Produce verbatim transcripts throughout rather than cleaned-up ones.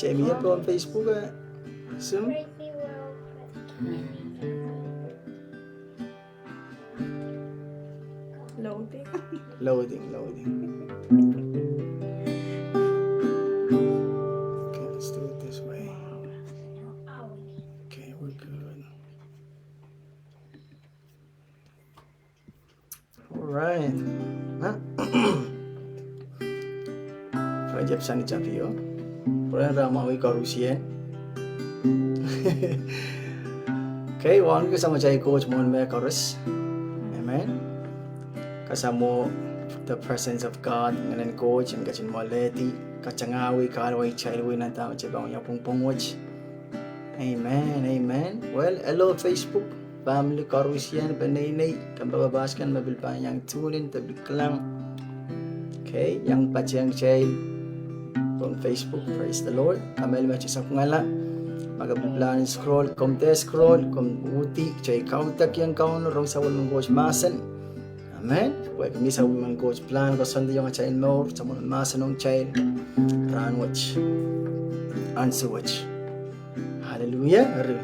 Kitail mie pohn Facebook, eh, Zoom. Loading. Loading, loading. Okay, let's do it this way. Okay, we're good. Alright. Nah. Friend Jepson Japio. Pwurehng rahn mwahu koarusie. Okay, wauneki kasamwo atail Koht mwohn mehkoaros. Amen. Kasamwo the presence of God, Ngehn en Koht en ketin mwoalehdi, katangahwei, kahluwa kitail wei nan dahme kitail pahn wia pwongpwong wet. Amen, amen. Well, hello Facebook family koarusie, peneinei, kompoakepahs kan me pil pahn iang tune in de pil kilang. Okay, iang patehng kitail pohn Facebook, praise the Lord. Kamehlele me kitail sapwungala. Ma ke pil pilahn scroll, komw dehr scroll, komw uhdi, kitail kaudokiong Kauno rong sapwellimen Koht mahsen. Amen. Pwe ke mie sapwellimen Koht pilahn koasoandiong atail mour, sapwellimen mahsen ong kitail rahnwet, ansou wet. Hallelujah. Eri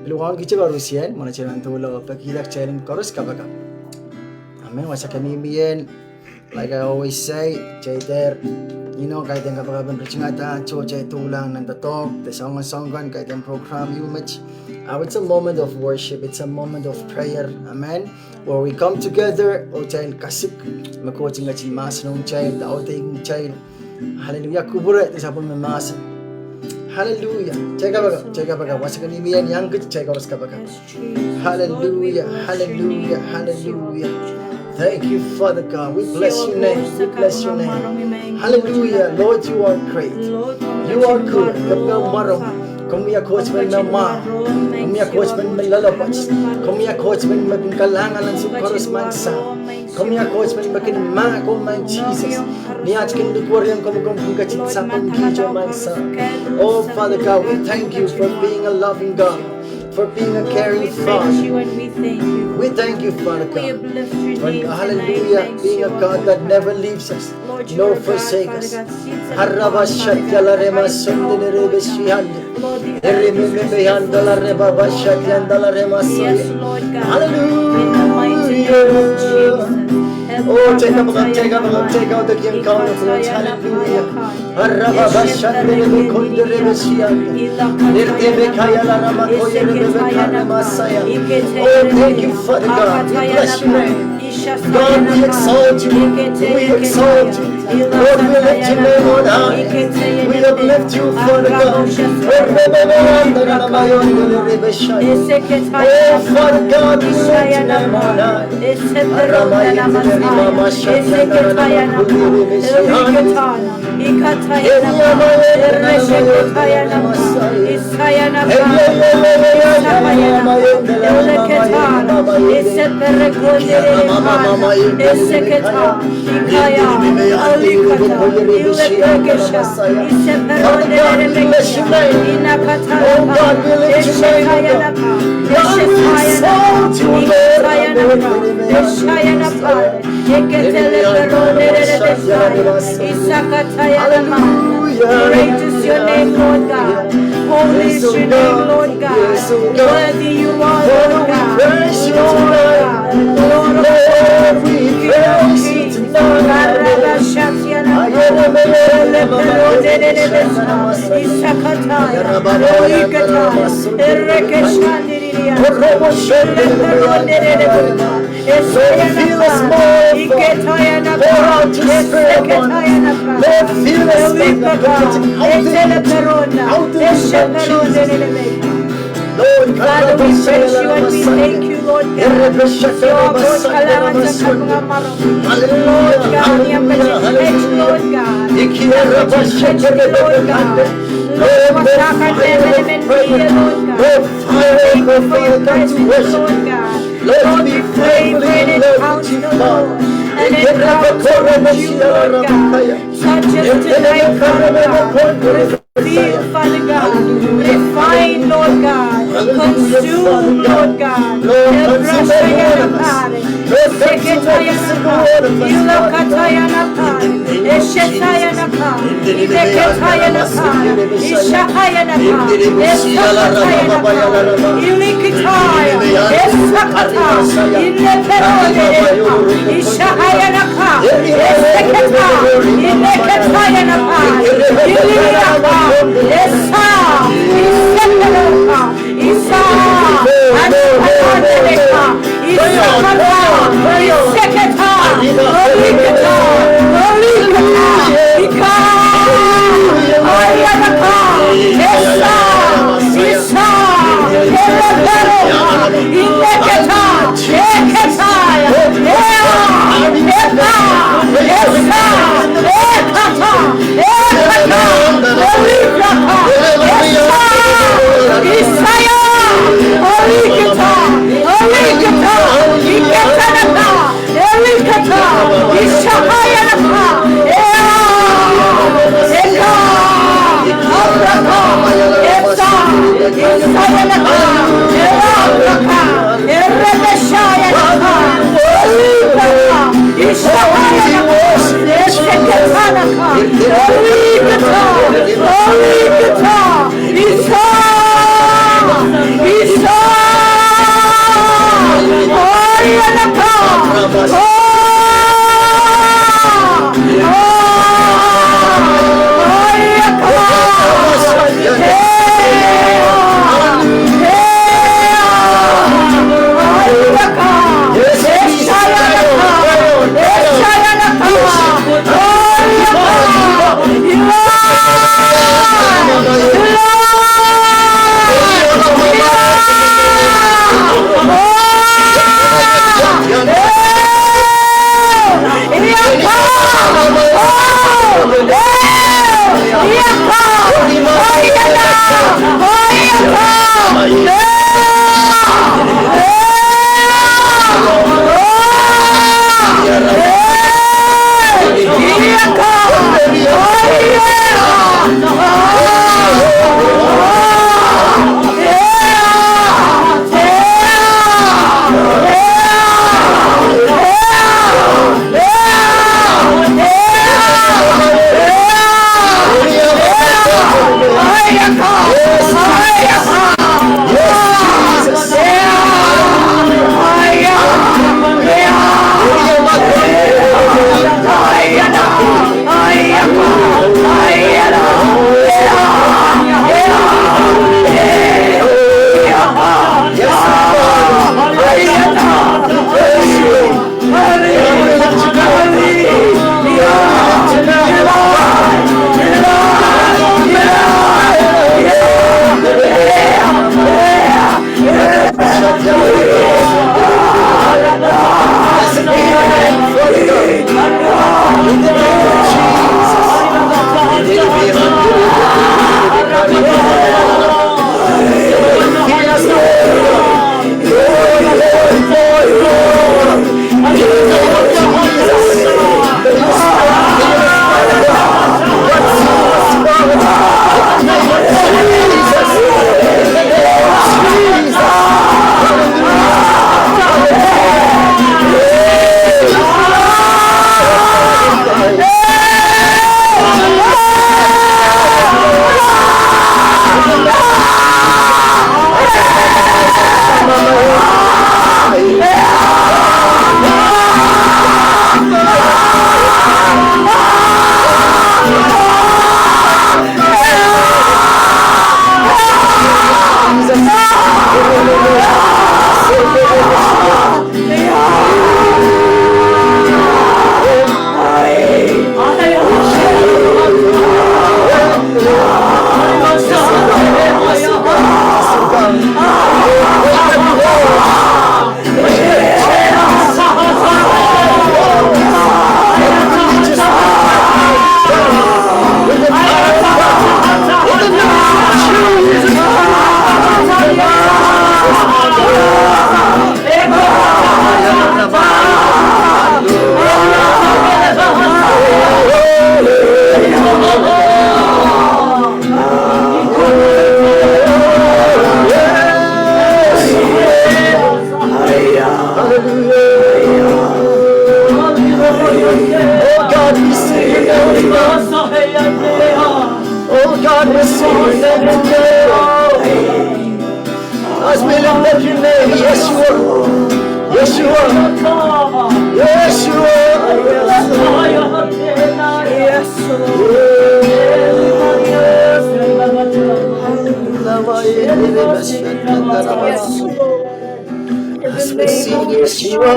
pil wauneki kitail koarusie, mwohn atail pahn doula, pekihla kitail koaros kapakap. Amen. Wasa ke mihmi ie, like I always say, kitail dehr, you know, kaidehn kapakap en ritingada, soh kitail doula nan doadoahk, de soangen soahng kan, kaidehn program ieu met. Uh, it's a moment of worship, it's a moment of prayer. Amen. Where we come together, oh kitail kasik me Koht en ketin mahsen ong kitail, de audeikitail. Hallelujah. Kupwure de sapwellimen mahsen. Hallelujah. Kitail kapakap, kitail kapakap. Wasa ke mihmi ie, iang kit kitail koaros kapakap. Hallelujah, hallelujah, hallelujah. Thank you, Father God. We bless your name. We bless your name. Hallelujah. Lord, you are great. You are good. Komw mwaromi. Komw wia Koht men me mwahu. Komw wia Koht men me loalopwoat. Komw wia Koht men me kin kalahngan ansou koaros, Maing Sahm. Komw wia Koht men me kin mahk, oh Maing Sises. Ni at kin likwerih komw, komw kin ketin sapeng kitail, Maing Sahm. Oh, Father God, we thank you for being a loving God, for being a caring Father. We thank you, Father God, for, hallelujah, being a God that never leaves us nor forsake us. Arabashat yalarema sonde nerebe siande. Eri mimi me yandala reba bashat yandala rema soye. Hallelujah. Oh, take up, take up, take out the king count of Lord. Hallelujah. Arababashat nerebe konde rebe siande. Nerebe kayala rama koye rebe kare masaya. Oh, thank you, Father God. We bless your name. God, we exalt you. We exalt you. Lord, we lift your name on high. We uplift you, Father God. Oh, Father God, we lift your name on high. Ikaya, alikata, ilekekesha, iseperondererekesha, inakatana, eshetayanaka, eshetayanaka, ikatayanaka, eshetayanaka, eketeleperondererekesha, isakatayanaka. Great is your name, Lord God. Holy is your name, Lord God. Worthy you are, Lord God. Lord God, Lord of Lord, King of Kings. Lord, fill us more, Father. Lord, fill us more, Father. Pour out your spirit upon us. Lord, fill us, Father. Lord, Father, we praise you and we thank you, Lord God. Hallelujah, hallelujah, hallelujah. Lord God, Lord God. Lord, let fire of prayer, Lord God. Lord, fire of prayer come to worship. Lord, we pray for you, Lord, to come and encounter you, Lord God. Such as tonight, Father God. Reveal, Father God. Refine, Lord God. Consume, Lord God. Lord, consume every one of us. Lord, consume every single one of us, Father God. Ineketail en ka, isakail en ka, esakatail en ka, ilikitail, esakatail, ineketail en ka, isakail en ka, eseketail, ineketail en ka, iliaka, esa, iseketail en ka, isa, anahne en ka, isakatail, iseketail, ilikitail, ilikitail, ika, ai en ka, esa, isa, eseketail, ineketail, eketail, ea, eka, esa, ekatail, ekatail, ilikaka, esa, isaia, ilikitail, ilikitail, ikatail en ka, ilikatail, isakail en ka, ea, eka, auraka, esa, isaia en ka, ea, auraka, erepeshaia en ka, ilikaka, isakail en ka, eseketail en ka, ilikatail, ilikatail, isa, isa, ai en ka, oh, oh, ai en ka, ea, ea, ai en ka, esaia en ka, esaia en ka, ai en ka, As we lift up your name, Yeshua, Yeshua, Yeshua. As we sing Yeshua,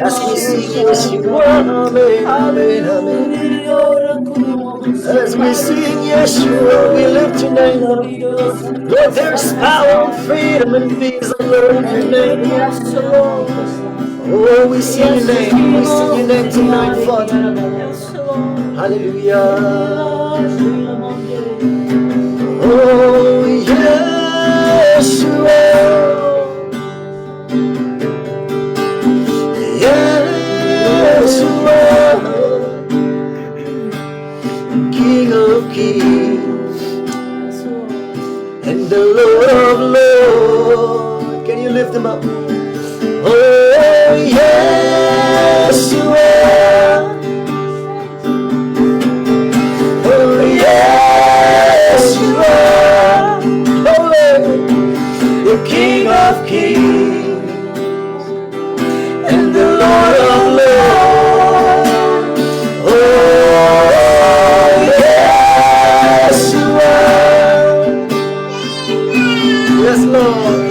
as we sing Yeshua, amen, amen, amen. As we sing Yeshua, we lift your name up. Lord, there's power and freedom and peace, Lord, in your name. Oh, we sing your name, we sing your name tonight, Father. Hallelujah. Oh, Yeshua. Yeshua, King of kings and the Lord of lords. Can you lift him up? Oh, Yeshua. Oh, Yeshua, oh, the King of kings and the Lord of lords. Oh, Yeshua. Yes, Lord.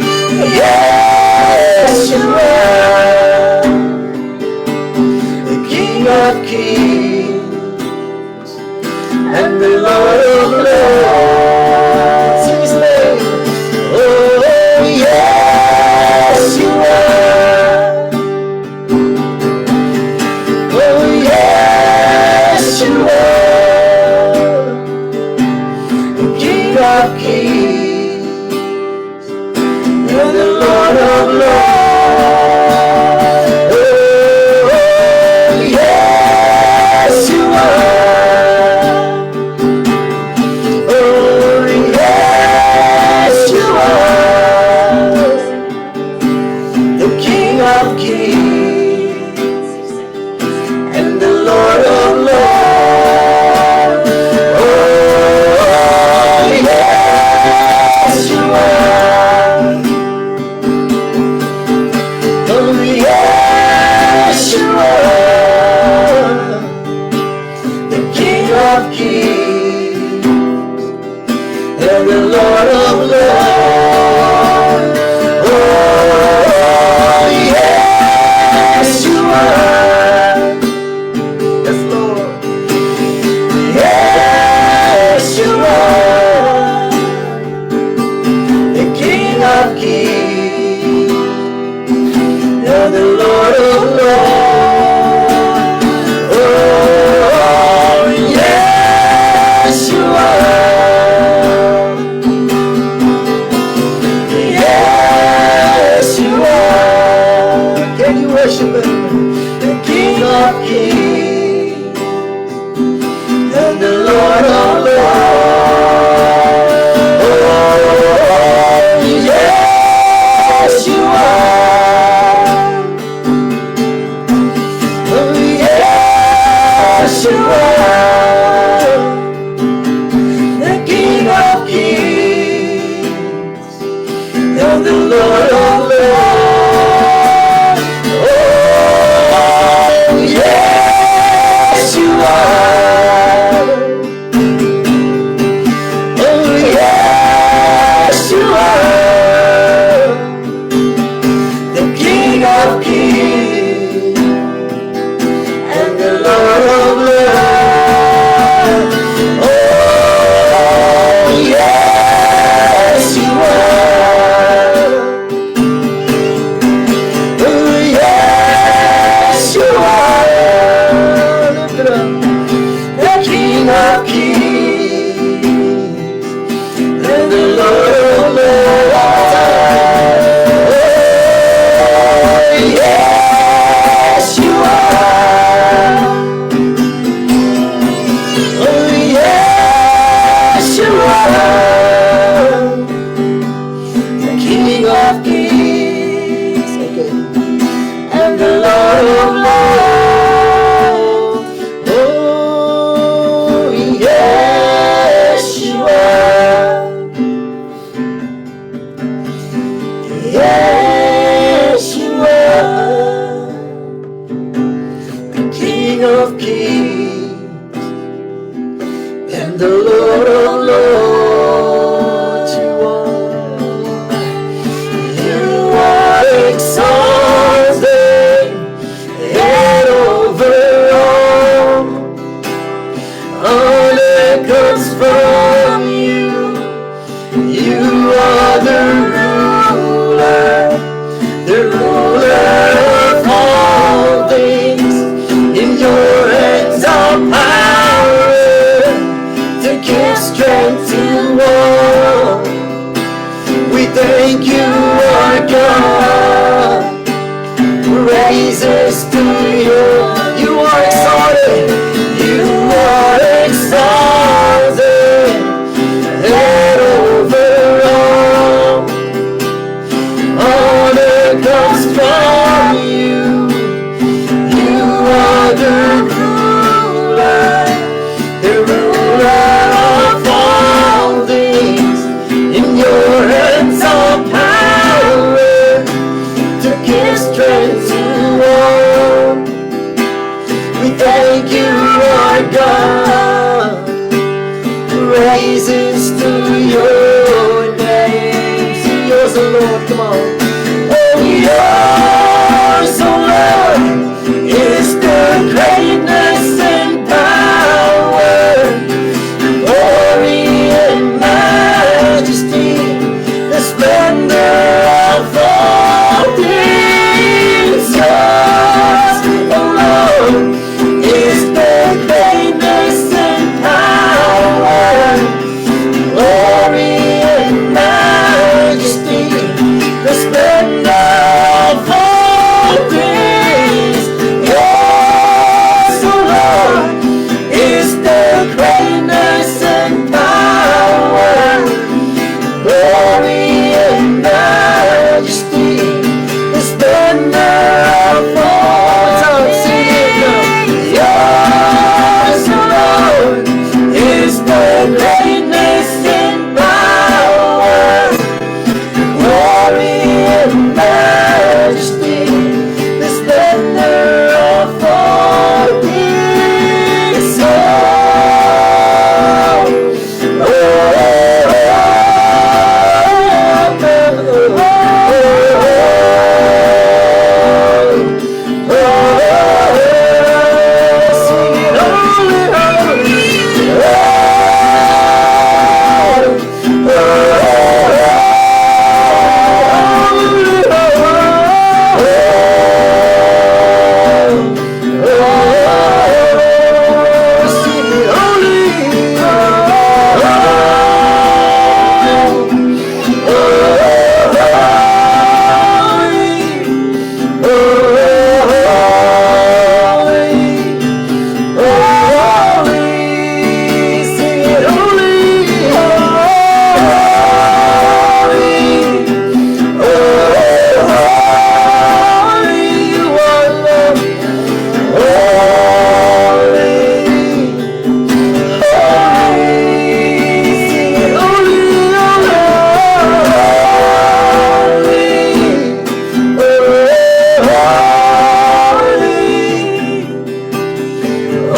Yeshua, the King of kings and the Lord of lords. Sing his name. Oh, Yeshua. Oh, Yeshua, the King of kings and the Lord of lords. Oh, Yeshua. Oh, Yeshua, the King of kings and the Lord of lords. Oh, Yeshua. Oh, Yeshua, the King of kings and the Lord of lords. Oh, Yeshua. Yes, Lord. Yeshua, the King of kings and the Lord of lords. Oh, Yeshua. Yeshua. Can you worship him? The King of kings and the Lord of lords. Oh, Yeshua. Oh, Yeshua, the King of kings and the Lord of lords. Oh, Yeshua. Oh, Yeshua, the King of kings and the Lord of lords. Oh, Yeshua. Oh, Yeshua, the King of kings and the Lord of lords. Oh, Yeshua. Oh, Yeshua, the King of kings and the Lord of lords. Oh, The Lord of Lords, you are. You are exalted head over all. Honor comes from you. You are the ruler, the ruler of all things. In your hands are power to give strength to all. We thank you, our God. Praises to you. You are exalted. You are exalted head over all. Honor comes from you. You are the ruler, the ruler of all things. In your hands are power to give strength to all. We thank you, our God. Praises to your name. Sing yours, O Lord. Come on. Oh, yours, O Lord, is the greatness and power, glory and majesty, the splendor of all things. Yours, O Lord, is the greatness and power, glory and majesty, the splendor of all things. Yours, O Lord, is the greatness and power, glory and majesty, the splendor of all. One time, sing it now. Yours, O Lord, is the greatness and power, glory and majesty, the splendor of all things. Oh, oh, oh, oh, oh.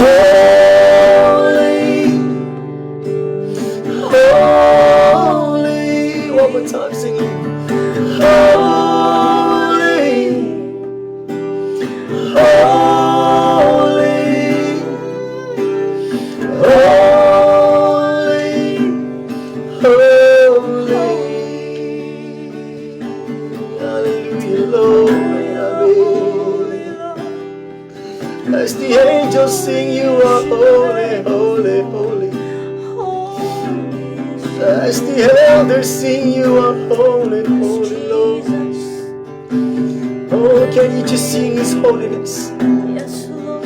Holy, holy, one more time, singing. Holy, holy, holy, holy. Hallelujah, Lord. Hallelujah. As the angels sing, you are holy, holy, holy. As the elders sing, you are holy, holy, Lord. Oh, can you just sing his holiness? Yes, Lord.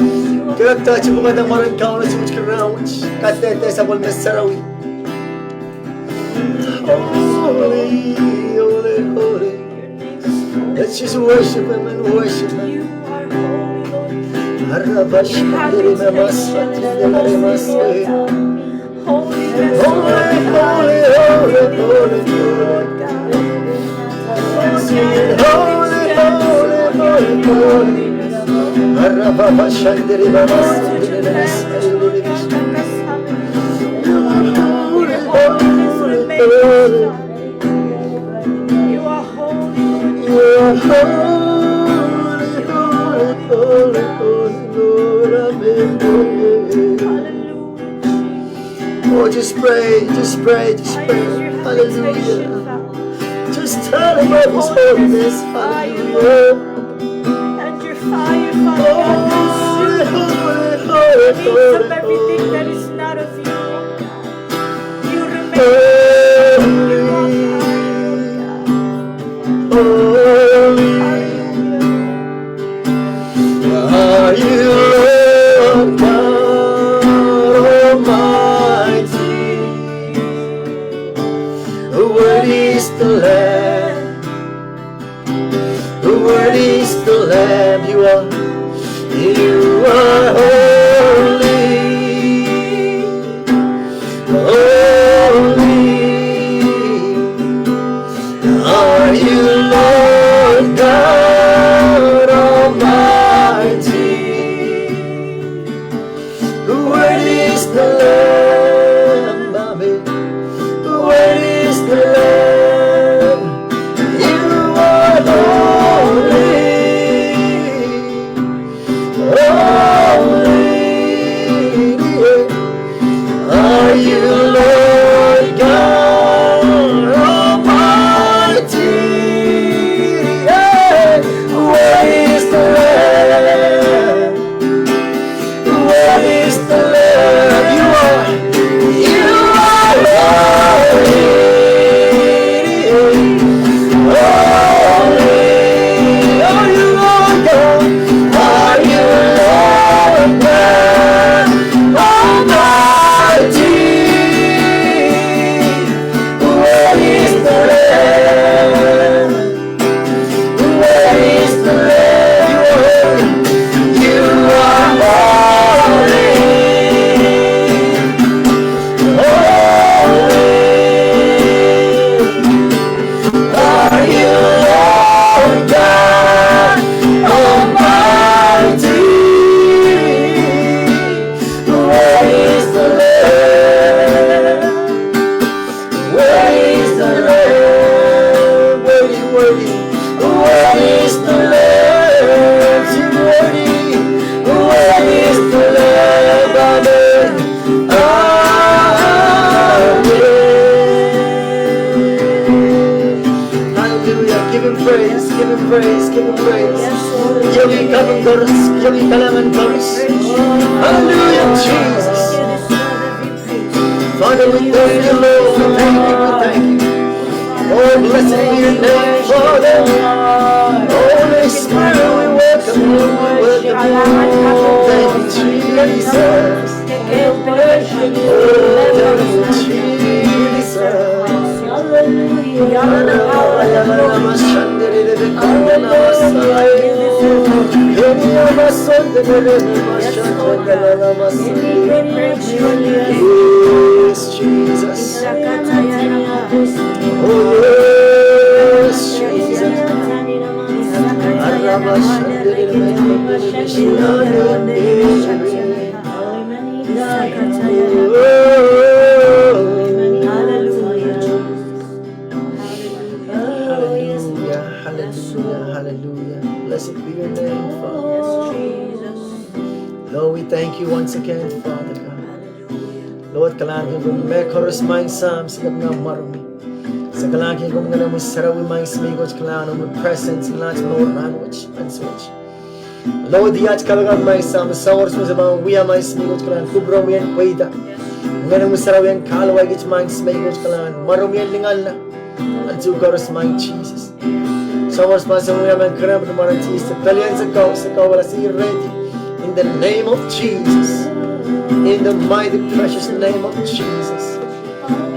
Kitail pahn pwukada mwaren Kauno, Sises Krais, kadehde sapwellime sarawi. Holy, holy, holy. Let's just worship him and worship him. You are holy, Lord. Holy, holy, holy, holy, holy. Sing it, holy, holy, holy, holy. Arababa shandiri baba sandiri baba sandiri. You Oh, just pray, just pray, just pray. Hallelujah. Just tell him of his holiness. Hallelujah. And your fire, Father God, consume the remains of everything that is not of you, Lord God. You remain holy. Holy are you, Lord God Almighty. Worthy is the Lamb. Worthy is the Lamb. You are, you are holy. Holy are you, Lord God Almighty. Worthy is the Lamb, amen. Worthy is the Lamb. You are holy. Holy are you, Lord God Almighty. Worthy is the Lamb. Worthy is the Lamb. You are, you are holy. Holy are you, Lord God. Are you, Lord God Almighty? Worthy is the Lamb. Worthy is the Lamb. You are holy. Holy are you, Lord God Almighty. Worthy is the Lamb. Worthy is the Lamb. Worthy, worthy. Worthy is the Lamb. Worthy, worthy is the Lamb. Amen. Amen. Hallelujah. Give him praise, give him praise, give him praise. Kihong ih kaping koaros, kihong ih kalahngan koaros. Hallelujah, Jesus. Father, we thank you, Lord. We thank you, we thank you. Oh, blessed be your name, Father. Holy Spirit, we welcome you, we welcome you. Thank you, Jesus. Oh, thank you, Jesus. Hallelujah. Yes, Jesus. Oh, yes, Jesus. Hallelujah, hallelujah, hallelujah. Blessed be your name, Father. Lord, we thank you once again, Father God. Lord, kalahngan ong komwi mehkoaros, Maing Sahm, se kapinga mwaromwi. Se kalahngan ong komwi Ngehnomwi Sarawi, Maing Semei Koht, kalahngan ong omwi presence nan aht mour rahnwet, ansou wet. Lord, iei aht kapakap, Maing Sahm, soahng koaros me se pahn wia, Maing Semei Koht, kalahngan kupwuromwi en pweida Ngehnomwi Sarawi en kahluwa kiht, Maing Semei Koht, kalahngan mwaromwi en linganla ansou koaros, Maing Jesus. Soahng koaros me se wia, Maing, keren pwehn mwaren Sises, pelien se kau, se kau wala, se ready. In the name of Jesus. In the mighty precious name of Jesus.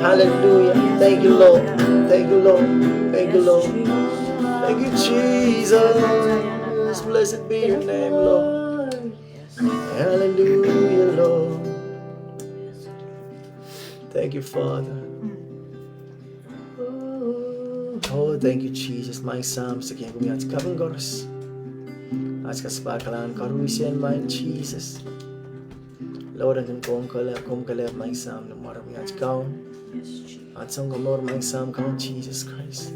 Hallelujah. Thank you, Lord. Thank you, Lord. Thank you, Lord. Thank you, Jesus. Blessed be your name, Lord. Hallelujah, Lord. Thank you, Father. Oh, thank you, Jesus. Maing Sahm, se kihong komwi aht kaping koaros. Aht kaspahn kalahngan koaros ong Maing Jesus. Lord, en kin kohkohlahng, kohkohlahng Maing Sahm ni mwaromwi aht Kaun, aht Sounkomour, Maing Sahm, Kaun Jesus Christ.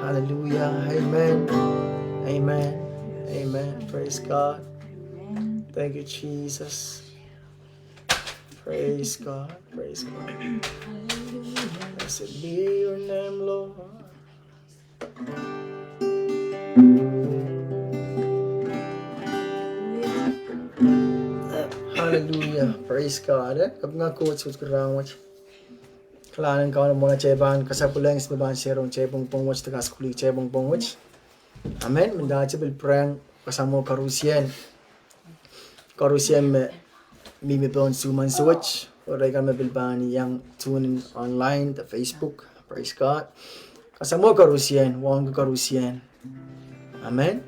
Hallelujah. Amen. Amen. Amen. Praise God. Thank you, Jesus. Praise God. Praise God. Blessed be your name, Lord. Hallelujah. Praise God. Eh, kapinga Koht suwed kin rahnwet. Kalahngan en Kauno mwohn atail pahn kasapwileng me pahn seiloak atail pwongpwong wet, de kaskuhlih atail pwongpwong wet. Amen. Mendahte pil pwurehng kasamwo koarusie. Koarusie me mihmi pohn Zoom ansou wet, oh re kan me pil pahn iang tune in online, de Facebook. Praise God. Kasamwo koarusie, wauneki koarusie. Amen.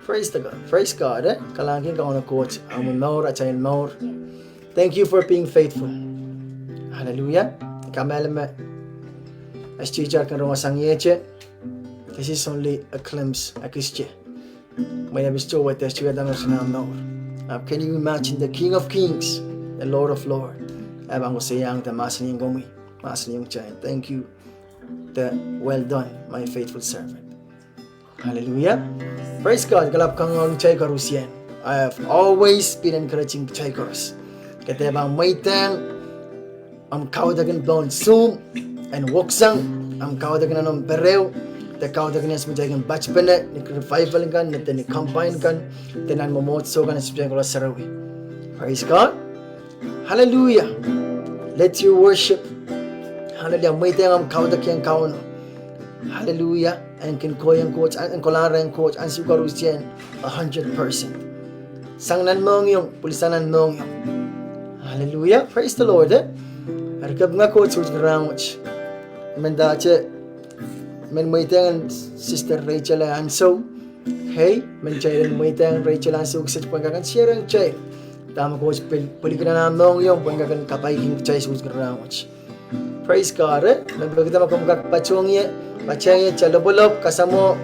Praise the God. Praise God, eh? Kalahngan en Kauno Koht, amw mour, atail mour. Thank you for being faithful. Hallelujah. Kamehlele me, as teacher kan rong sang iete, this is only a glimpse, a kiste. Mwein e pil sohte wet, e sohte wet nan mour. Now, can you imagine the King of Kings, the Lord of Lords? E pahn koasoiaiong de mahsanihong komwi, mahsanihong kitail, thank you, de well done, my faithful servant. Hallelujah. Praise God. Kalap kan ong kitail koarusie. I have always been encouraging kitail koaros. Ke dehr pahn mweidehng omw kaudok en pohn Zoom en woksang, omw kaudok en omw pereo, de kaudok en ansou me kitail kin patpene ni revival kan, de ni combine kan, de nan mwomwohdiso kan, ansou me kitail kohla sarawi. Praise God. Hallelujah. Let your worship. Hallelujah. Mweidehng omw kaudokiong Kauno. Hallelujah. En kin kohieng Koht, en kolahr rehn Koht ansou koarusie, a hundred percent. Sang nan mohngiong, pwilsang nan mohngiong. Hallelujah. Praise the Lord, eh? Eri kapinga Koht suwed kin rahnwet. Mendahte, men mweidehng Sister Rachel ansou. Hey, men kitail en mweidehng Rachel ansou kiset pwehn kak en share-ong kitail dahme Koht pil, pil kin nan mohngiong pwehn kak en kapaiahki kitail suwed kin rahnwet. Praise God, eh? Men pil kihda ma komw kak patohwan ie, patohwan ie, kitail lopwolop kasamwo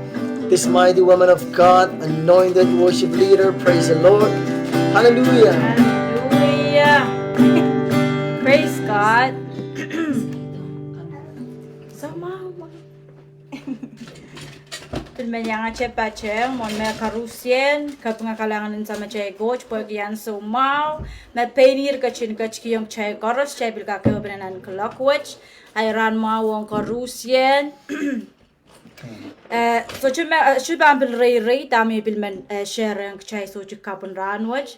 this mighty woman of God, anointed worship leader. Praise the Lord. Hallelujah. Hallelujah. Praise God. So, ma, ma. Pil men iangahte patohwan mwohn me koarusie, kapinga kalahngan en Samatail Koht pwehki ansou mwahu me pein ih ketin ketikihong kitail koaros, kitail pil kak ehupene nan kuloak wet. Ahi rahn mwahu ong koarusie. Eh, sohte me, eh, sohte pahn pil reirei dahme pil men, eh, share-ong kitail sohte kapw en rahnwet.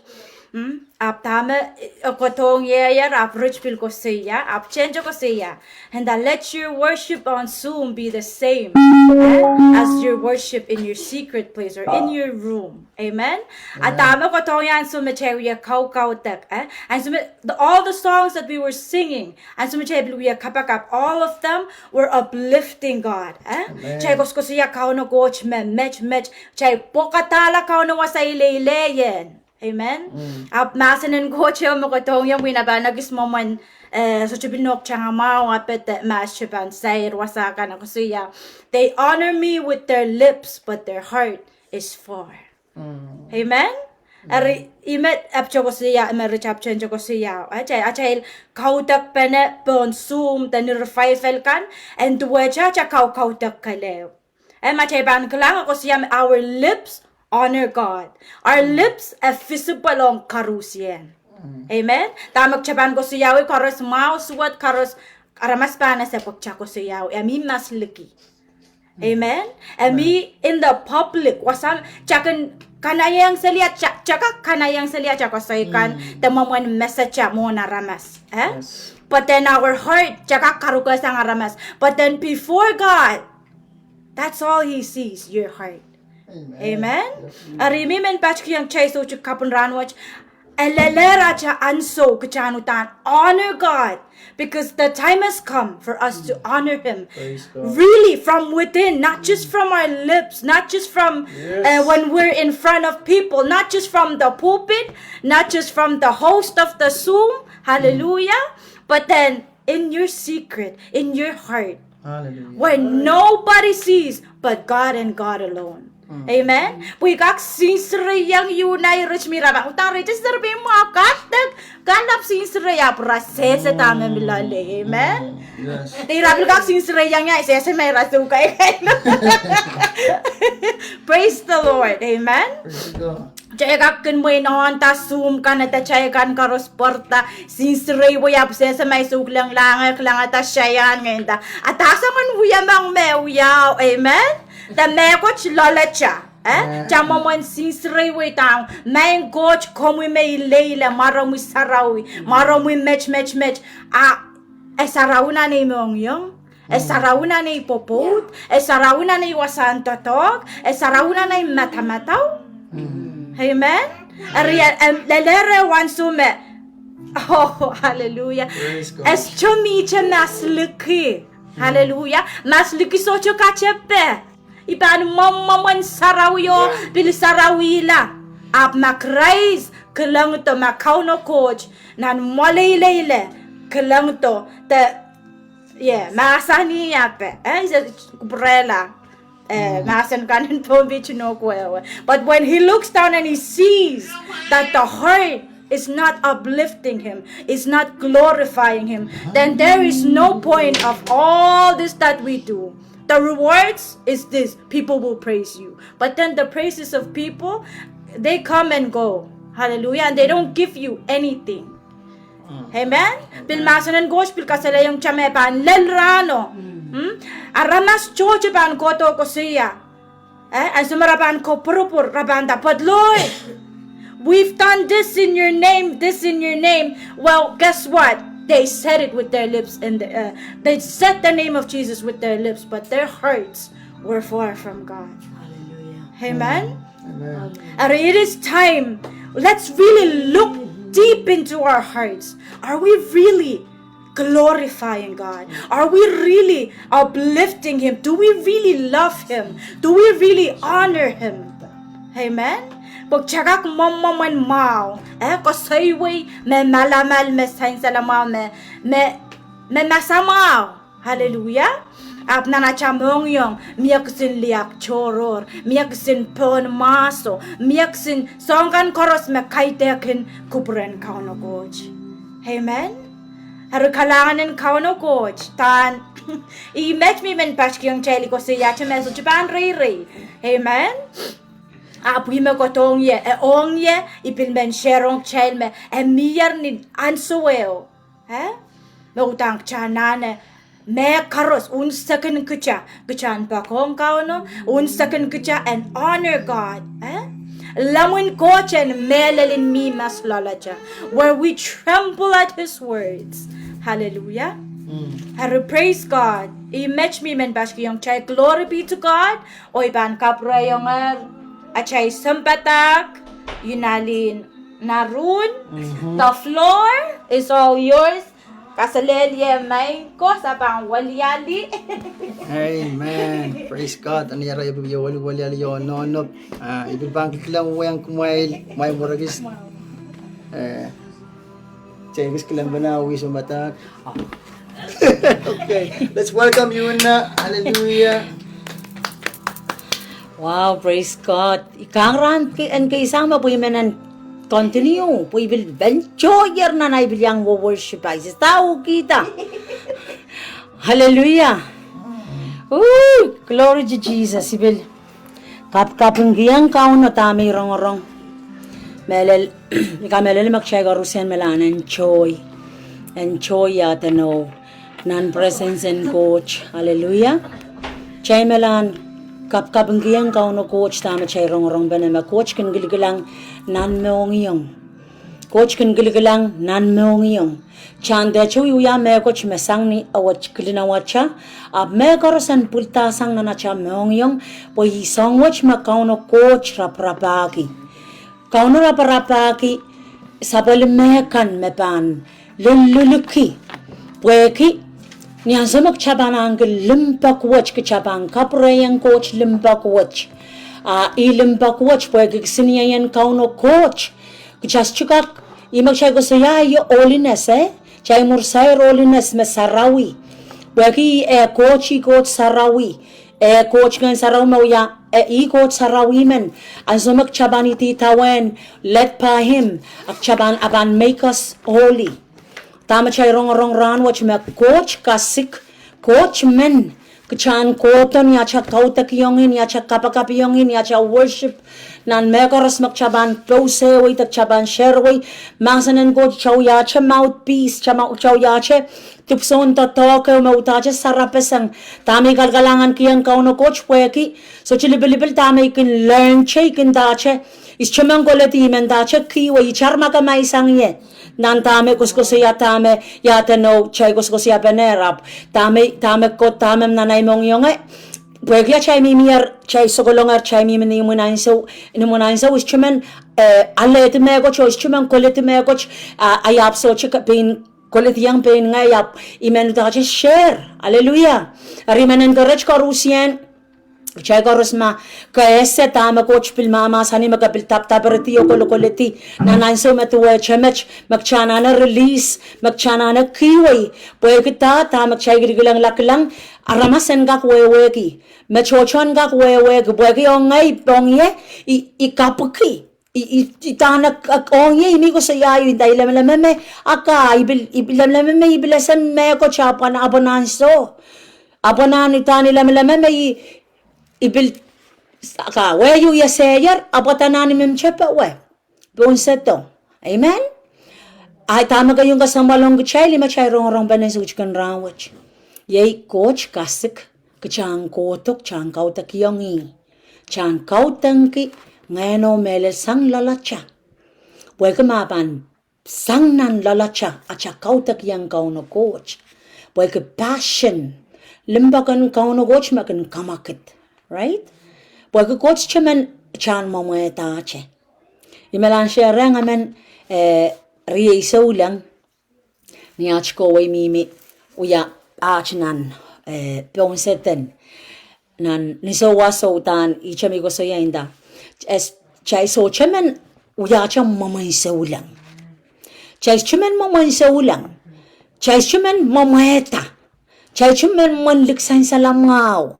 Mm? Ahpw dahme, eh, kohdohng ie, ahpw rit pil koasoia, ahpw tehnte koasoia. And that let your worship on Zoom be the same, eh, as your worship in your secret place or in your room. Amen? A dahme kohdohng ie ansou me kitail wie kaukaudok, eh? Ansou me, the, all the songs that we were singing, ansou me kitail pil wie kapakap, all of them were uplifting God, eh? Amen. Kitail koasokoasoia Kauno Koht me met, met, kitail pwokadahla Kauno wasa ileile ien. Amen. Mm. Ahpw mahsen en Koht ehu me kohdohng ie, mwein a pahn ekis mwomwen, eh, sohte pil nohk tangamwahu, ahpw de, eh, ma sohte pahn sair wasa kan, koasoia, they honor me with their lips, but their heart is far. Mm. Amen. Eri, ih me ahpw koasoia, ih me rit ahpw tehnte koasoia. Atail, atail kaudokpene pohn Zoom de ni revival kan, en duwehte atail kaukaudok kelehpw. Eh, ma kitail pahn kilang, koasoia me our lips honor God. Our lips are visible ong koarusie. Mm. Amen. Dahme kitail pahn koasoiawi, koaros mwahu, suwed, koaros, aramas pahn ese pwe kitail koasoiawi, eh, mih masliki. Amen. Eh, mih in the public. Wasa, kitail kin kanahieng seli, kitail, kitail kak kanahieng seli atail koasoi kan, de mwomwen message mwohn aramas. Eh? Yes. But then our heart, kitail kak karuhkehsang aramas. But then before God, that's all he sees, your heart. Amen. Amen. Eri mih men patkihong kitail sohte kapw en rahnwet. Elelehr atail ansou kitail uhdahn honor God, because the time has come for us to honor him. Praise God. Really, from within, not just from our lips, not just from, uh, when we're in front of people, not just from the pulpit, not just from the host of the Zoom, hallelujah, but then in your secret, in your heart, where nobody sees but God and God alone. Amen. Pwe I kak sinsirehng ie, nai ret me ira pahn uhdahn ret, sister, pil mwahu, kadek, kalap sinsirehng ie, pwe ira sehse dahme mi loale. Amen. Yes. De ira pil kak sinsirehng ie, I sehse me ira soukaikailo. Praise the Lord. Amen. Praise God. Kitail kak kin mwein ohnda Zoom kan, ede kitail kan koaros pwarada, sincerely, wia pwsehse ma I sohte kilang, kilang ede Cheyenne ngehnda. A dah soangen wia meng me wiahu, amen? De mehkot loalatail, eh? Kitail mwomwen sincerely, wia dah, maing Koht, komwi me ileile, mwaromwi sarawi, mwaromwi met, met, met. A, e sarawi nan ei mohngiong. E sarawi nan ei pwopwoud, e sarawi nan ei wasahn doadoahk, e sarawi nan ei madamadau. Amen. Eri, em, lelehre wansume. Oh, hallelujah. Praise God. E sohte mihte mas liki. Hallelujah. Mas liki sohte katepe. I pahn mwomwen sarawi oh pil sarawihla. Ahpw ma Krais kilangdo, ma Kauno Koht nan mwoaleileile kilangdo, de, yeah, mahsanih ape, eh, I se kupwurehla, eh, mahsen kan en Pohnpei tunok wehwe. But when he looks down and he sees that the heart is not uplifting him, is not glorifying him, then there is no point of all this that we do. The rewards is this, people will praise you. But then the praises of people, they come and go. Hallelujah. And they don't give you anything. Amen. Pil mahsen en Koht pil kasalehiong kitail me pahn lel rahno. Hmm? Aramas tohto pahn kohdo koasoia. Eh, ansou me re pahn koapworopwor, re pahn nda, but Lord, we've done this in your name, this in your name. Well, guess what? They said it with their lips and the, uh, they said the name of Jesus with their lips, but their hearts were far from God. Hallelujah. Amen? Amen. And it is time. Let's really look deep into our hearts. Are we really glorifying God? Are we really uplifting Him? Do we really love Him? Do we really honor Him? Amen. Pwe kitail kak mwomwen mwahu, eh, koasoiwei me malamal, me sansal mwahu, me, me, me masamwahu. Hallelujah. Ahpw nan atail mohngiong, mie kisin liak tohrohr, mie kisin pohn mahso, mie kisin soahng kan koaros me kaidehkin kupwuren Kauno Koht. Amen. Eri kalahngan en Kauno Koht, dah, I met me I men patkihong kitail koasoia te me sohte pahn reirei. Amen. Ahpw I men kohdohng ie, e ong ie, I pil men share ong kitail me, e mier ni ansou ehu. Eh? Me udahn kitail anahne, me koaros, unsek en kitail, kitail en poakohng Kauno, unsek en kitail en honor God, eh? Lemmwin Koht en mehlel en mihmi loalatail, where we tremble at His words. Hallelujah. Eri praise God. I met me I men patkihong kitail, glory be to God. Oh I pahn kapwurehiong atail sounpadahk, Inalin Narun, the floor is all yours. Kaselehlie maing ko, se pahn weliali. Amen. Praise God. Eri I pil weliweliali oh nohno. Ah, I pil pahn kilang wehwehki kumwail, kumwail mworekis. Eh, James kilang pahn wia sounpadahk. Okay, let's welcome you now. Hallelujah. Wow, praise God. I kak rahn ke-, en keisang me pwe I men en continue, pwe I pil enjoy-er nan ei pil iang wo-, worship, I se tau kita. Hallelujah. Ooh, glory to Jesus. I pil kapkapingkihong Kauno dahme I rongorong. Mehlel, I kamehlele me kitail koaros en me lahn enjoy. Enjoy ia deno. Nan presence en Koht. Hallelujah. Kitail me lahn kapkapingkihong Kauno Koht dahme kitail rongorongpene me Koht kin kilikilang nan mohngiong. Koht kin kilikilang nan mohngiong. Kitail dehr wia mehkot me sang ni awet kilin awatail. Ahpw mehkoaros en pwildahsang nan atail mohngiong, pwe ih soahng wet me Kauno Koht raparapahki. Kauno raparapahki sapwellime kan me pahn lililiki. Pwehki, ni ansou me kitail pahn ahneki limpoak wet, kitail pahn kapwurehiong Koht limpoak wet. A ih limpoak wet pwehki kisinienien Kauno Koht. Kitail sohte kak, ih me kitail koasoia ih holiness, eh? Kitail mwuhr sair holiness me sarawi. Pwehki eh Koht, ih Koht sarawi. Eh Koht Ngehn Sarawi me wia, eh, ih Koht sarawi men. Ansou me kitail pahn idawehn, led by him, a kitail pahn, a pahn make us holy. Dahme kitail rongorong rahn wet me Koht kasik, Koht men, Kitail en kohdo ni atail kaudokiong ih, ni atail kapakapiong ih, ni atail worship. Nan mehkoaros me kitail pahn pousehwei de kitail pahn serwei mahsen en Koht, kitail wiahte mouthpiece, kitail ma-, kitail wiahte dipwisoun doadoahk ehu me uhdahte sarapeseng. Dahme I kalkalahngankihong Kauno Koht pwehki sohte lipilipil dahme I kin learnte, I kin ndahte, I sohte men koledi, I men ndahte kihwei, I tar ma ke maisang ie. Nan dahme koasokoasoia, dahme ia edeno, kitail koasokoasoia pene rapw. Dahme, dahme Koht, dahme nan ei mohngiong e. Pwehki atail mihmier, atail sokolong er, atail mihmi ni imwin ansou, ni imwin ansou, I sohte men, eh, alehdi mehkot, oh I sohte men koledi mehkot, ah, I ahpw sohte ke-, pein kolediong pein ngehi, ahpw I men uhdahte share. Hallelujah. Eri I men encourage koarusie, kitail koaros ma ke ese dahme Koht pil mahmahsanih, me ke pil dapdaperidi oh kolokoledi, nan ansou me duwehte met, me kitail anahne release, me kitail anahne kihwei, pwehki da, dahme kitail kilkilengla kilang, aramas en kak wehwehki, me tohtohn kak wehwehki, pwehki ong ngehi, ong ie, I, I kapwiki. I, i, I dahn, ong ie I mih koasoia, I nda I lemeleme me, a ka, I pil, I lemeleme me I pil ese mehkot, ahpw nan, ahpw nan soh. Ahpw nan I dahn I lemeleme me I, I pil, a ka, where you yesehier, ahpw da nan I mihmte powe. Pohn sehdo. Amen? Ahi dahme keieu kesempwal ong kitail, me kitail rongorong pene soutik en rahnwet. Iei Koht kasik, kitail en kohdo, kitail en kaudokiong ih. Kitail en kaudengki ngehno mehlel sang loalatail. Pwehki ma pahn sang nan loalatail, atail kaudokiong Kauno Koht. Pwehki passion, limpoak en Kauno Koht me kin kamwakid. Right? Pwehki Koht sohte men kitail en mwomwehda atail. I men share emen, eh, riei souleng. Ni aht kohwei mihmi, wia aht nan, eh, pohn sehden. Nan ni souwas oh udahn ihte me I koasoia I nda. Es, kitail sohte men wiahte mwomwen souleng. Kitail sohte men mwomwen souleng. Kitail sohte men mwomwehda. Kitail sohte men mwomwen liksansal mwahu.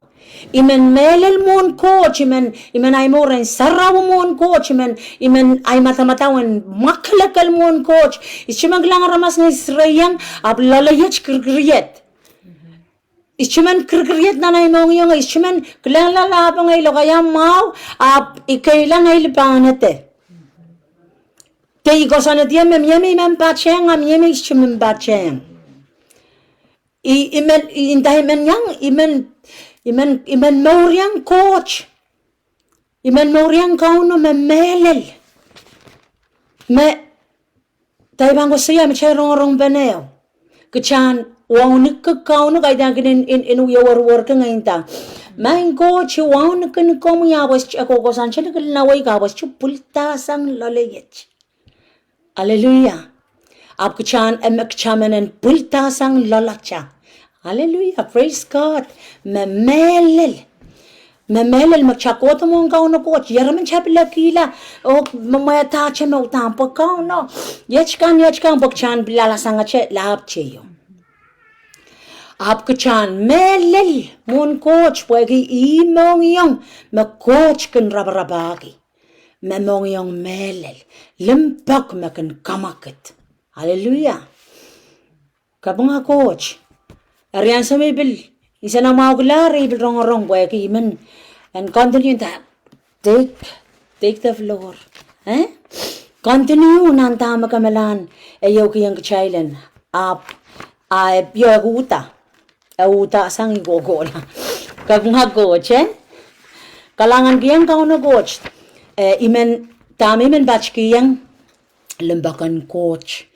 I men mehlel mwohn Koht, I men, I men ahi mour en sarawi mwohn Koht, I men, I men ahi madamadau en mwakelekel mwohn Koht. I sohte men kilang aramas ngehi srehiong, ahpw loalei et kirikiriet. I sohte men kirikiriet nan ahi mohngiong, I sohte men kilangala lahpo ngehi lokaia mwahu, ahpw I keila ngehi lipahnete. De I koasoanehdi me mie me I men patehng, a mie me I sohte men patehng. I, I men, I nda I men iang, I men, I men, I men mouriong Koht. I men mouriong Kauno me mehlel. Me, da I pahn koasoia me kitail rongorong pene. Kitail en wauneki Kauno, kaidehn kin in, in, in wie werwerki ngehi nda. Maing Koht, I wauneki komwi, ahpw e kohkohsang kitail kilnawei, ahpw e pwildahsang loalei et. Hallelujah. Ahpw kitail en, eh, me kitail men en pwildahsang loalatail. Hallelujah. Praise God. Me mehlel. Me mehlel me kitail kohdo mwohn Kauno Koht. Ieremen kitail pil kihla. Oh, me mwomwehda atail me udahn pwe Kauno. Iet kan, iet kan pwe kitail en pil alasang atail lahpw teio. Ahpw kitail en mehlel mwohn Koht pwehki ih mohngiong me Koht kin raparapahki. Me mohngiong mehlel, limpoak me kin kamwakid. Hallelujah. Kapinga Koht. Eri ansou me I pil, I sehse nan mwahu kilang, I pil rongorong pwehki I men, and continue that. Take, take the floor. Eh? Continue nan dahme ke mehlel en ehukihong kitail en. Ahpw, a e pil uhda. E uhdahsang I kohkohla. Kapinga Koht, eh? Kalahngankihong Kauno Koht. Eh, I men, dahme I men patkihong limpoak en Koht.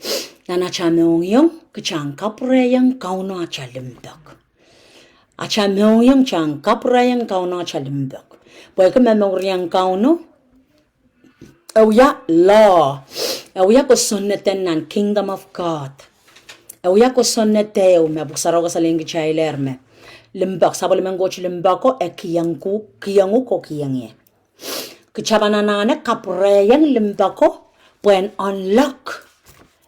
Nan atail mohngiong, kitail en kapwurehiong Kauno atail limpoak. Atail mohngiong kitail en kapwurehiong Kauno atail limpoak. Pwehki me mouriong Kauno, e wia law. E wia kosonned en nan kingdom of God. E wia kosonned ehu me Pwuhk Sarawi kasalehiong kitailehr me. Limpoak, sapwellimen Koht limpoako, e kihong uhk, kihong uhk oh kihong ie. Kitail pahn anahne kapwurehiong limpoako, pwehn unlock.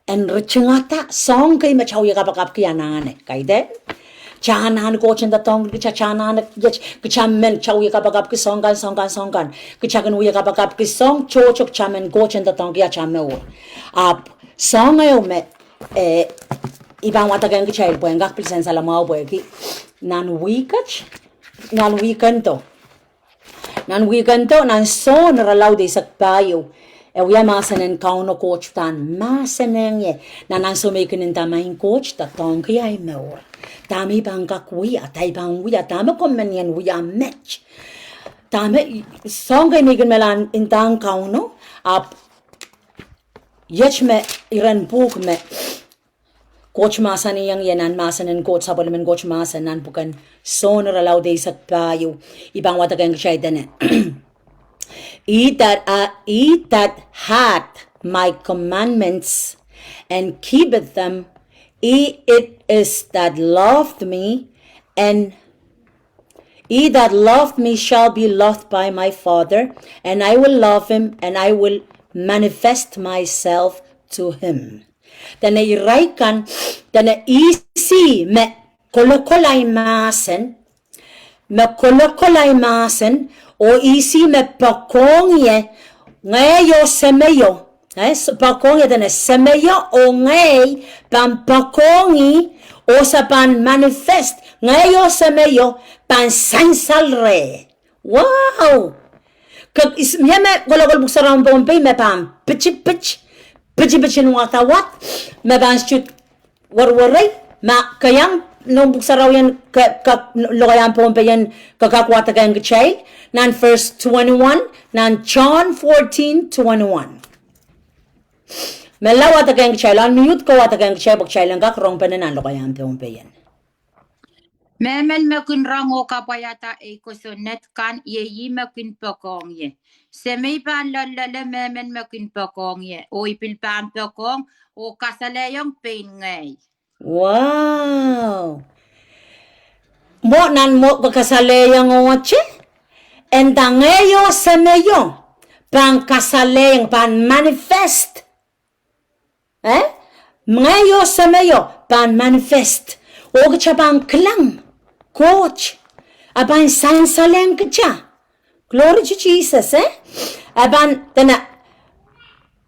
En ritingada soahng kei me kitail wie kapakapki anahne. Kaidehn? Kitail anahne Koht en doadoahngki kitail, kitail anahne, iet, kitail men kitail wie kapakapki soahng kan, soahng kan, soahng kan. Kitail kin wie kapakapki soahng tohto kitail men Koht en doadoahngki atail mour. Ahpw soahng ehu me, eh, I pahn wadekehng kitail pwehn kak pil sansal mwahu pwehki nan wihket, nan wihkendo. Nan wihkendo, nan Sohn irelaud eisek pahieu, e wia mahsen en Kauno Koht uhdahn mahsanihong ie, nan ansou me I kin nda, Maing Koht, doadoahngki ahi mour. Dahme I pahn kak wia, dahme I pahn wia, dahme komw men ien wia met. Dahme, soahng kei me I kin men nda Kauno, ahpw iet me iren pwuhk me Koht mahsanihong ie nan mahsen en Koht, sapwellimen Koht mahsen nan pwuken Sohn irelaud eisek pahieu, I pahn wadekehng kitail dene. He that, uh, he that hath my commandments and keepeth them, he it is that loved me, and he that loved me shall be loved by my Father, and I will love him, and I will manifest myself to him. Dene irail kan, dene ihs me kolokol ahi mahsen, me kolokol ahi mahsen, oh ihs me poakohng ie, ngehi oh Semeio, eh, s-, poakohng ie dene Semeio oh ngehi pahn poakohng ie, oh se pahn manifest, ngehi oh Semeio pahn sansal reh. Wow! Ke, ihs, mie me kolokol Pwuhk Sarawi en Pohnpei me pahn pitipit, pitipit en wadawad, me pahn sehte werwerei, ma ke iang noumw Pwuhk Sarawi en ke, ke, lokaia en Pohnpei en, ke kak wadekehng kitail, nan verse twenty-one, nan John fourteen twenty-one. Menlau wadekehng kitail, unmute ko wadekehng kitail, pwe kitail en kak rongpene nan lokaia en Pohnpei en. Mehmen me kin rong oh kapwaiada ei kosonned kan, iei ih me kin poakohng ie. Semei pahn loalloale mehmen me kin poakohng ie, oh I pil pahn poakohng, oh kasalehiong pein ngehi. Wow. Mwo nan mwo kasalehiong ohte, e nda ngehi oh Semeio pahn kasalehiong, pahn manifest. Eh? Ngehi oh Semeio pahn manifest. Oh kita pahn kilang Koht. E pahn sansalehng kita. Glory to Jesus, eh? E pahn, dene,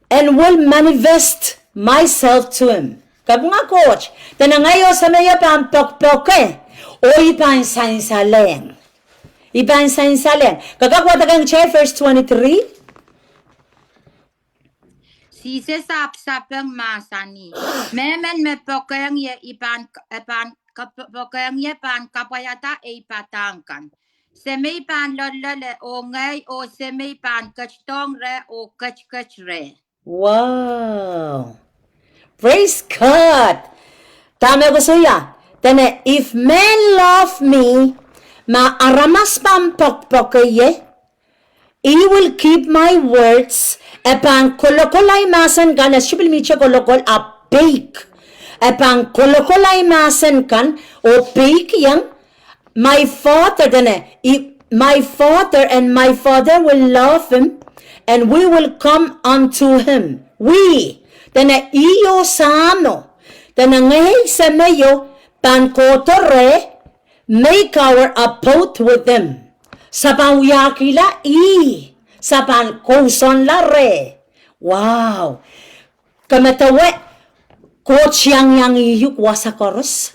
and will manifest myself to him. Kapinga Koht. Dene ngehi oh Semeio pahn poakpoake. Oh I pahn sansalehng. I pahn sansalehng. Ke kak wadekehng kitail verse twenty-three. Sises ahpw sapeng mahsanih, mehmen me poakehng ie I pahn, e pahn, ka-, poakehng ie pahn kapwaiada ei padahk kan. Semei pahn loalloale oh ngehi oh Semei pahn ketidohng reh oh ketiket reh. Wow. Praise God. Dahme koasoia? Dene, if men love me, ma aramas pahn poakpoake ie, he will keep my words, e pahn kolokol ahi mahsen kan, e sohte pil mihte kolokol, ahpw peik. E pahn kolokol ahi mahsen kan, oh peikiong, my Father, dene, he, my Father and my Father will love him, and we will come unto him. We, dene, ih oh Sahmo, dene ngehi Semeio pahn kohdo reh, make our abode with him. Se pahn wiahkihla ih, se pahn kousoanla reh. Wow. Ke medewe, Koht iangiang ih uhk wasa koaros.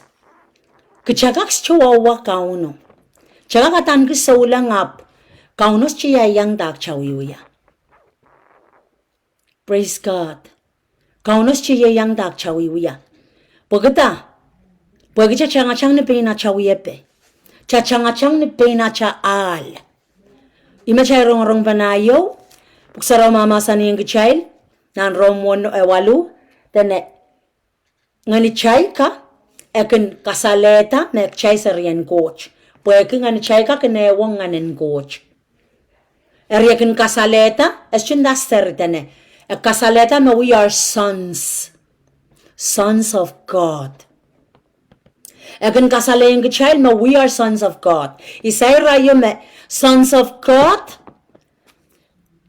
Kita kak sohte wawa Kauno. Kita kak adaneki souleng ahpw Kauno sohte iang dahkot wiewia. Praise God. Kauno sohte iang dahkot wiewia. Pwehki dah? Pwehki kita tangatang ni pein atail wiepe. Kita tangatang ni pein atail ahl. Ih me kitail rongorong pahn aio, Pwuhk Sarawi mahmahsanihong kitail, nan Rom weneu, eh, waluh, dene ngenitail kan, e kin kasalehda me kitail serien Koht. Pwehki ngenitail kan kin ehuong ngehnen Koht. Eri e kin kasalehda, e sohte nda seri dene. E kasalehda me we are sons. Sons of God. E kin kasalehiong kitail me we are sons of God. Ihs irail me sons of God?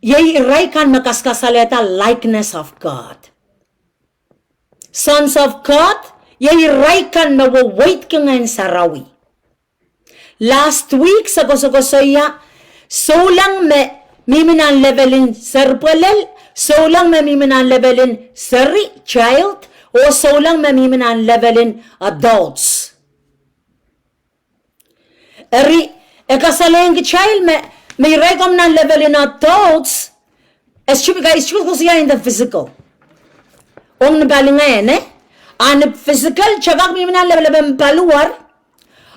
Iei irail kan me kaskasalehda likeness of God. Sons of God, iei irail kan me weweidki Ngehn Sarawi. Last week se koasokoasoia, souleng me mihmi nan levelin seripwelel, souleng me mihmi nan levelin seri, child, oh souleng me mihmi nan levelin adults. Eri, e kasalehiong kitail me, me irail komw nan level en adults, e sohte, e sohte koasoia in the physical. Ong ni palingehn, eh? A ni physical, kitail kak mihmi nan level en paliwar,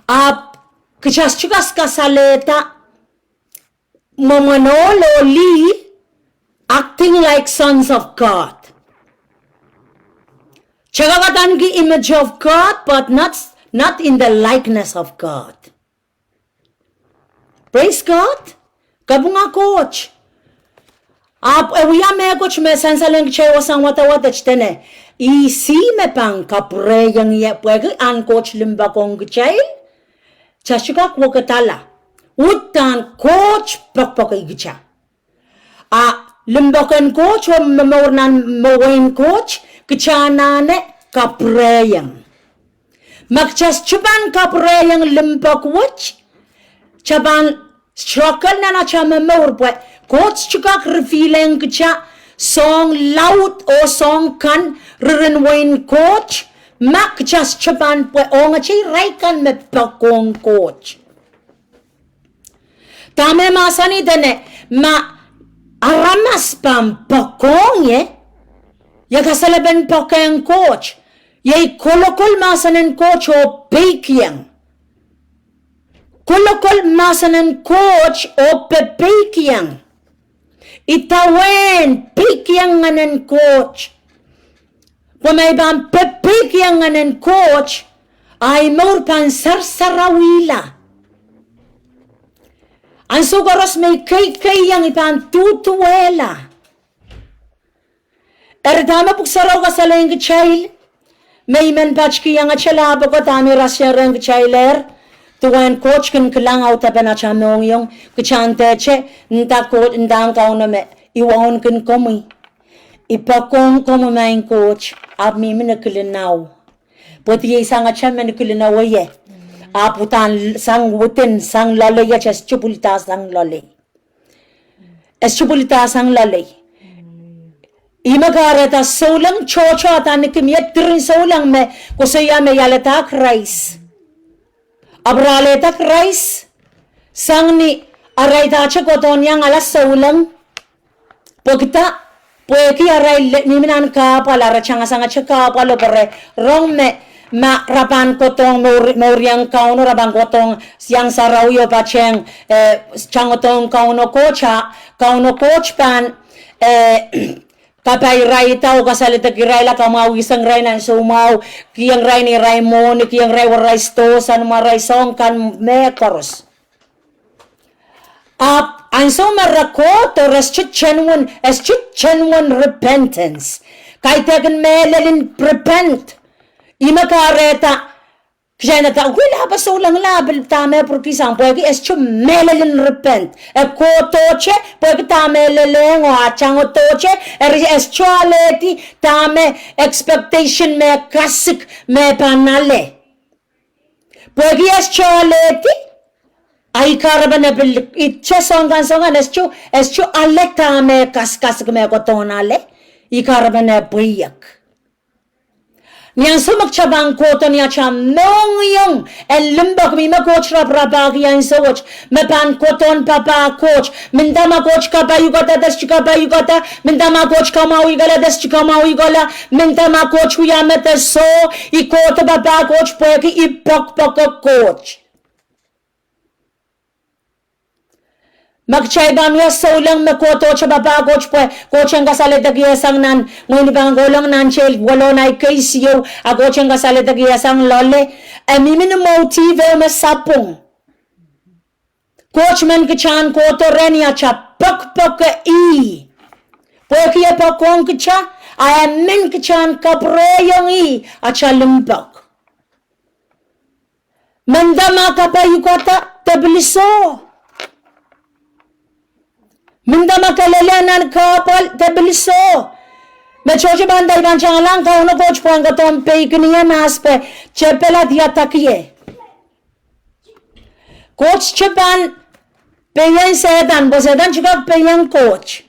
ahpw kitail sohte kak kasalehda mwomwen ohl oh lih, acting like sons of God. Kitail kak adaneki image of God, but not, not in the likeness of God. Praise God. Kapinga Koht. Ahpw e wia mehkot me sansalehng kitail wasahn wadawad, e dene, ihs me pahn kapwurehiong ie, pwehki ahn Koht limpoak ong kitail, kitail sohte kak wekidala. Uhdahn Koht poakpoakehki kitail. A limpoak en Koht oh momour nan wehin Koht, kitail anahne kapwurehiong. Ma kitail sohte pahn kapwurehiong limpoak wet, kitail pahn struggle nan atail momour pwe Koht sohte kak reveal-ehng kitail soahng laud oh soahng kan ririn wehin Koht, ma kitail sohte pahn pwe ong atail irail kan me poakohng Koht. Dahme mahsanih dene, ma aramas pahn poakohng ie, iei kasalepen poakehng Koht, iei kolokol mahsen en Koht oh peikiong. Kolokol mahsen en Koht oh pepeikiong. Idawehn peikiong ngehn en Koht. Pwe ma I pahn pepeikiong ngehn en Koht, ahi mour pahn sarasarawihla. Ansou koaros me I keikeiong I pahn duhduwehla. Eri dahme Pwuhk Sarawi kasalehiong kitail, me I men patikihong atail lahpo ko dahme I rasehng rehn kitailehr, duwen Koht kin kilang audepen atail mohngiong, kitail en dehte, nda Koht, ndahng Kauno me, I wauneki komwi. I poakohng komwi, Maing Koht, ahpw mihmi ni kilinau. Pwe diei sang atail me ni kilinau ie. Ahpw uhdahn sang within, sang loale ie, e sohte pwilda sang loale. E sohte pwilda sang loale. Ih me kahrehda souleng tohto adaneki mie, diren souleng me koasoia me I alehda Krais. Ahpw re alehda Krais sang ni arail dahte kohdohn iang ale souleng. Pwekida, pwehki arail mihmi nan kahpwal, re tangasangete kahpwalo pwe re rong me, ma re pahn kohdohng mour, mour iang Kauno, re pahn kohdohng iang sarawi oh patehng, eh, tangodohng Kauno Koht, a Kauno Koht pahn, eh, kapai irail, oh kasaledek irail, a kamwahwisang irail nan soumwahu, kihong irail neirail mwohni, kihong irail warail sidohsang, mwahu arail soahng kan mehkoaros. Ahpw ansou me re kohdo, re sohte genuine, e sohte genuine repentance. Kaidehkin mehlel en repent. Ih me kahrehda, kitail nda, oh, lahpo souleng, lahpo dahme pwurkihsang, pwehki e sohte mehlel en repent. E kohdohte pwehki dahme lelehng oh a tangodohte, eri e sohte alehdi dahme expectation me kasik me pahn ale. Pwehki e sohte alehdi, a ih kahrepen e pil, ih soahng kan, soahng kan, e sohte, e sohte ale dahme kaskasik me kohdohn ale, ih kahrepen e pweiek. Ni ansou me kitail pahn kohdo ni atail mohngiong en limpoak, mihmi Koht raparapahki ansou wet, me pahn kohdohn papah Koht, mendahte ma Koht kapaiukada de sohte kapaiukada, mendahte ma Koht kamwahwihukala de sohte kamwahwihukala, mendahte ma Koht wia me de soh, I kohdo papah Koht pwehki I poakpoake Koht. Ma kitail pahn wia souleng me kohdohte papah Koht pwe Koht en kasaledekihsang nan, mwein I pahn kohlong nan teil, welahn ahi keis ieu, a Koht en kasaledekihsang loale, e mihmi ni motive ehu me sapwung. Koht men kitail en kohdo rehn ih atail poakpoake ih. Pwehki e poakohng kitail, a e men kitail en kapwurehiong ih atail limpoak. Mendahte ma kapaiukada de pil soh. Mendahte ma ke lelehng nan kahpwal de pil soh. Me tohto pahn nda I pahn tangalahng Kauno Koht pwehn kohdohn peikinie mahs pwe tepel a diadek ie. Koht sohte pahn peien Sehdan, pwe Sehdan sohte kak peien Koht.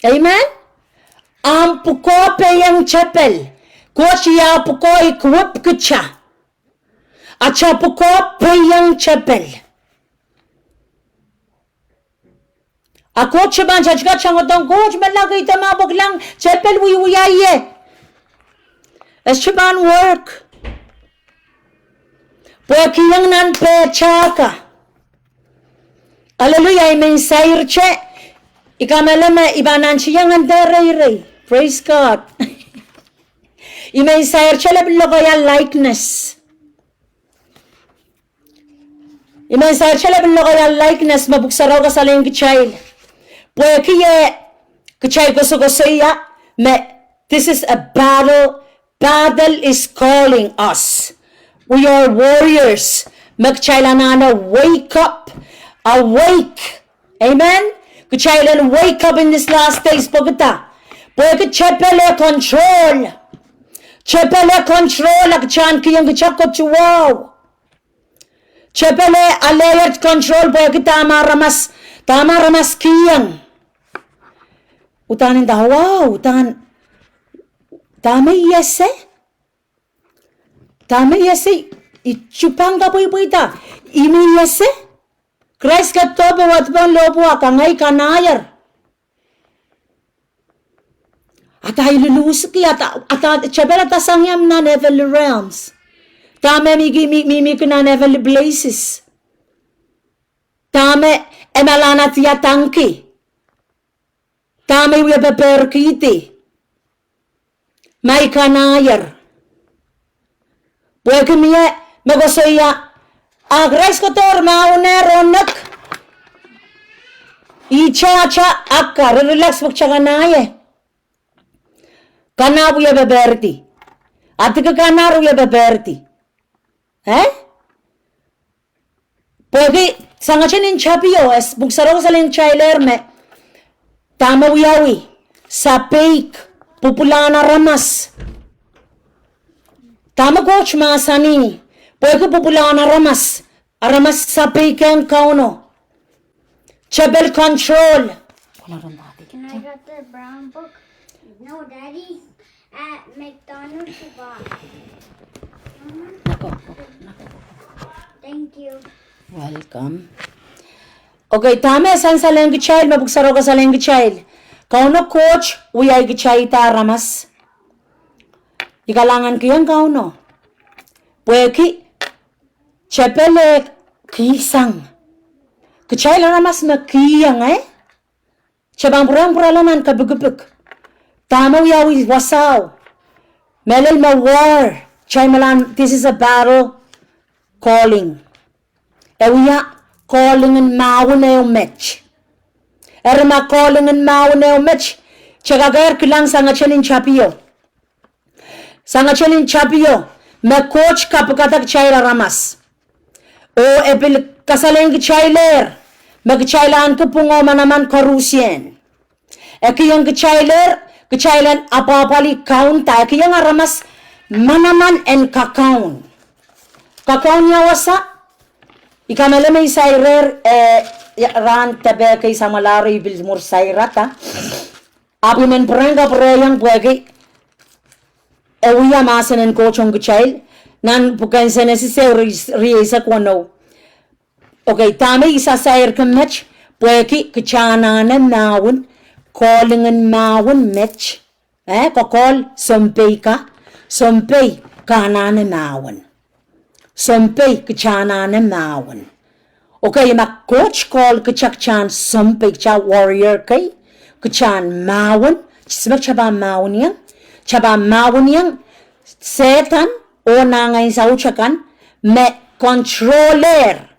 Amen? Ahmw pwukoa peien tepel. Koht iang pwukoa equip kitail. Atail pwukoa peiong tepel. A Koht pahn tetiket, tangodohng Koht, me laki de ma pwe kilang tepel wiewia ie. E sohte pahn work. Pwe kihong nan pehtail ka. Hallelujah, I men sairte, I kamehlele me I pahn nantihong ende reirei. Praise God. I men sairte lepin lokaia likeness. I men sairte lepin lokaia likeness me Pwuhk Sarawi kasalehiong kitail. Pwehki e, kitail koasokoasoia me this is a battle. Battle is calling us. We are warriors. Me kitail anahne wake up, awake. Amen. Kitail en wake up in this last days pwehki da? Pwehki tepel e control. Tepel e control a kitail en kihong kitail kotuwau. Tepel e aleier control pwehki dahme aramas, dahme aramas kihong. Uhdahn nda, wow, uhdahn, dahme I ese? Dahme I ese? I sohte pahn kapwepweida. I men ese? Krais ketido pwe e wadipohn lohpwu a kangoange kanahier. Atail luluhsiki, atail, atail, tepel atail sang ie nan heavenly realms. Dahme mihmi, mihmi, mihmi nan heavenly places. Dahme e malahn diadahngki. Dahme I wie pepehrkihdi. Ma I kanahier. Pwehki mie me koasoia, a Krais ketido mahwenehr oh nek. Ihte atail aka, re relax pwe kitail kanahier. Kanahier wie pepehrdi. Adiki kanahier wie pepehrdi. Eh? Pwehki sangete nin tapio, e Pwuhk Sarawi kasalehiong kitailehr me dahme wiawi, sapeik, pwupwulahn aramas. Dahme Koht mahsanih, pwehki pwupwulahn aramas, aramas sapeik ong Kauno. Tepel control. Can I get the brown book? No, Daddy. At McDonald's you bought. Thank you. Welcome. Okay, dahme sansalehng kitail, me Pwuhk Sarawi kasalehiong kitail. Kauno Koht wiahkitailda aramas. I kalahngan kihong Kauno. Pwehki tepel e kihsang. Kitail aramas me kihong, eh? Kitail pahn pwurehng pwurala nan kapikipik. Dahme wiawi wasao. Mehlel me war. Kitail malahn, this is a battle calling. E wia calling en mahwen ehu met. Eri ma calling en mahwen ehu met, kitail kakehr kilang sangete nin tapio. Sangete nin tapio, me Koht kapikada kitail aramas. Oh e pil kasalehiong kitailehr, me kitail ahneki pwung oh manaman koarusie. E kihong kitailehr, kitail en apwahpwalih kaunda, e kihong aramas manaman en kakaun. Kakaun ia wasa, I kamehlele me I sairehr, eh, rahn depe kei samwalahro I pil mwur sairada. Ahpw I men pwurehng kapwurehiong pwehki e wia mahsen en Koht ong kitail, nan pwuken Senesis ehu rie-, rieisek weneu. Okay, dahme I sasairki met, pwehki kitail anahne mahwen, calling en mahwen met, eh, kokohl sounpei ka, sounpei ke anahne mahwen. Sounpei kitail anahne mahwen. Okay, ma Koht call kitail, kitail sounpei, kitail warrior kei, kitail mahwen, ihs me kitail pahn mahweniong, kitail pahn mahweniong Sehdan oh nah ngehn saut akan me controller,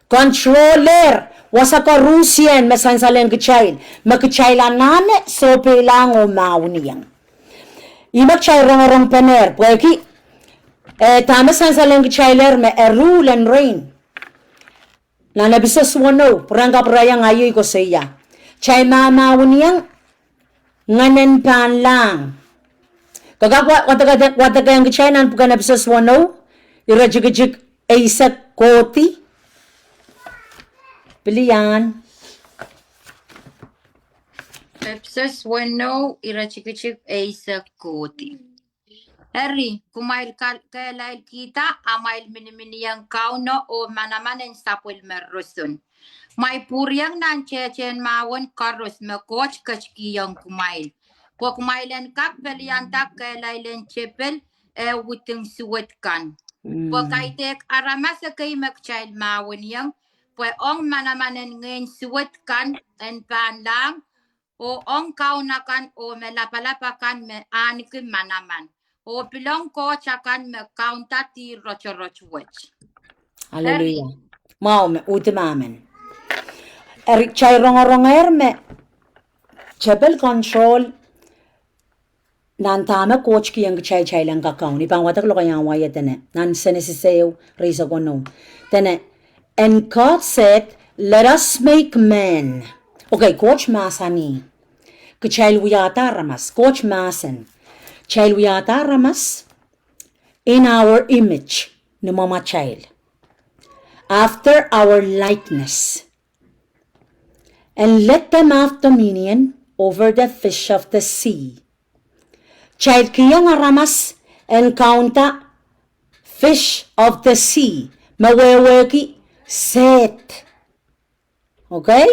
controller wasa koarusie me sansalehng kitail, me kitail anahne sohpeilahng oh mahweniong. Ih me kitail rongorongpenehr, pwehki, eh, dahme sansalehng kitailehr me e rule and reign. Nan Episos weneu, pwurehng kapwurehiong aio I koasoia. Kitail mahmahweniong ngehnen pahnlahng. Ke kak wa-, wadek-, wadekehng kitail nan pwuken Episos weneu, iretikitik eisek kohdi. Pil iang. Episos weneu, iretikitik eisek kohdi. Eri, kumwail kal-, kehlailkihda amwail miniminiong Kauno oh manaman en sapwellime roson. Mwail pwuriong nan tehtehn mahwen koaros me Koht ketikihong kumwail, pwe kumwail en kak pelianda kehlail en tepel eh widing suwed kan. Pwe kaidehk aramas ekei me kitail mahweniong, pwe ong manaman en ngehn suwed kan en pahnlahng, oh ong kaun akan oh me lapalap akan me ahneki manaman, oh pil ong koht akan me kaunda dih rotorot wet. Aleluia. Mwahu me, uhdi mahmen. Eri, kitail rongorongehr me tepel control nan dahme Koht kihong kitail, kitail en kakaun. I pahn wadek lokaiahn wai e dene, nan Senesis ehu, rieisek weneu. Dene, "And God said, 'Let us make man.'" Okay, Koht mahsanih. Kitail wiahda aramas, Koht mahsen. Kitail wiahda aramas in our image, ni mwomwatail. After our likeness. And let them have dominion over the fish of the sea. Kitail kihong aramas en kaunda fish of the sea, me wehwehki sehd. Okay?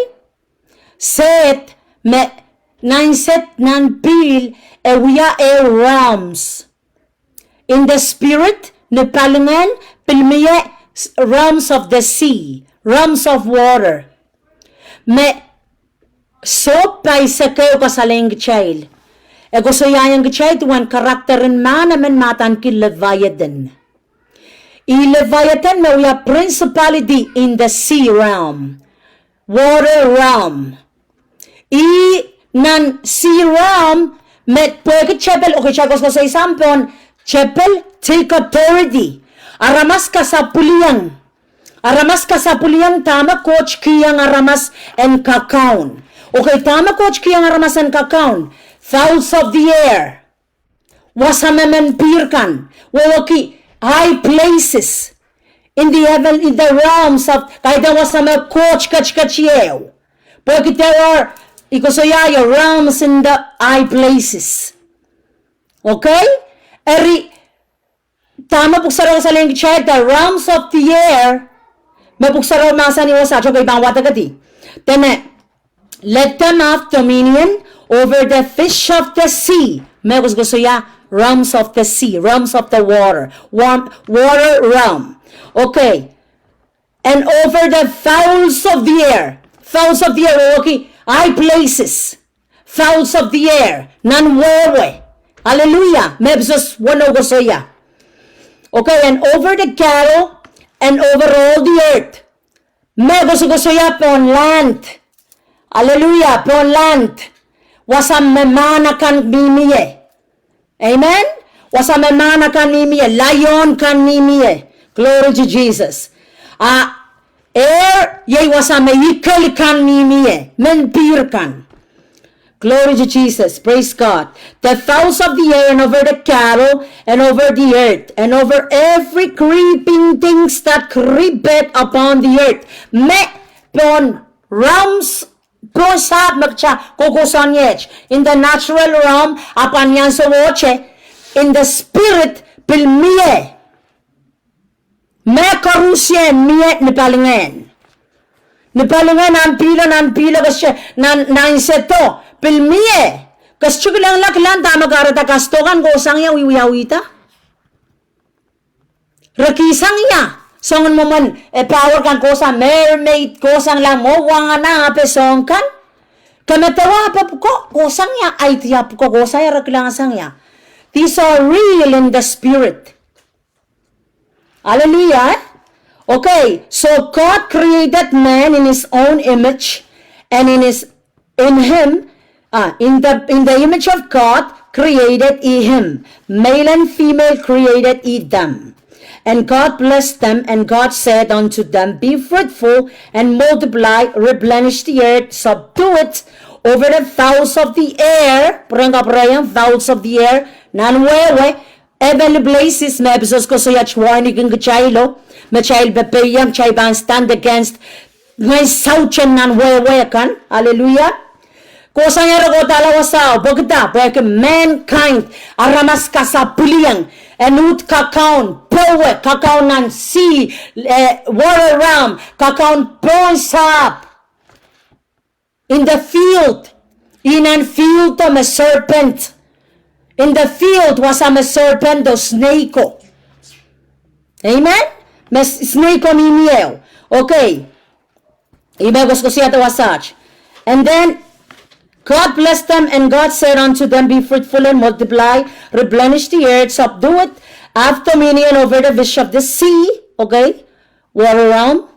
Sehd me nan sehd nan pihl e wia ehu realms. In the spirit, ni palingehn, pil mie s-, realms of the sea, realms of water. Me sohp pahisek ehu kasalehiong kitail. E koasoiaiong kitail duwen character en mahn emen me adaneki Leviathan. Ih Leviathan me wia principality in the sea realm, water realm. Ih nan sea realm me pwehki tepel, okay, kitail koasokoasoisang pohn tepel take authority. Aramas kasapwiliong. Aramas kasapwiliong dahme Koht kihong aramas en kakaun. Okay, dahme Koht kihong aramas en kakaun. Fowls of the air. Wasa me men pihr kan, wehwehki high places in the heaven, in the realms of, kaidehn wasa me Koht ketiket ehu. Pwehki there are, I koasoia, realms in the high places. Okay? Eri, dahme Pwuhk Sarawi kasalehiong kitail, the realms of the air, me Pwuhk Sarawi mahsanih wasa, okay, I pahn wadekedi. Dene, "Let them have dominion over the fish of the sea." Me koasokoasoia realms of the sea, realms of the water, warm, water realm. Okay. "And over the fowls of the air." Fowls of the air, okay, high places. Fowls of the air, nan wehwe. Hallelujah. Me Episos weneu koasoia. Okay, "And over the cattle, and over all the earth." Me koasokoasoia pohn land. Hallelujah, pohn land. Wasa me mahn akan mihmi ie. Amen? Wasa me mahn akan mihmi ie, lion kan mihmi ie. Glory to Jesus. A air, iei wasa me eagle kan mihmi ie, men pihr kan. Glory to Jesus. Praise God. "The fowls of the air, and over the cattle, and over the earth, and over every creeping things that creepeth upon the earth." Me pohn realms, pohn sahpw me kitail kohkohsang ie. In the natural realm, a pahn iang sohte, in the spirit, pil mie. Me koaros mie ni palingehn. Ni palingehn, nan pihlo, nan pihlo, kosehte, nan, nan sehdo, pil mie. Kosehte kilengla kilang dahme kahrehda kasdo kan kohsang ie, wiawiwihda. Re kihsang ie, soangen mwomwen, eh, power kan kohsang, mermaid, kohsang la mwo wangana ape soang kan. Kemedewe ape pwuko, kohsang ie, idea pwuko, kohsang ie, re kilangsang ie. These are real in the spirit. Hallelujah, eh? Okay, so God created man in his own image, and in his, in him, ah, in the, in the image of God created he him. Male and female created he them. And God blessed them, and God said unto them, "Be fruitful and multiply, replenish the earth, subdue it, over the fowls of the air," pwurehng kapwurehiong, fowls of the air, nan wehwe, heavenly places, me Episos koasoia, warning kin kitailo, me kitail pepehiong, kitail pahn stand against ngehn saution nan wehwe kan. Hallelujah. Kohsang ire kohdahla wasao, pwekida, pwehki mankind, aramas kasapwilieng, en uhd kakaun, powe, kakaun nan sea, eh, water realm, kakaun pohn sahpw. In the field, ihnen field o me serpent. In the field, wasa me serpent o snake o. Amen? Me s-, snake o mihmi ehu. Okay. Ih me koasoakoasoiahda wasaht. And then God blessed them, and God said unto them, Be fruitful and multiply, replenish the earth, subdue it, have dominion over the fish of the sea, okay, water realm,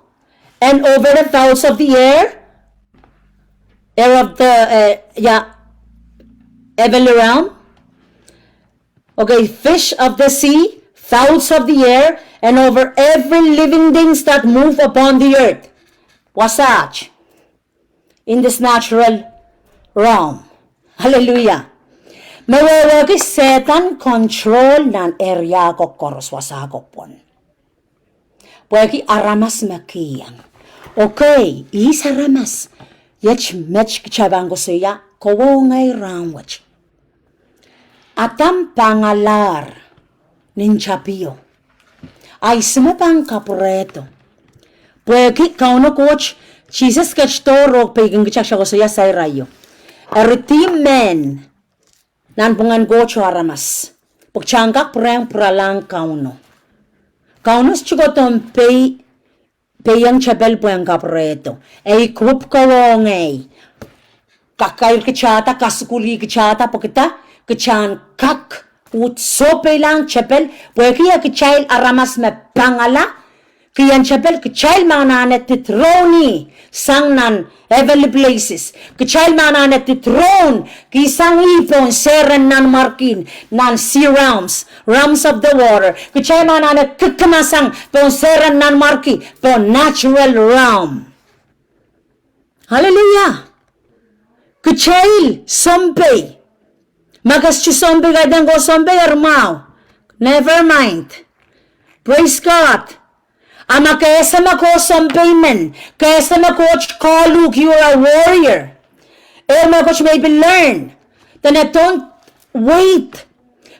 and over the fowls of the air, air of the, uh, yeah, heavenly realm. Okay, fish of the sea, fowls of the air, and over every living things that move upon the earth. Wasaht. In this natural realm. Hallelujah. Me wehwehki Sehdan control nan area ko koaros, wasa ko pwon. Pwehki aramas me kihong. Okay, ihs aramas? Iet met kita pahn koasoia, kowe oh ngehi rahnwet. Adam pangalahr nin tapio. A ihs me pahn kapwurehdo? Pwehki Kauno Koht, Sises ketido rong peikin kita koasoia sair aio. E redeem men nanpwungen Koht oh aramas. Pwe kita en kak pwurehng pwuralahng Kauno. Kauno sohte kohdo pei peiong tepel pwehn kapwurehdo. Ei group kowe oh ngehi. Kakairkihda, kasukuhlkihda, pwekida, kita en kak uhd sohpeilahng tepel, pwehki e kitail aramas me pangala, kien tepel kitail me anahne dethrone sang nan heavenly places. Kitail me anahne dethrone, kihsang ih pohn sehr en nanmwarki, nan sea realms, realms of the water. Kitail me anahne kikimasang pohn sehr en nanmwarki, pohn natural realm. Hallelujah. Kitail sounpei. Ma ke sohte sounpei, kaidehn ke sounpei, eri mwahu. Never mind. Praise God. A ma ke ese me ke sounpei men, ke ese me Koht call uhk, you are a warrior. Ehu mehkot me I pil learn. Dene don't wait.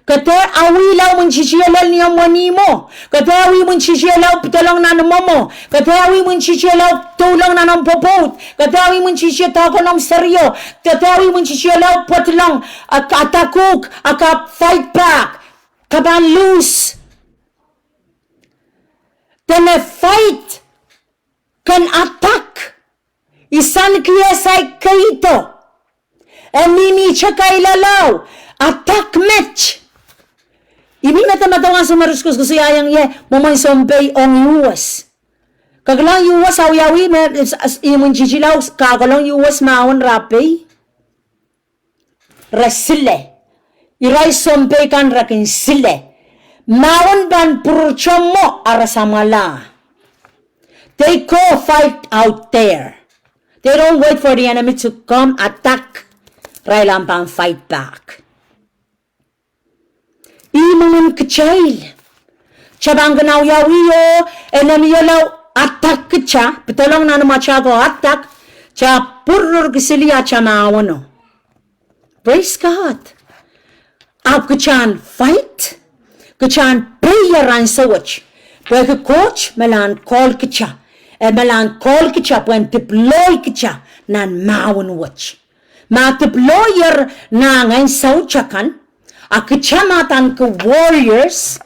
Ke dehr awih lao imwintihti lel ni omw wenihmwo. Ke dehr awih imwintihti lao pedolong nan imwomwo. Ke dehr awih imwintihti lao doulong nan omw pwopwoud. Ke dehr awih imwintihti doakohng omw serio. Ke dehr awih imwintihti lao pwedilong, a, attack uhk, a ke fight back. Ke pahn lose. Dene fight. Ken attack. Isanki saik keido. E mihmihte kailalo. Attack met. I mih medemedewe ansou me re koasoakoasoiaiong ie mwomwen sounpei ong U S. Ke kilang U S awiawi me, s-, s-, imwintihti lao kahkolong U S mahwen rapei. Re sile. Irail sounpei kan re kin sile. Mahwen pahn pwurto mwo a re samwala. They go fight out there. They don't wait for the enemy to come attack. Irail ahpw pahn fight back. Ih mwomwen kitail. Kita pahn kin awiawi oh enemy lao attack kita, pedolong nan imwatail ko attack, kita pwururki sili ata mahweno. Praise God. Ahpw kita en fight, kita en peier ansou wet. Pwehki Koht me lahn call kita, e me lahn call kita pwehn deploy kita nan mahwen wet. Ma deployer nan ansou takan, a kita me adaneki warriors,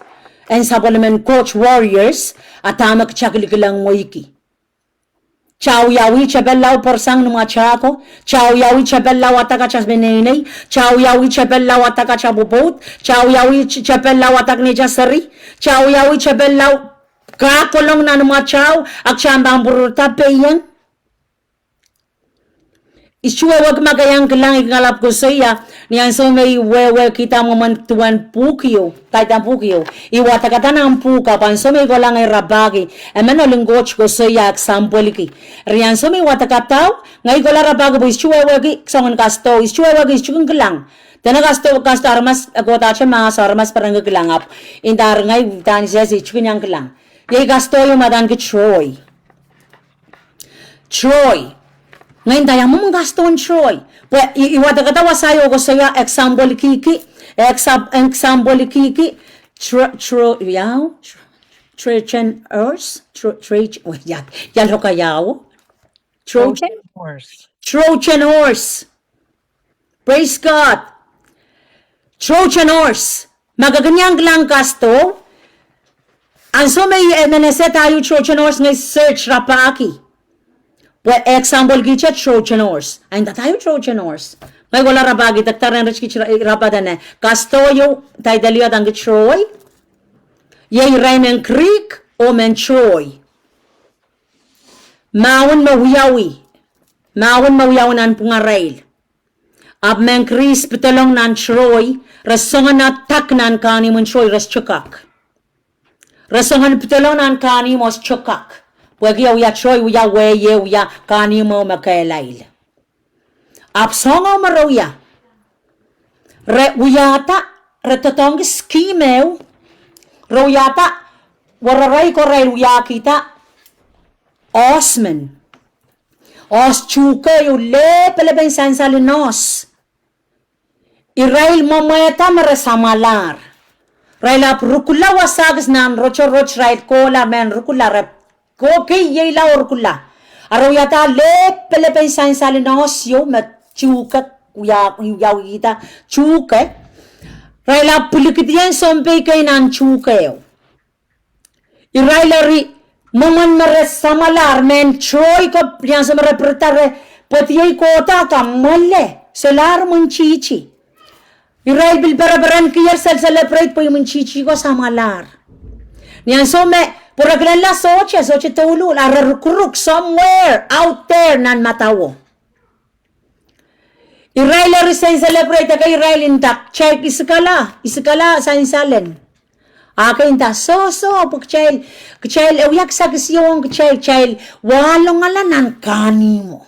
en sapwellimen Koht warriors, a dahme kita kilkilang wehwehki. Kita awiawi tepel lao pwarsang ni imwatail ko, kita awiawi tepel lao attack ata peneinei, kita awiawi tepel lao attack ata pwopwoud, kita awiawi tepel lao attack neita seri, kita awiawi tepel lao kahkolong nan imwatail, a kita pahn pwururda peiong. I sohte wehwehki ma ke iang kilang, I kin kalap koasoia, ni ansou me I wehwehkihda mwomwen duwen pwuhk ieu, kaidehn pwuhk ieu, I wadekada nan pwuhk ahpw ansou me I kohla ngehi rapahki, emen ohl en Koht koasoia example ki. Eri ansou me I wadekada, ngehi kohla rapahki pwe I sohte wehwehki soangen kasdo, I sohte wehwehki, I sohte kin kilang. Dene kasdo, kasdo aramas, e kohdahte mahs, aramas perengki kilang ahpw, inda eri ngehi udahn sehse I sohte kin iang kilang. Iei kasdo ieu me adaneki Troy. Troy. Ngehi nda ia mwomwen kasdohn Troy. Pwe i, i wadek wasa ieu koasoia example kiki, exam-, example kiki, Tro-, Tro-, iau, Tro-, Trojan horse, Tro-, Troj-, oh, ia, ia lokaia. Trojan? Trojan horse. Trojan horse. Praise God. Trojan horse. Ma ke kin iang kilang kasdo, ansou me i, eh, men ese dahio Trojan horse ngehi search rapahki. Pwe example kihte Trojan horse. Ahi nda dahio Trojan horse. Ngehi kohla rapahki, dahkot ren ritki ra-, rapahki dene. Kasdo ieu, title ieu adaneki Troy. Iei irail mehn Greek, oh mehn Troy. Mahwen me wiawi. Mahwen me wiawi nanpwungarail. Ahpw mehn Greece pedolong nan Troy, re songen attack nan kahnimwen Troy re sohte kak. Re songen pedolong nan kahnimwo sohte kak. Pwehki e wia Troy, wia wehi, e wia kahnimwo me kehlail. Ahpw soangen me re wia. Re wiahda, re doadoahngki scheme ehu. Re wiahda, werarail ko irail wiahkihda, oahs men. Oahs tuhke ieu lepelepen sansal en oahs. Irail mwomwehda me re samwalahr. Irail ahpw rukula wasa kis nan rotorot irail kohla mehn rukula re kokeieila oh rukula. Ara wiahda lepelepen sansal en oahs ieu me tuhke wia, wia, wiahkihda tuhke. Irail ahpw pwilikihdiong sounpei kei nan tuhke ehu. Irail eri mwomwen me re samwalahr mehn Troy ko, ni ansou me re pirida re pwediei kohda ka mwele, solahr imwintihti. Irail pil pereperenkihla sel celebrate pwe imwintihti ko samwalahr. Ni ansou me pwurekilenla sohte, sohte douluhl, a re rukuruk somewhere out there nan madawo. Irail eri sen celebrate, ekei irail nda kitail isikala, isikala sansalen. A ekei nda soh, soh, pwe kitail, kitail, e wia kisakis ieu ong kitail, kitail wahlongala nan kahnimwo.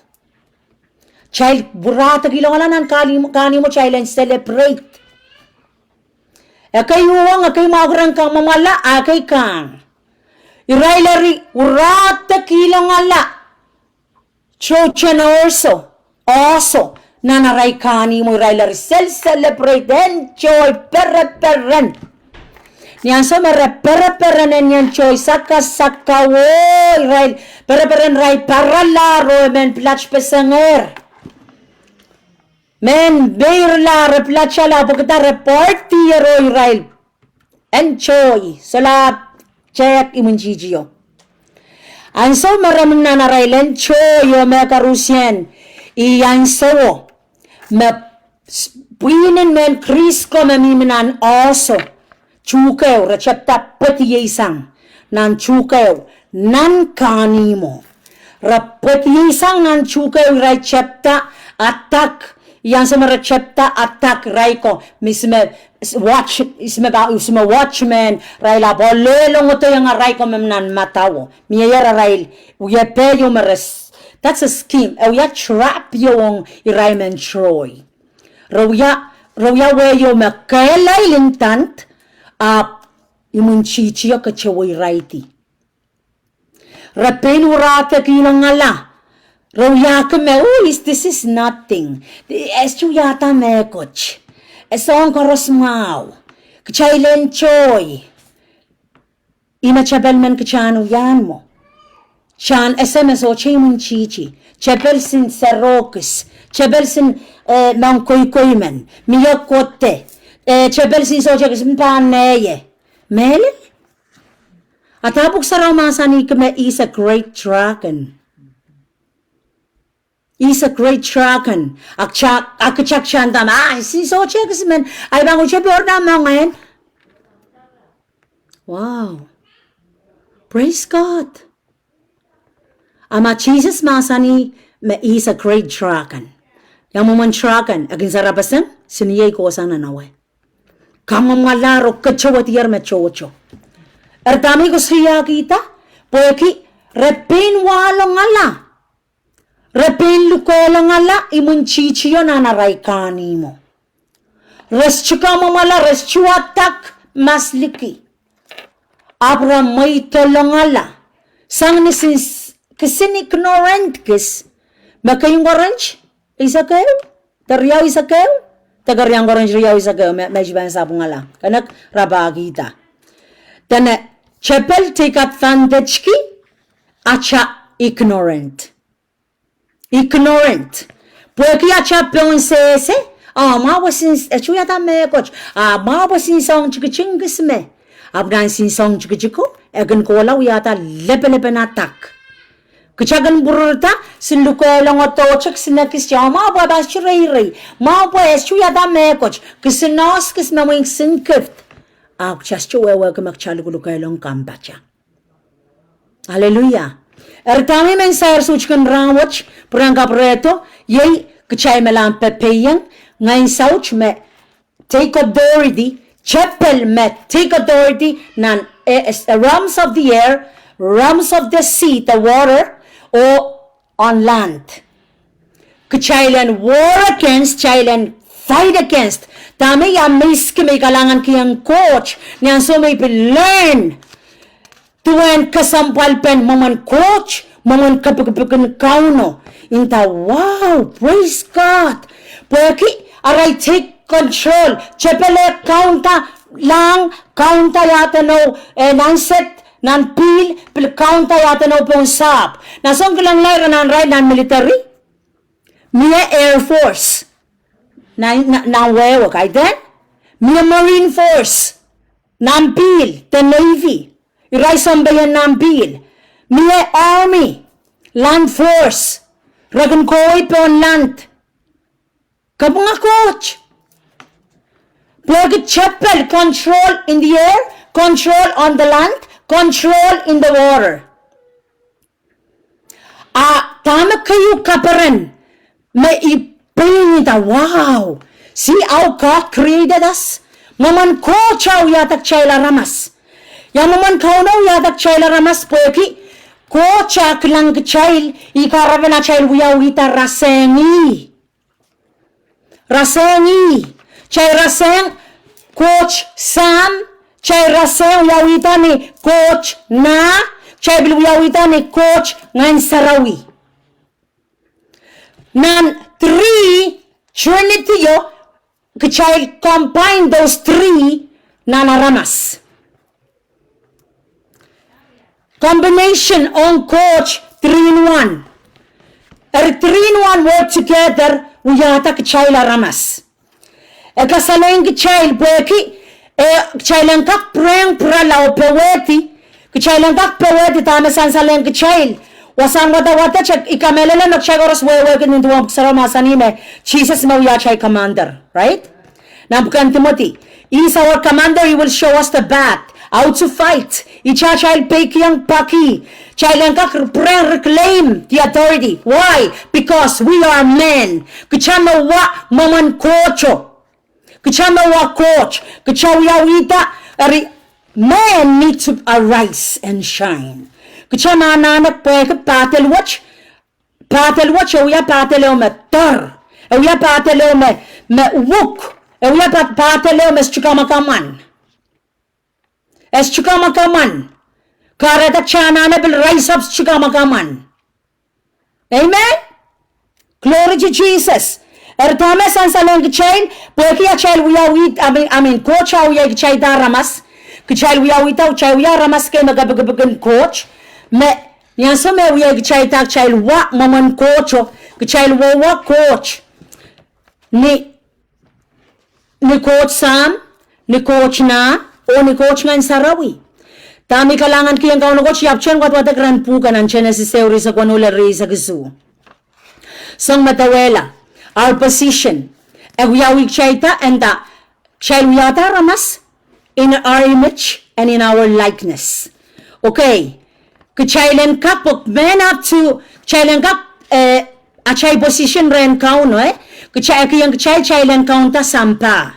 Kitail pwuradekilongala nan kahnimwo, kahnimwo kitail en celebrate. Ekei uhwong, ekei mwahuki ren kamwomwala, a ekei kahng. Irail eri pwuradekilongala Trojan horse, oahso, nan arail kahnimwo irail eri sel celebrate, enjoy, pereperen. Ni ansou me re pereperen en enjoy, sakasakau, irail pereperen irail paralahr oh mehn pilat pesengehr. Mehn meirlahr, re pilatala pwe kitail re party ero irail enjoy, solahr tehk imwintihtio. Ansou me re mi nan arail enjoy oh me koaruhsie, ih ansouo me s-, pwihn en mehn Greece ko me mihmi nan oahso, tuhke ehu, re tepda pwediei sang nan tuhke ehu, nan kahnimwo. Re pwediei sang nan tuhke ehu, irail tepda attack, ih ansou me re tepda attack irail ko, me ihs me s-, watch, ihs me pa, ihs me watchman, irail ahpw lelohng dohng arail ko me nan madawo. Mieier arail, wiepe ieu me re s-, that's a scheme, e wia trap ieu ong irail mehn Troy. Re wia, re wia wehi ieu me kehlail ndand, ahpw imwintihtio ketido irail di. Re pein pwuradekilongala. Re wiahki me, oh, is, this is nothing. E sohte wiahda mehkot. E soahng koaros mwahu. Kitail enjoy. Ih me tepel men kitail en wia mwo. Kitail ese me sohte imwintihti. Tepel sin serokis. Tepel sin, eh, mehn koikoi men. Mie kohdo. Eh, tepel sin sohte kis mpan neie. Mehlel? A dah Pwuhk Sarawi mahsanihki me is a great dragon. Is a great dragon. Ak ta, ak ta kitail nda me, ah, sin sohte kis men, ahi pahn uhte pwourda moangen. Wow. Praise God. A ma Sises mahsanih me is a great dragon. Ia mwomwen dragon, e kin sarapeseng, siniei kohsang nan awe. Kamwomwalahr oh ketiwedier me tohto. Eri dahme I koasoiahkihda, pwehki re pein wahlongala. Re pein lukehlongala imwintihtio nan arail kahnimwo. Re sohte kamwomwala, re sohte attack masliki. Ahpw re mweidolongala. Sang ni sin s-, kisin ignorant kis. Me keieu Korint eisek ehu, de riau eisek ehu, de keriau Korint riau eisek ehu, me, me I pahn sapwungala. Kene rapahkihda. Dene, tepel take advantage ki ata ignorant. Ignorant. Pwehki ata pohn sehse, ah, mwahu pwe sin, eh, wiahda mehkot, ah, mwahu pwe sin soang tikitik kis me. Ahpw nan sin soang tikitiko, e kin kohla wiahda lepelepen attack. Kita kin pwurda, sin lukehlong oh dohte kisin ekis, ah, mwahu pwe pahn sohte reirei, mwahu pwe e sohte wiahda mehkot, kisin oahs kis me mwein kisin gift. Ahpw kita sohte wehwehki me kita lukelukehlong kampahte. Aleluia. Eri dahme I men sair soutik en rahnwet, pwurehng kapwurehdo, iei kitail me lahn pepeiong, ngehn saut me take authority, tepel me take authority nan, eh, eh, realms of the air, realms of the sea, the water, oh on land. Kitail en war against, kitail en fight against. Dahme I ameiski me I kalahngankihong Koht, ni ansou me I pil learn duwen kesempwalpen mwomwen Koht, mwomwen kepikipik en Kauno. Inda, wow, praise God. Pwehki, arail take control. Tepel e kaunda lahng, kaunda iadenou, eh, nan sehd, nan pihl, pil kaunda iadenou pohn sahpw. Nan soang kilang lahr nan irail nan military. Mie Air Force. Nan, nan, nan wehwe kaidehn. Mie Marine Force. Nan pihl, the Navy. Irail sounpei en nan pihl. Mie Army, Land Force. Re kin kohwei pohn land. Kapinga Koht. Pwehki tepel control in the air, control on the land, control in the water. A dahme keieu kaperen me I pil inda, wow. See how God created us? Mwomwen Koht a wiahda kitail aramas. Ia mwomwen Kauno wiahda kitail aramas? Pwehki Koht a kilang kitail, ih kahrepen atail wiawihda rasehng ih. Rasehng ih. Kitail rasehng Koht Sahm, kitail rasehng wiawihda ni Koht Nah, kitail pil wiawihda ni Koht Ngehn Sarawi. Nan three, Trinity o, kitail combine those three nan aramas. Combination ong Koht three in one. Eri three in one work together, wiahda kitail aramas. E kasalehiong kitail pwehki, eh, kitail en kak pwurehng pwurala oh powehdi, kitail en kak powehdi dahme sansalehng kitail. Wasahn wadawad te I kamehlele me kitail koaros wehwehki nin duwen pwuhk sarawi mahsanih me Sises me wia atail commander, right? Nan pwuken Timoty, He is our commander, He will show us the path, how to fight. Ihte atail peikiong peki, kitail en kak pwurehng reclaim the authority. Why? Because we are men. Kita me wa mwomwen Kohto. Kita me wa Koht. Kita wiawihda, eri, men need to arise and shine. Kita me anahne pwehki pahdel wet, pahdel wet e wia pahdel ehu me doar. E wia pahdel ehu me, me wuk. E wia pa-, pahdel ehu me sohte kamwakamwan. E sohte kamwakamwan. Kahrehda kita anahne pil rise up sohte kamwakamwan. Amen? Glory to Jesus. Eri dahme sansalehng kitail, pwehki atail wiawihda, I mean, I mean, Koht a wiahkitailda aramas. Kitail wiawihda, kitail wia aramas kei me kepikipik en Koht. Me, ni ansou me wiahkitailda kitail wa mwomwen Kohto, kitail wia Koht. Ni ni Koht Sahm, ni Koht Nah, oh ni Koht Ngehn Sarawi. Dahme I kalahngankihong Kauno Koht, I ahpwtehn wadwadek rehn pwuhk nan Genesis ehu, ire eisek weneu lel ire eisek isuh. Soang me dawehla, our position. E wiawihkitailda, e nda, kitail wiahda aramas in our image and in our likeness. Okay. Kitail en kak pwuk men up to, kitail en kak, eh, atail position rehn Kauno, eh? Kitail, kihong kitail, kitail en kaunda sampah.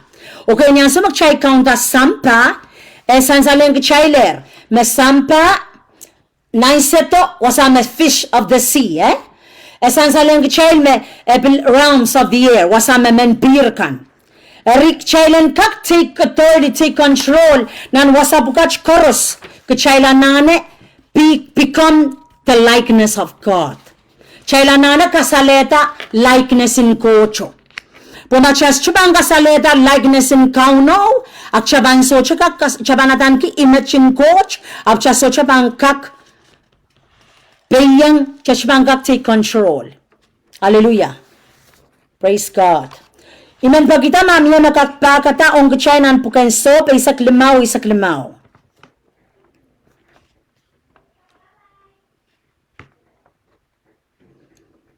Okay, ni ansou me kitail kaunda sampah, e sansalehng kitailehr me sampah, nan sehdo, wasa me fish of the sea, eh? E sansalehng kitail me, eh, pil realms of the air, wasa me men pihr kan. Eri kitail en kak take authority, take control, nan wasa pwukat koaros, kitail anahne be-, become the likeness of God. Kitail anahne kasalehda likeness en Koht o. Pwe ma kitail sohte pahn kasalehda likeness en Kauno, a kitail pahn sohte kak kas-, kitail pahn adaneki image en Koht, a kitail sohte pahn kak peiong, kitail sohte pahn kak take control. Hallelujah. Praise God. I men pekida ma mie me kak pahkada ong kitail nan pwuken Sohp eisek limau, eisek limau.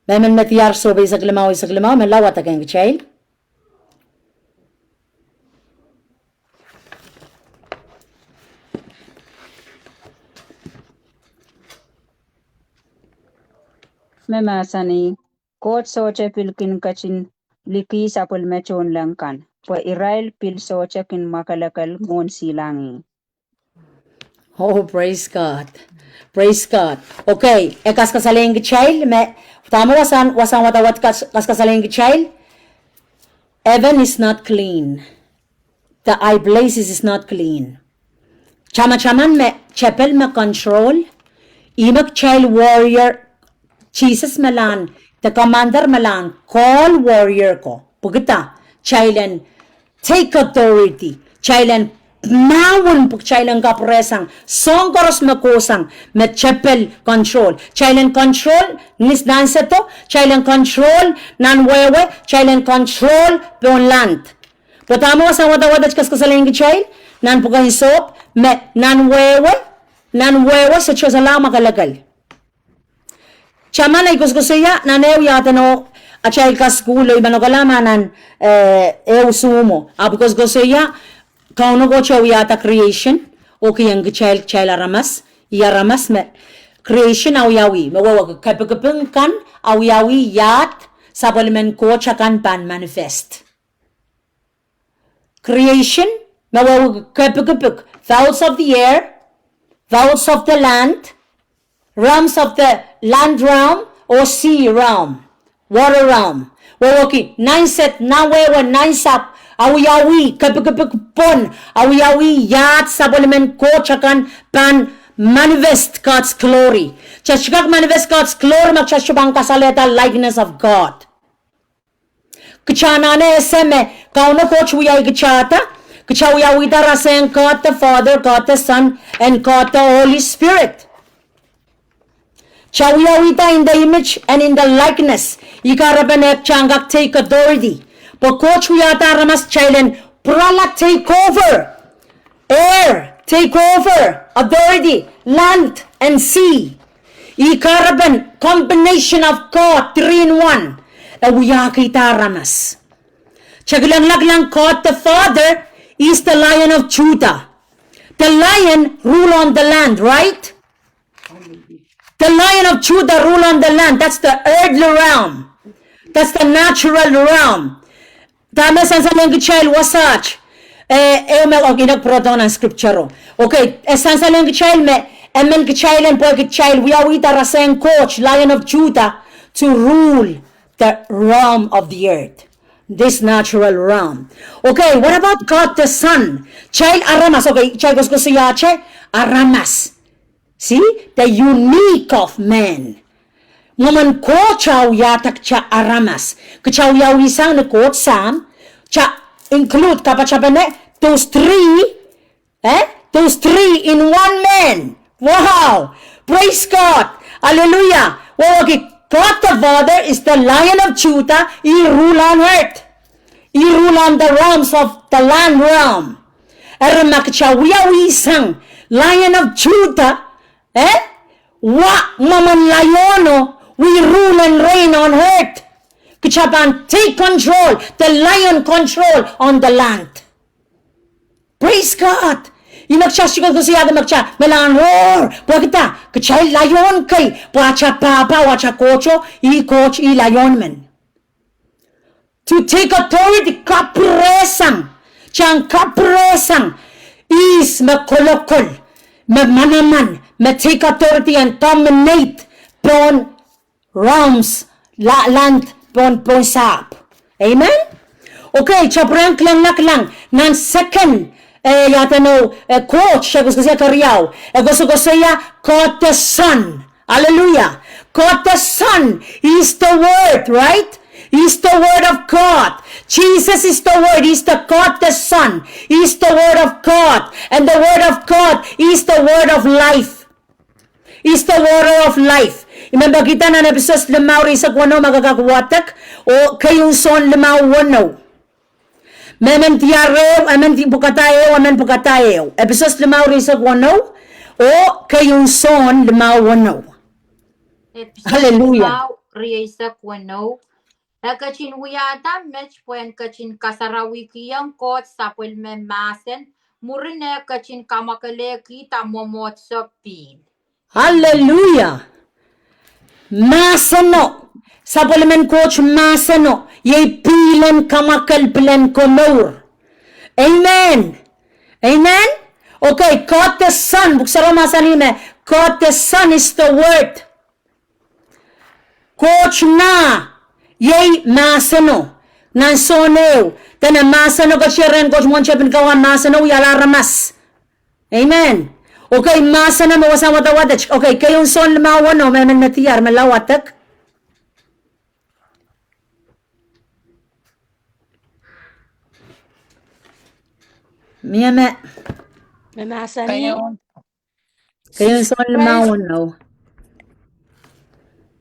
Mehmen me diar Sohp eisek limau, eisek limau, me lao wadek ong kitail. Me mahsanih, Koht sohte pil kin ketin liki sapwellime tohnleng kan, pwe irail pil sohte kin mwakelekel mwohn silangih. Oh, praise God. Praise God. Okay, e kaskasalehiong kitail me, dahme wasahn, wasahn wadawad kas-, kaskasalehiong kitail, heaven is not clean. The high places is not clean. Tamataman me tepel me control, ih me kitail warrior, Sises me lahn, the commander me lahn, call warrior ko. Pwekida, kitail en take authority. Kitail en mahwen pwe kitail en kapwuresang soahng koaros me kohsang, me tepel control. Kitail en control ni nahn sehdo, kitail en control nan wehwe, kitail en control pohn land. Pwe dahme wasahn wadawad et kaskasalehiong kitail, nan pwuken Sohp, me nan wehwe, nan wehwe sohte solahr mwakelekel. Taman ei koasokoasoia nan ehu iahden o atail kasukuhl, oh i manokehla ma nan, eh, ehu Zoom o. Ahpw koasokoasoia, Kauno Koht e wiahda creation, oh kihong kitail, kitail aramas, ih aramas me creation awiawi, me wehwehki kepikipik kan awiawi iahd sapwellimen Koht akan pahn manifest. Creation, me wehwehki kepikipik, fowls of the air, fowls of the land, realms of the land realm, oh sea realm, water realm. Wehwehki nahn sehd, nahn wehwe, nahn sahpw, awiawi, kepikipik pwon, awiawi iahd sapwellimen Koht akan pahn manifest God's glory. Kitail sohte kak manifest God's glory ma kitail sohte pahn kasalehda likeness of God. Kitail anahne ese me Kauno Koht wiawi kitailda, kitail wiawihda rasehng God the Father, God the Son, and God the Holy Spirit. Kitail wiawihda in the image and in the likeness. Ih kahrepen eh kitail en kak take authority. Pwe Koht wiahda aramas kitail en pwurala take over. Air, take over, authority, land and sea. Ih kahrepen combination of God, three in one. E wiahkihda aramas. Kitail kilang laklang God the Father is the Lion of Judah. The lion rule on the land, right? The Lion of Judah rule on the land. That's the earthly realm. That's the natural realm. Dahme sansalehng kitail wasaht? Eh, eh, me, okay, inek pwurodo nan scripture o. Okay, eh, sansalehng kitail me, eh, men kitail en pwe kitail wiawihda rasehng Koht, Lion of Judah, to rule the realm of the earth. This natural realm. Okay, what about God the Son? Kitail aramas, okay, kitail koasokoasoiahte aramas. See, the unique of man. Mwomwen Koht a wiahda kitail aramas. Kitail wiawi sang ni Koht Sahm. Kitail include kapatapene, those three, eh? Those three in one man. Wow! Praise God. Hallelujah. Wehwehki God the Father is the Lion of Judah. He rule on earth. He rule on the realms of the land realm. Eri ma kitail wiawi sang Lion of Judah, eh? Wa mwomwen Lion o, we rule and reign on earth. Kitail pahn take control, the Lion control on the land. Praise God. Ih me kitail sohte koasokoasoiahki me kitail, me lahn roar, pwehki dah, kitail Lion kei, pwe atail pahpa, atail Koht o, ih Koht, ih Lion men. To take authority, kapwuresang, kitail en kapwuresang ihs me kolokol, me manaman, me take authority and dominate pohn realms, la-, land pohn, pohn sahpw. Amen? Okay, kitail pwurehng kilang laklang nan second, eh, iahden o, eh, Koht, kitail koasokoasoia keriau. E koasokoasoia God the Son. Hallelujah. God the Son is the Word, right? Is the Word of God. Jesus is the Word. Is the God the Son. Is the Word of God. And the Word of God is the Word of life. Is the water of life. I men peki nan Episos limau rieisek weneu me ke kak wadek, oh keieun Sohn limau weneu. Mehmen diar ehu, ehmen di pwukada ehu, ehmen pwukada ehu. Episos limau rieisek weneu, oh keieun Sohn limau weneu. Episos limau rieisek weneu. E ketin wiahda met pwehn ketin kasarawihkihong Koht sapwellime mahsen, mwurin e ketin kamwakelehkihda mwomwohdiso pihl. Hallelujah. Mahseno, sapwellimen Koht mahseno, iei pihl en kamwakel, pihl en komour. Amen. Amen. Okay, God the Son, pwuhk sarawi mahsanih me God the Son is the Word. Koht Nah, iei mahseno, nan Sohn ehu, dene mahseno ketiket rehn Koht mwohn tepin kawah, mahseno wiahla aramas. Amen. Okay, mahseno me wasa wadawadek. Okay, keieun Sohn limau weneu, mehmen me diar me la wadek. Mie me. Me mahsanih. Keieun Sohn limau weneu.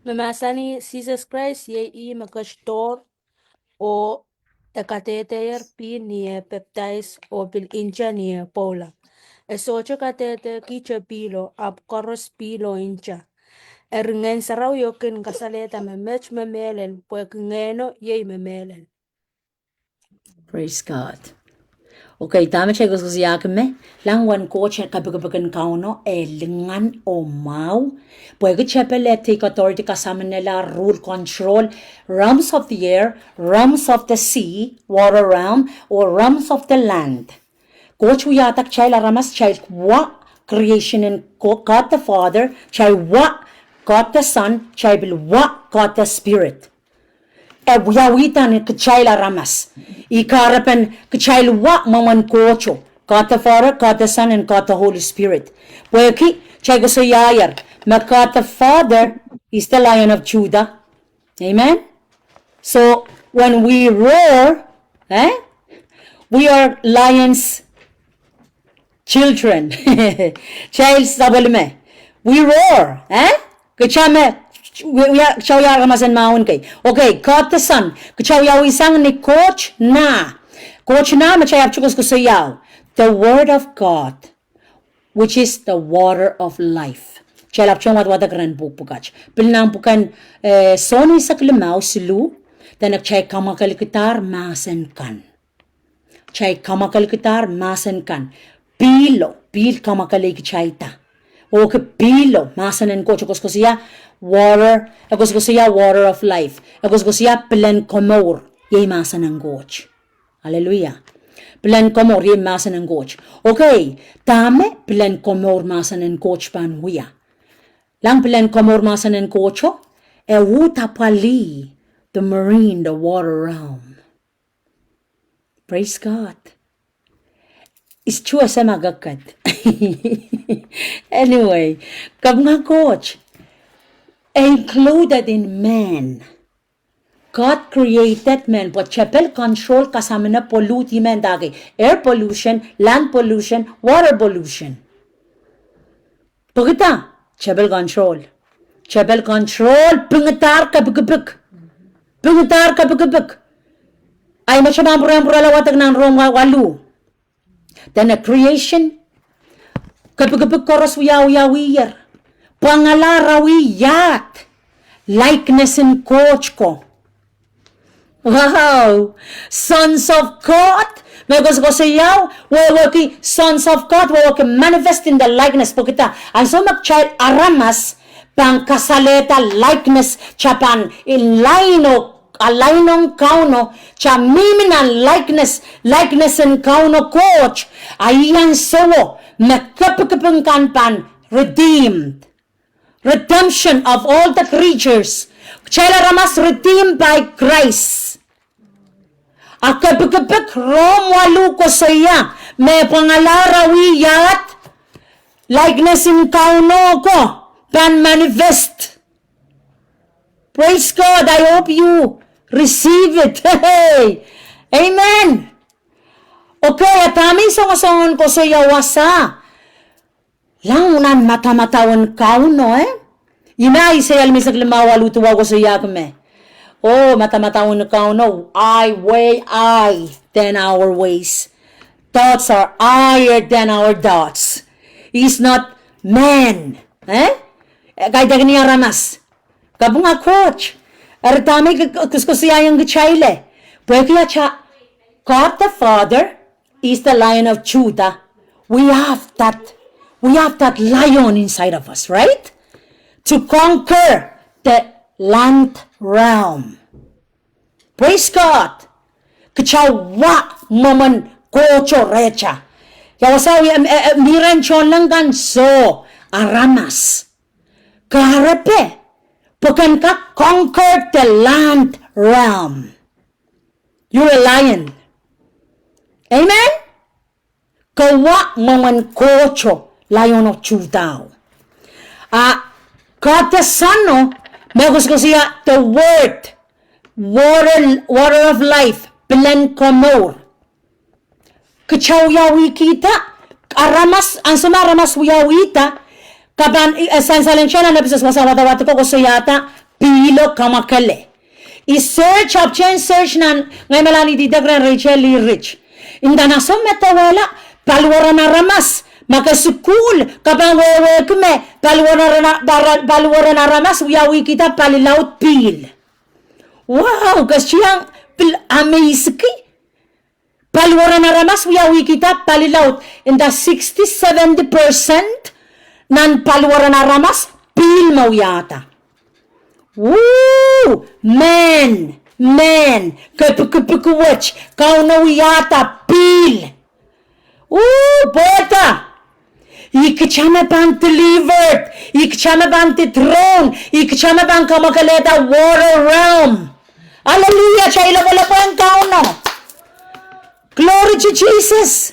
Me mahsanih Sises Krais iei ih me ketidohr, oh e kadehdehier pihl ni eh pepdais oh pil nta ni eh pwoula. E sohte kadehdehkihte pihlo, ahpw koaros pihlo nta. Eri Ngehn Sarawi kin kasalehda me met me mehlel, pwehki Ngehno iei me mehlel. Praise God. Okay, dahme kitail koasokoasoiahki me, lang uwen Koht, kepikipik en Kauno e lingan oh mwahu. Pwehki tepel e take authority, kasaminala, rule, control realms of the air, realms of the sea, water realm, or realms of the land. Koht wiahda kitail aramas, kitail wa creation en Ko-, God the Father, kitail wa God the Son, kitail pil wa God the Spirit. E wiawihda ni kitail aramas. Ih kahrepen kitail wa mwomwen Kohto. God the Father, God the Son, and God the Holy Spirit. Pwehki kitail koasoiahier me God the Father is the Lion of Judah. Amen. So when we roar, eh, we are lion's children. Kitail sapwellime. We roar, eh? Kitail me, we, we are, kitail aramas en mahwen kei. Okay, God the Son. Kitail wiawi sang ni Koht Nah. Koht Nah me kitail ahpwtehn koasokoasoia. The Word of God, which is the water of life. Kitail ahpwtehn wadawadek rehn pwuhk pwukat. Pil nan pwuken, eh, Sohn eisek limau siluh, dene kitail kamwakelkidahr mahsen kan. Kitail kamwakelkidahr mahsen kan. Pihlo, pihl kamwakelei kitailda. Oh ke pihlo, mahsen en Koht e koasokoasoia water, e koasokoasoia water of life. E koasokoasoia pihl en komour, iei mahsen en Koht. Hallelujah. Pihl en komour, iei mahsen en Koht. Okay, dahme pihl en komour mahsen en Koht pahn wia? Lang pihl en komour mahsen en Kohto, e uhd apwalih the marine, the water realm. Praise God. Is tuasa ma kakad. Anyway, kapinga Koht, e included in man. God created man, pwe tepel control kasamine pollute man dahkei. Air pollution, land pollution, water pollution. Pwekida, tepel control. Tepel control, pingidahr kepikipik. Pingidahr kepikipik. Ahi me tamam pwurehng pwurala wadek nan Rom wa-, waluh. Dene creation, kepikipik koaros wiawiawiher. Pwangala rawi iahd likeness en Koht ko. Wow! Sons of God, me koasokoasoia, wehwehki sons of God, wehwehki manifest in the likeness, pwekida. Ansou me kitail aramas pahn kasalehda likeness, kitail pahn in line oh align ong Kauno, kitail mihmi nan likeness, likeness en Kauno Koht, a ih ansowo me kepikipik kan pahn redeemed. Redemption of all the creatures. Kitail aramas redeemed by Christ. A kepikipik Rom waluh koasoia, me pwangala rawi iahd likeness en Kauno ko pahn manifest. Praise God. I hope you receive it. Hey. Amen. Okay, a dahme I songosong en koasoia wasa? Lao nan madamadau en Kauno, eh? Ih me Aiseia limeisek limau waluh duwau koasoiahki me, oh, madamadau en Kauno, I weigh high than our ways. Thoughts are higher than our thoughts. He's not man, eh? Kaidehk ni aramas. Kapinga Koht. Eri dahme I koasokoasoiaiong kitail? Pwehki atail God the Father is the Lion of Judah. We have that, we have that lion inside of us, right? To conquer the land realm. Praise God. Kitail wa mwomwen Koht rehtail. Ia wasa, eh, eh, eh, mi rehn tohnleng kan, soh, aramas. Kahrepe, pwe ke en kak conquer the land realm. You're a lion. Amen? Ke wa mwomwen Koht, Lion of Judah. A, God the Son o, me koasokoasoia the word, water, water of life, pilen komour. Kitail wiawihkihda, aramas, ansou me aramas wiawihda, ke pahn, eh, sansal en John nan Episos wasa wadawad ko koasoiahda pihlo kamwakele. I search, option search nan, ngehi me lahn ididek rehn Rachel Lee Rich. Nda nan ansou me dewehla, paliweren aramas, ma ke sukuhl, ke pahn wehwehki me, paliweren ara-, para-, paliweren aramas wiawihkihda palilaud pihl. Wow, ke sohte iang pil amazeki. Paliweren aramas wiawihkihda palilaud, nda sixty, seventy percent nan paliweren aramas pihl me wiahda. Woo, mehn, mehn, kepikipik wet, Kauno wiahda pihl. Woo, pwehda. Ih kitail me pahn delivered, ih kitail me pahn dethroned, ih kitail me pahn kamwakelehda water realm. Hallelujah, kitail lopwolopwohng Kauno. Glory to Jesus.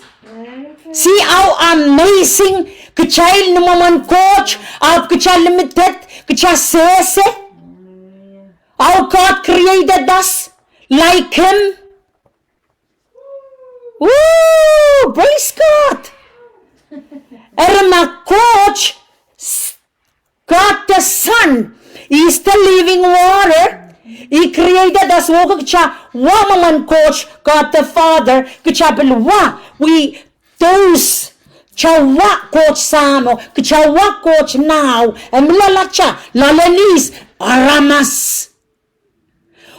See how amazing kitail ni mwomwen Koht, ahpw kitail limited, kitail sehse. How God created us like him. Woo! Praise God! Eri ma Koht, God the Son, is the living water. He created us. Wehwehki kitail wa mwomwen Koht, God the Father, kitail pil wa, we those, kitail wa Koht Sahmo, kitail wa Koht Nau, e mi loalatail, loale nis, aramas.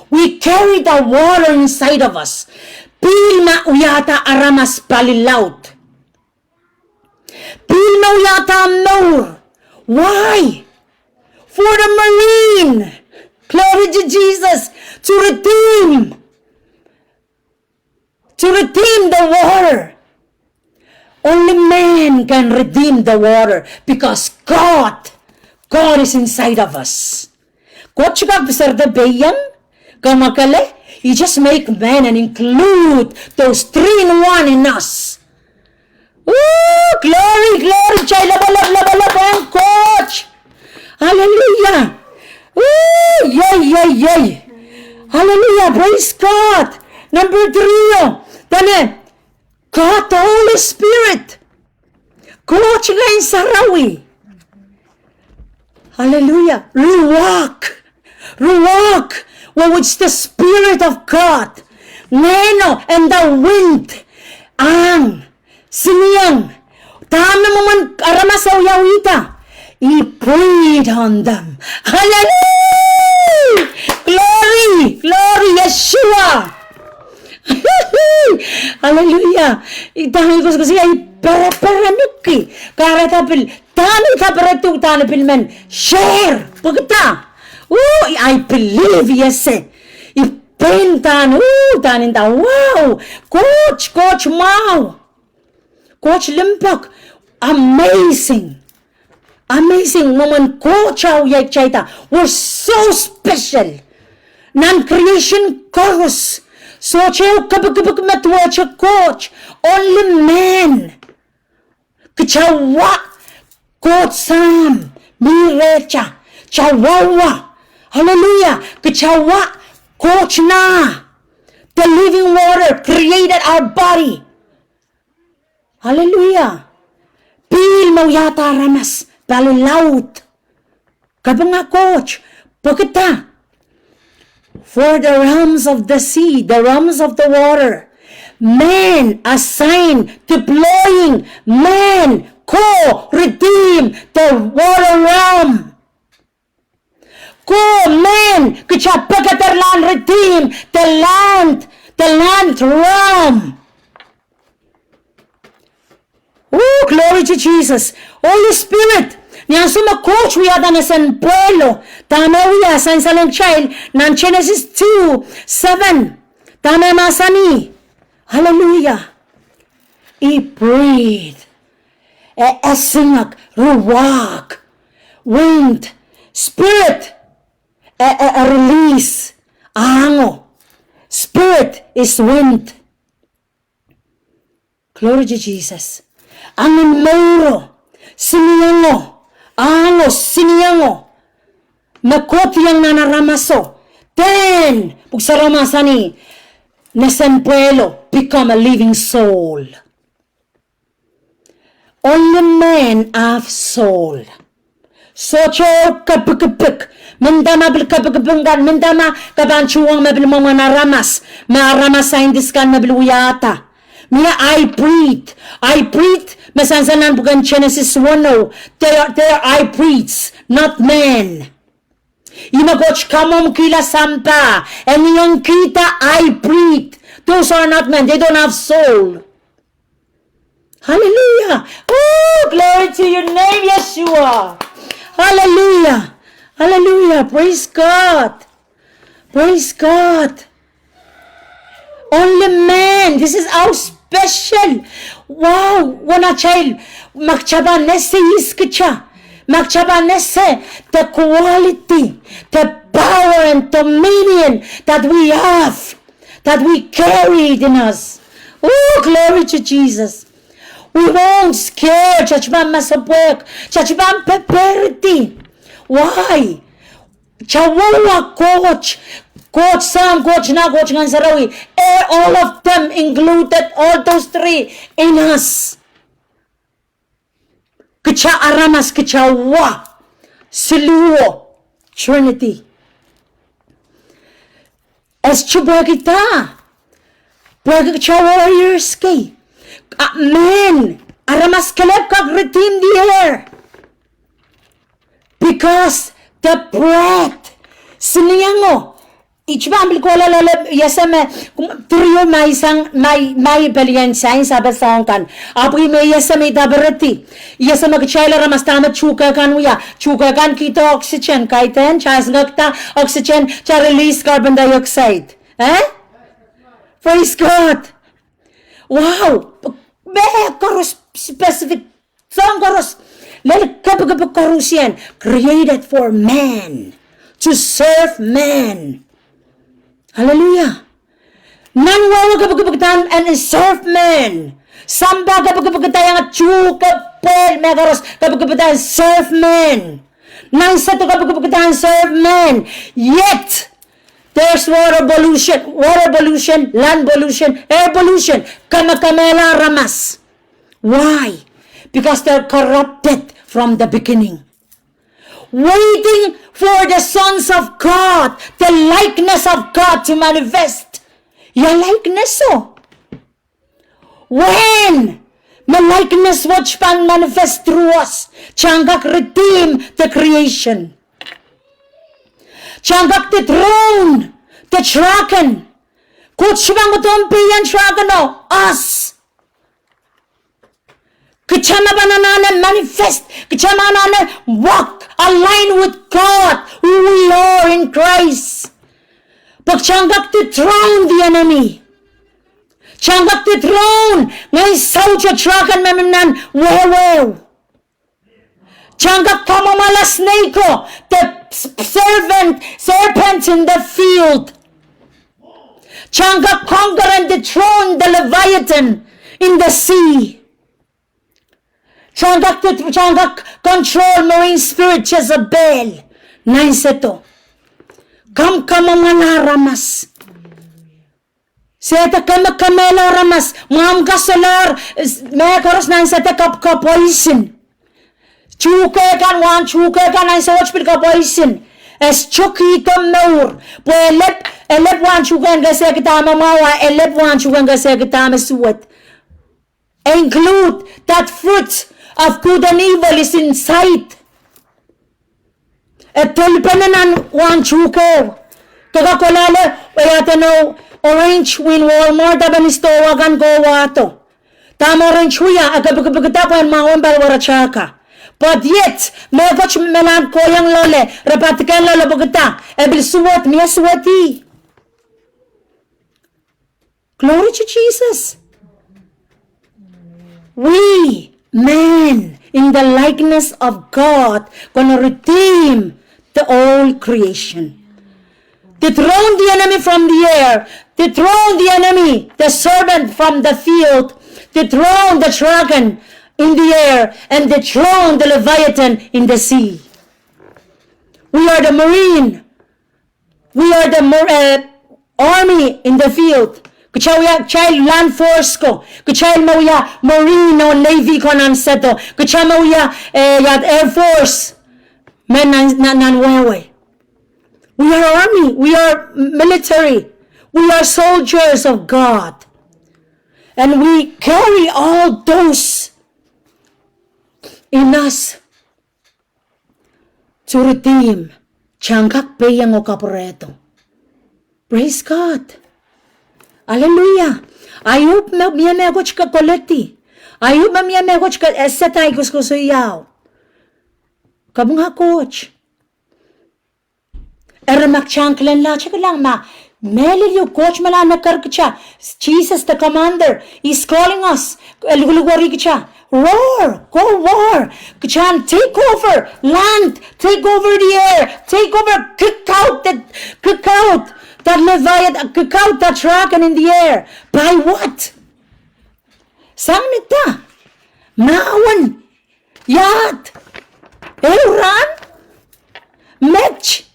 We carry the water inside of us. Pihl me wiahda aramas palilaud. Pihl me wiahda mour. Why? For the marine. Glory to Jesus. To redeem. To redeem the water. Only man can redeem the water because God, God is inside of us. Koht sohte kak pil serete pehiong, kamwakele, he just make man and include those three in one in us. Ooh, glory, glory, kitail lopwolop, lopwolopwohng Koht. Hallelujah. Ooh, yay, yay, yay. Hallelujah, praise God. Number three o, dene, God the Holy Spirit. Koht Ngehn Sarawi. Hallelujah. Ruach. Ruach, which is the Spirit of God. Ngehno, and the wind. Ahng, sinieng. Dahme mwomwen aramas e wiawihda. He breathed on them. Hallelujah! Glory, glory, Yeshua. Hallelujah. Ih dahme I koasokoasoia, I pereperenki. Kahrehda pil, dahme I kaperedo, dahme pil men share. Pwehki da. Ooh, I believe, yes. I pein dahn, ooh, dahn inda, wow. Koht, Koht mwahu. Koht limpoak, amazing. Amazing, mwomwen Koht a wiahda, we're so special. Nan creation koaros, sohte ehu kepikipik me duwehte Koht, only man. Kitail wa Koht Sahm, mi rehtail, kitail wa wa. Hallelujah. Kitail wa Koht nah. The living water created our body. Hallelujah. Pihl me wiahda aramas, pali laud. Kapinga Koht, pwehki dah? For the realms of the sea, the realms of the water, man assigned, deploying man, go redeem the water realm. Go man, kitail pekederlahng redeem the land, the land realm. Oh, glory to Jesus. Holy Spirit, ni ansou me Koht wiahda nesen pwehlo, dahme wia? Sansal en kitail nan Genesis two seven. Dahme mahsanih? Hallelujah. He breathed. E, e esingek, ruach, wind, spirit, e, e, e release, ahngo. Spirit is wind. Glory to Jesus. Angin mouro, siniango, ahngo, siniango. Me kohdiong nan aramaso. Then, pwuhk sarawi mahsanih, nesen pwehlo become a living soul. Only men have soul. Sohte kepikipik. Mendahte ma pil kepikipik kan, mendahte ma ke pahn tuhwong me pil mwomwen aramas, me aramas scientist kan me pil wiahda. Mie hybrid. Hybrid, me sansal nan pwuken Genesis weneu. They are, they are hybrids, not men. Ihme Koht kamwomwkihla sampah, e ngiengkihda hybrid. Those are not men, they don't have soul. Hallelujah. Oh, glory to your name, Yeshua. Hallelujah. Hallelujah. Praise God. Praise God. Only man. This is our special. Wow. Wena child. Ma kitail pahn ese ihs kitail. Ma kitail pahn ese the quality, the power and dominion that we have, that we carry it in us. Oh, glory to Jesus. We won't scare, kitail pahn masepwehk, kitail pahn peperdi. Why? Kitail wa Koht, Koht Sahm, Koht Nah, Koht Ngehn Sarawi, eh, all of them included, all those three in us. Kitail aramas, kitail wa, siluho, Trinity. As to pwehki dah, pwehki kitail warriors kei. Ah, men, aramas kelehpw kak redeem the air. Because the breath, siniango, I pahn pil kohla loale, I ese me, trio mai sang, mai, mai pelien sains ape soang kan. Ahpw I me I ese me I daperedi. I ese me kitail aramas dahme tuhke kan wia. Tuhke kan kihdo oxygen, kaidehn, kitail singekda oxygen, kitail release carbon dioxide. Eh? Praise God. Wow. Me koaros specific Soahng koaros, lel kepikipik koarusie, created for man, to serve man. Hallelujah. Nan wehwe kepikipikda en serve man. Sampah kepikipikda iang tuhke pwehl, me koaros kepikipikda en serve man. Nan sehdo kepikipikda en serve man. Yet, there's water pollution, water pollution, land pollution, air pollution. Kemekemehla aramas. Why? Because they're corrupted from the beginning. Waiting for the sons of God, the likeness of God to manifest. Ia likeness o? When? Me likeness wet pahn manifest through us. Kitail kak redeem the creation. Kitail kak dethrone the dragon. Koht sohte pahn kohdohn pehi en dragon o, us. Kitail me pahn anahne manifest, kitail me anahne walk, align with God, who we are in Christ. Pwe kitail kak dethrone the enemy. Kitail kak dethrone ngehn saut, dragon me mi nan wehwe. Kitail kak kamwomwala snake o, the s-, serpent, serpent in the field. Kitail kak conquer and dethrone the Leviathan in the sea. Kitail kak, kitail kak control marine spirit Jezebel. Nan sehdo. Kamwkamwala aramas. Sehte kemekemehla aramas. Mwahmw ka solahr, eh, mehkoaros nan sehte kap, kapoisin. Tuhke kan, wahn tuhke kan ansou wet pil kapoisin. E sehte kihdo mour. Pwe elep, elep wahn tuhke en kesehki dahme mwahu, a elep wahn tuhke en kesehki dahme suwed. Include that fruit of good and evil is inside. E dolpene nan wahn tuhke. Ke kak kolahla, e ia edeno orange win Walmart, a pahn istowa kan ko wahdo. Dahme orange wia, e kepikipikda pwehn mwahu en paliwaratail ka. But yet, mehkot me nan kohieng loale, re padikehn loale pwehki dah, e pil suwed, mie suwed ih. Glory to Jesus. We, man, in the likeness of God, gonna redeem the old creation. Dethrone the enemy from the air. Dethrone the enemy, the serpent from the field. Dethrone the dragon in the air. And dethrone the Leviathan in the sea. We are the marine. We are the mar-, eh, army in the field. Kitail wia, kitail land force ko. Kitail me wia marine oh navy ko nan sehdo. Kitail me wia, eh, ia, air force. Me nan, nan, nan wehwe. We are army. We are military. We are soldiers of God. And we carry all those in us to redeem, kitail kak peiong oh kapwurehdo. Praise God. Hallelujah. Ahi uhd me mie mehkot ke koledi. Ahi uhd me mie mehkot ke esehda ahi koasokoasoiao. Kapinga Koht. Eri ma kitail kilang, kitail kilang ma, mehlel ieu Koht me lah me ker kitail. Jesus the commander is calling us. E lukulukwerih kitail. Roar, go war. Kitail take over land, take over the air, take over, kick out the, kick out that Leviathan, kick out that dragon in the air. By what? Sang ni dah? Mahwen. Iahd. Ehu rahn. Met.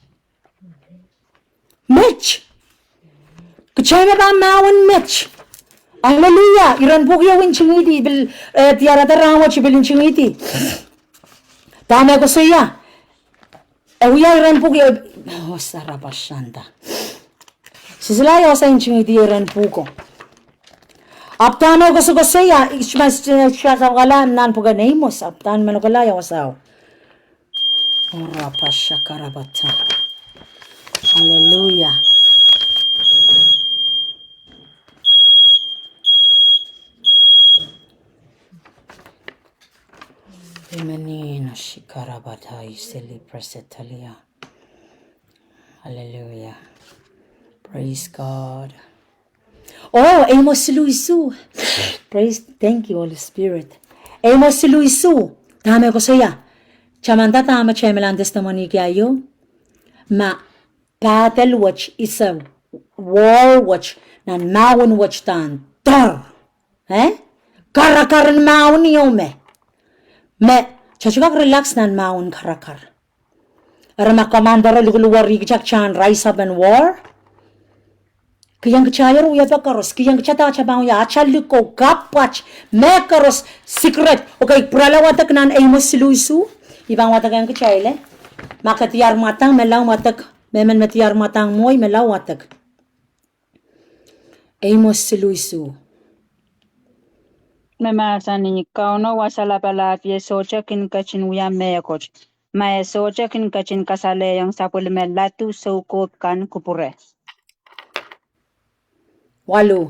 Met. Kitail me pahn mahwen met. Hallelujah. Iren pwukoa ntingihdi, pil, eh, diarada rahnwet pil ntingihdi. Dahme koasoia. E wia iren pwukoa, oh, sarapasanda. Sisila ia wasa ntingihdi iren pwukoa. Ahpw dahme koasokoasoia, ihs mas, eh, sasawala nan pwuken Amos, ahpw dahme koasokoasoia wasao. Orapashakarabata. Hallelujah. Emenina shikarabata iseli presetalia. Hallelujah. Praise God. Oh, Amos siluh isuh. Praise, thank you, Holy Spirit. Amos siluh isuh. Dahme koasoia. Tamanda dahme kitail me lahn testimony kitail ieu. Ma battle wet is a war wet nan mahwen wet dan. Dor. Eh? Karakar en mahwen ieu me. Me, kitail kak relax nan mahwen karakar. Eri ma commander o lukulukwerih kitail, kitail en rise up and war. Kihong kitail wiepe koaros, kihong kitail dahme kitail pahn wia, atail liko, kapw wet, mehkoaros, secret. Okay, pwurala wadek nan Amos siluh isuh. I pahn wadekohng kitail, eh. Ma ke diar mwadang, me lao wadek, mehmen me diar mwadang mwo, me lao wadek. Amos siluh isuh. Me mahsanih, Kauno Wasa Lapalahpie sohte kin ketin wia mehkot, ma e sohte kin ketin kasalehiong sapwellime ladu soukohp kan kupwure. Waluh.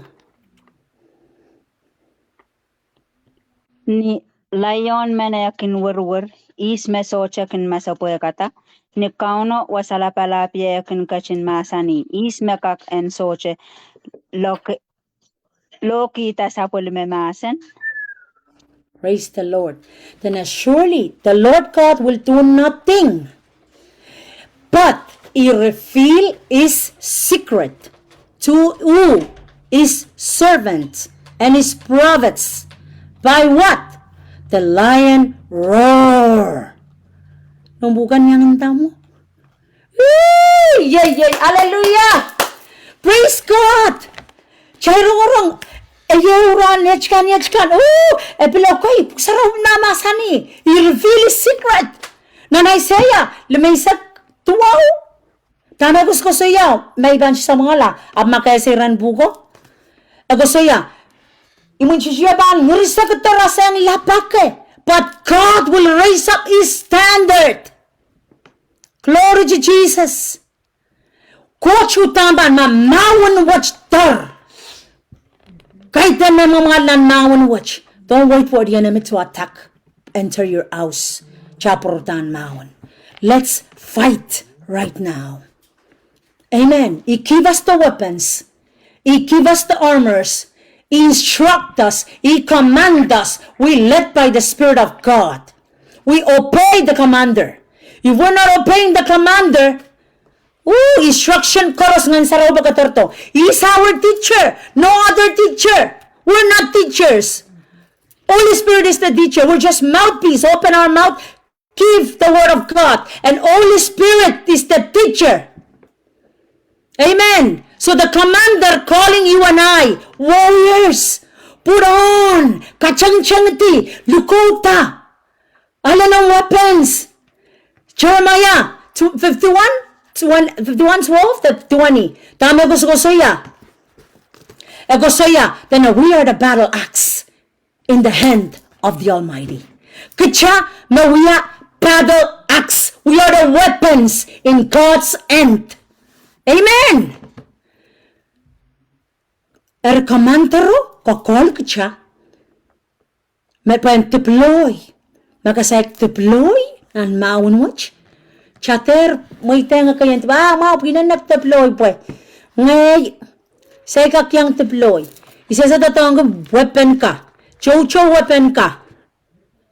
Ni laion men e kin weriwer, ihs me sohte kin masepwehkada? Ni Kauno Wasa Lapalahpie e kin ketin mahsanih, ihs me kak en sohte loke-, lohkihda sapwellime mahsen? Praise the Lord. Then as surely the Lord God will do nothing but he reveal his secret to who? His servants and his prophets. By what? The lion roar. Noumw pwukan iang nda mwo. Yay, yay, hallelujah. Praise God. Kitail rongorong, e ieu rahn, iet kan, iet kan. Oh, e pil okay, Pwuhk Sarawi mahmahsanih. He reveal his secret. Nan Aiseia limeisek duwau. Dahme e koasokoasoia, me I pahn samwala, ahpw ma ke ese iren pwuhko. E koasoia, imwintihti e pahn ngirisekdo rasehng lapake, but God will raise up his standard. Glory to Jesus. Koht uhdahn pahn, ma mahwen wet doar. Kaidehn me mwamwahl nan mahwen wet. Don't wait for the enemy to attack, enter your house. Kitail pwurodohn mahwen. Let's fight right now. Amen. He give us the weapons. He give us the armors. He instruct us. He command us. We led by the Spirit of God. We obey the commander. If we're not obeying the commander, ooh, instruction koaros Ngehn Sarawi pahn kadiardo. He's our teacher, no other teacher. We're not teachers. Holy Spirit is the teacher. We're just mouthpiece. Open our mouth, give the word of God. And Holy Spirit is the teacher. Amen. So the commander calling you and I, warriors, put on, katengtengdi, likouda. Alehda weapons. Jeremiah fifty-one, fifty-one twelve, the twenty. Dahme e koasokoasoia? E koasoia, then we are the battle axe in the hand of the Almighty. Kitail me wia battle axe. We are the weapons in God's hand. Amen. Eri commander o koakoahl kitail me pahn deploy. Ma ke saik deploy nan mahwen wet, kitail dehr mweidehng ekei en, ah, ma pwihn en nek deploy pwe ngehi se kak iang deploy. I sehse doadoahngki weapon ka, toutou weapon ka.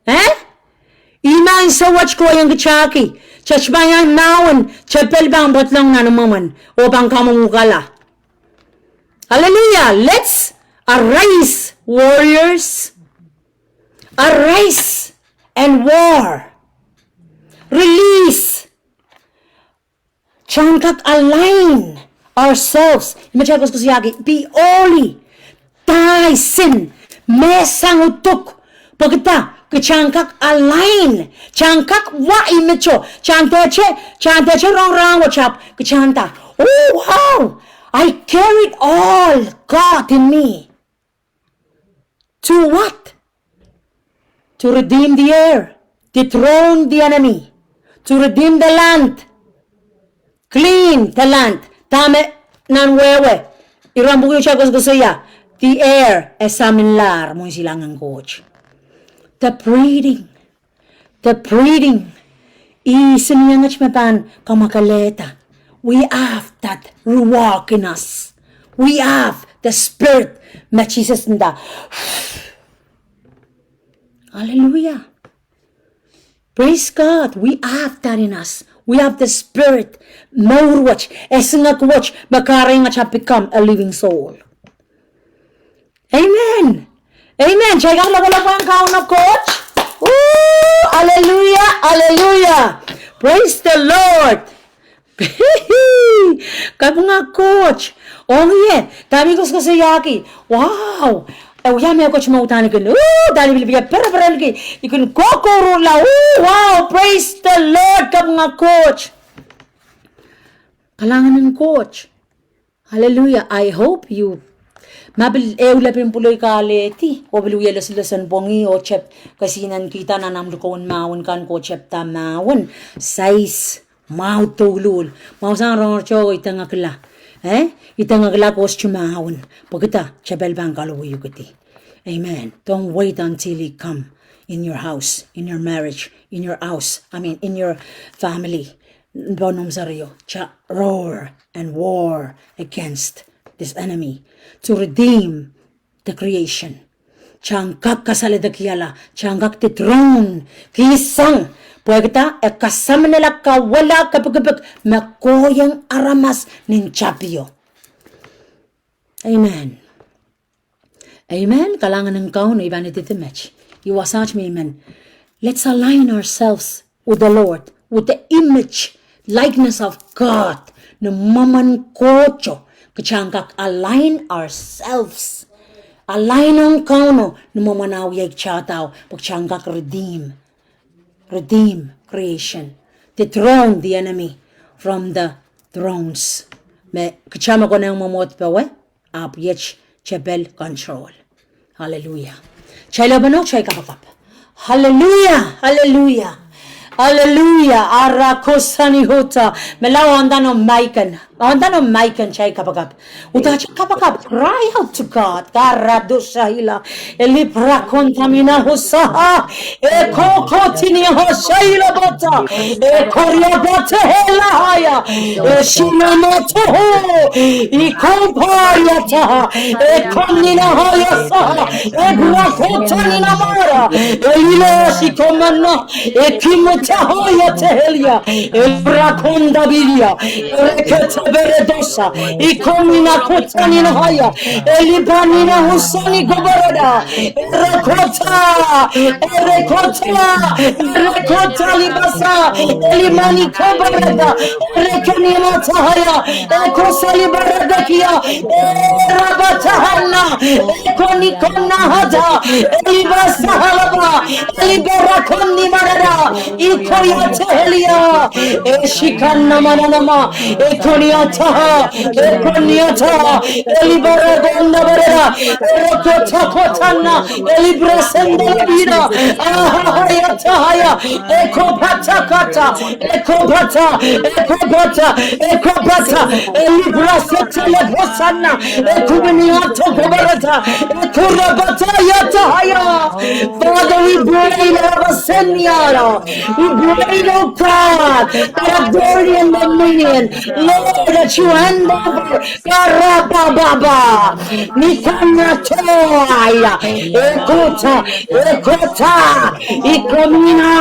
Eh? Ihme ansou wet kohieng kitailki, kitail pahn iang mahwen, kitail pahn pwedilong nan mwomwen oh pahn kamwomwukala. Hallelujah. Let's arise, warriors. Arise and war. Release. Kitail kak align ourselves. Ihme kitail koasokoasoiahki, be holy. Die sin. Mehsang uduk. Pwehki dah? Kitail kak align. Kitail kak wa imwito. Kitail dehte, kitail dehte rong rahnwet ahpw kitail nda, oh, wow. I carried all God in me. To what? To redeem the air, dethrone the enemy, to redeem the land, clean the land. Dahme nan wehwe? Iren pwuhk ieu kitail koasokoasoia, the air, e saminlahr mwohn silangin Koht. The breathing. The breathing. Ih silienget me pahn kamwakelehda. We have that ruach in us. We have the spirit me Sises nda. Hallelujah. Praise God. We have that in us. We have the spirit. Mour wet, esingek wet, me kahrehiong kitail become a living soul. Amen. Amen. Kitail kak lokolok pahn Kauno Koht. Ooh, hallelujah, hallelujah. Praise the Lord. Kapinga Koht. Ong ie, dahme I koasokoasoiahki. Wow. E wia mehkot me uhdahn I kin, ooh, dahme I pil pil pereperenki. I kin kokourla. Ooh, wow. Praise the Lord. Kapinga Koht. Kalahngan en Koht. Hallelujah. I hope you, ma pil ehu lepin pwuloi ke alehdi oh pil wie leseles en pwongih oh tep kesihnen kihda nan omw likoun mahwen kan, ke tepda mahwen, sais, mwahu douluhl, mwahu sang rongorongte, idengekla. Eh? Idengekla, ke sohte mahwen. Pwehki dah? Tepel pahn kaloweiukidi. Amen. Don't wait until he come in your house, in your marriage, in your house, I mean, in your family. Pwe noumw serio, kitail roar and war against this enemy to redeem the creation. Kitail kak kasaledekihala, kitail kak dethrone, kihsang, pwehki dah? E kasaminala kawala kepikipik me kohieng aramas nin tapio. Amen. Amen. Kalahngan en Kauno. I pahn ididi met. I wasaht me I men. Let's align ourselves with the Lord, with the image, likeness of God. ni mwomwen Koht, kita en kak align ourselves. Align ong Kauno ni mwomwen ah wia kita, pwe kita en kak redeem. Redeem creation. Dethrone the enemy from the thrones. Me kita me konehng mwomwohd powe, ahpw iet tepel control. Hallelujah. Kitail lepeno, kitail kapakap. Hallelujah, hallelujah. Hallelujah. Ara kosani hota. Me lao ondano maiken. Ondano maiken, kitail kapakap. Uhdahn kapakap, cry out to God. Karadosaila. Eliprakondamina hosaha. E kokotini hosaila bata. E koria bata hela haya. E sinamata ho. I komparia taha. E komnina haya saha. E prakotanina mara. E lila sikomana. E kimwatahoia tehelia. E prakondabilia. E rekete peredosa. I komnina kotanina haya. E lipanina husani koparada. E rekota. E rekota. E rekota lipasa. E limani koparada. E rekenimatahoia. E kosali paradakia. E rapatahana. E koni konahata. E lipasa halapa. E lipara koni marada. I koia tehelia. E sikan namananama. E koniata. E koniata. E lipara koni marada. E rekota kotana. E lipara sendalabira. Aha, yatahaya. E kopata kata. E kopata. E kopata. E kopata. E lipara setele kosana. E kumini ato koparata. E korapata yatahaya. Father, we pray, Lord, send me out. We pray, oh God, that authority and dominion, Lord, that you hand over. Karabababa. Ni kanatoaya. E kota, e kota. I komnina,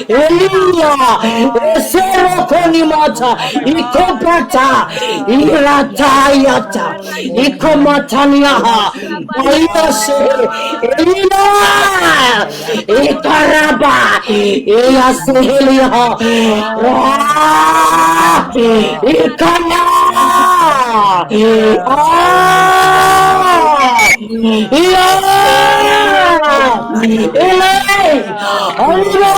e lila, e sero konimata, i kopata, i rataiata, i komataniaha. Aia se, e lila. I karaba, i asehelia. Ah, i kana. Ah, ia. Ilai. Aria.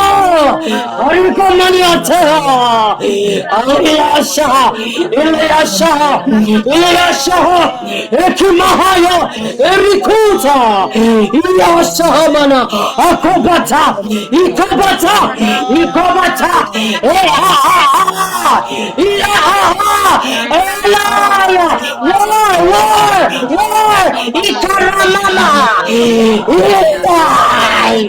Aria komaniata. Aia sa. Ilai sa. Ilai sa. Ekimahaya, erikuta, ia sahamana, a kopata, i kopata, i kopata, e ha ha ha, ia ha ha, e la la, war, war, war, i karamama, i tai,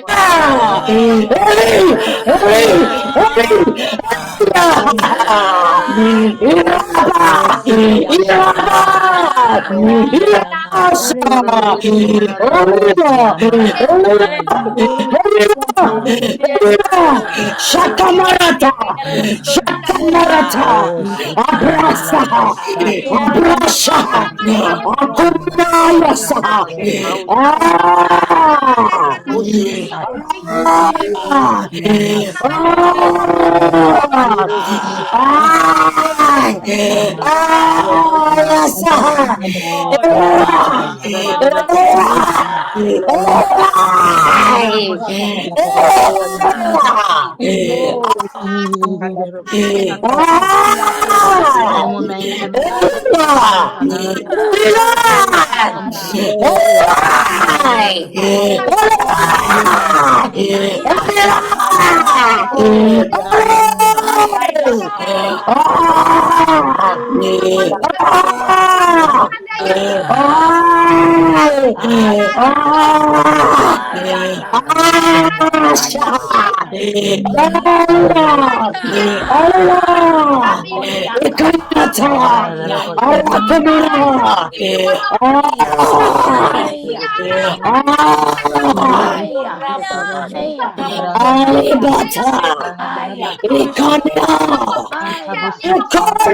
ah, eli, eli, eli. Shakamarata, shakamarata, abrasa, abrasa, akumnayasa. Ah. Ah! Ah! Ah! Ah! Yes, ah! Ah! Ah! Alibata. Ikana. Ikana.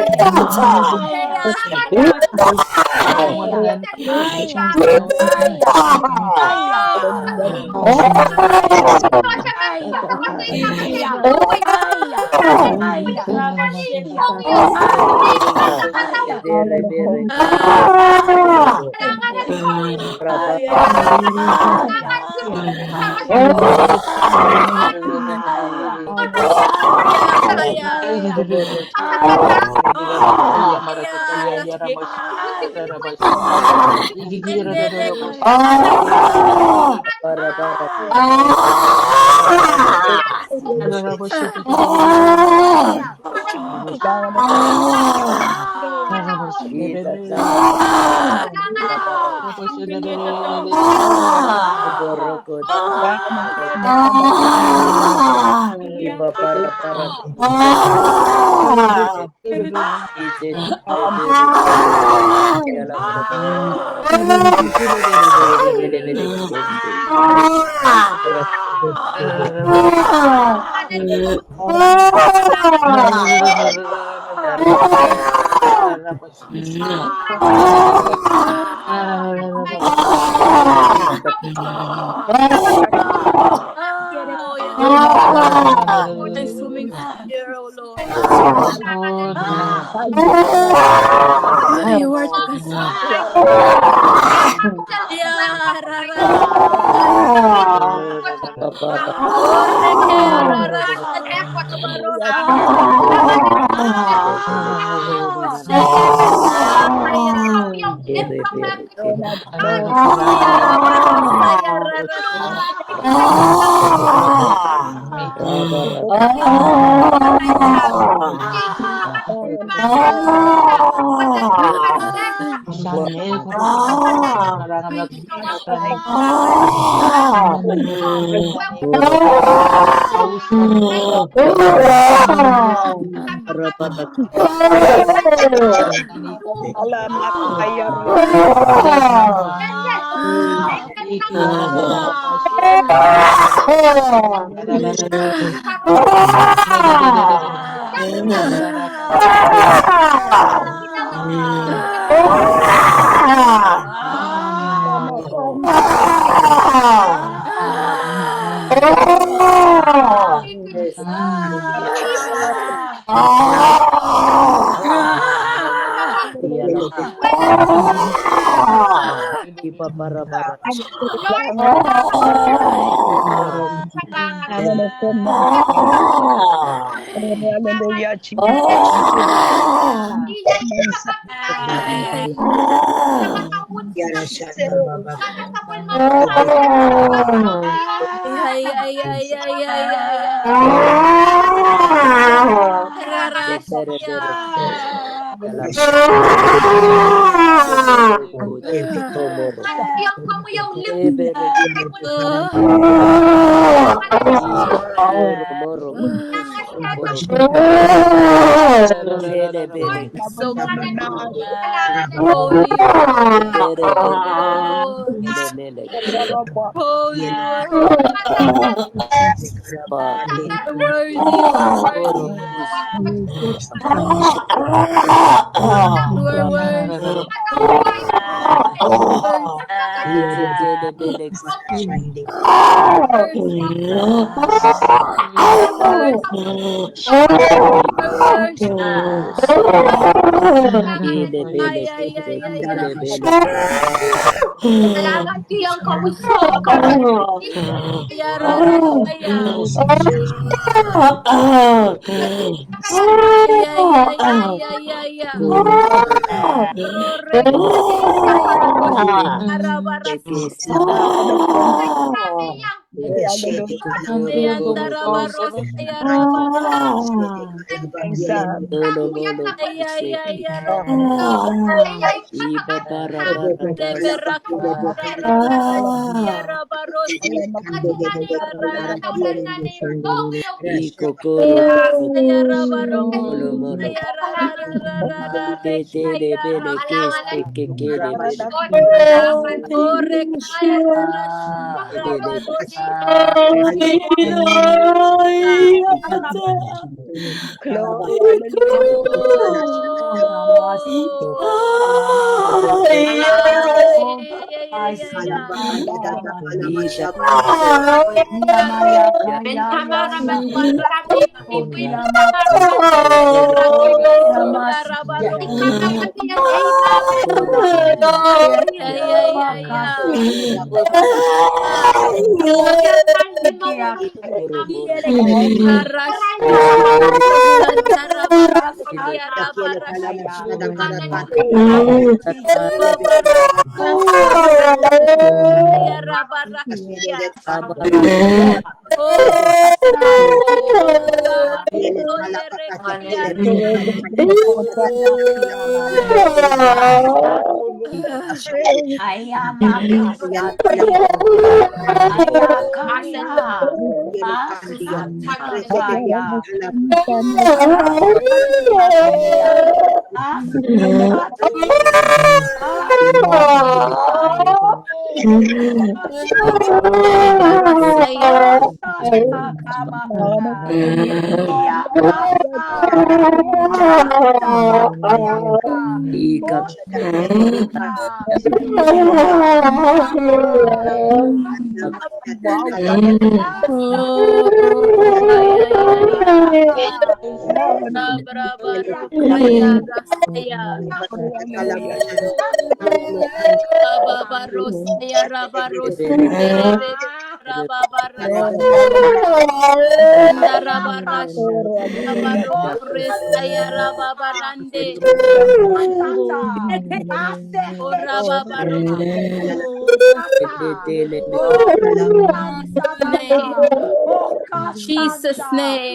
Jesus' name.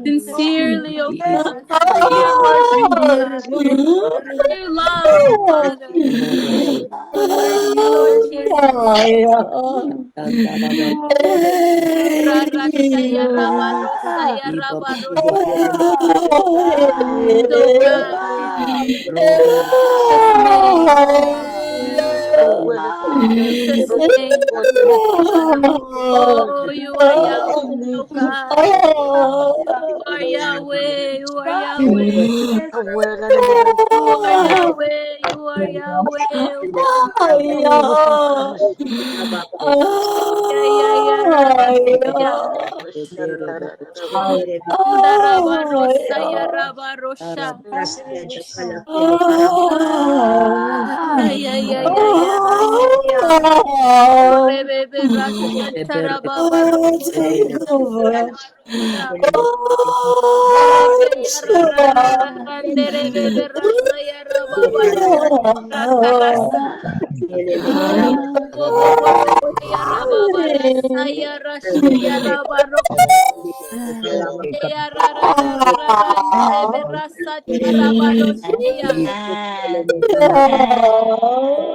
Sincerely, oh God. We worship you. Too long, Father. We worship you, Lord Jesus. Oh, you are Yahweh, oh God. You are Yahweh, you are Yahweh. You are Yahweh, you are Yahweh, oh God.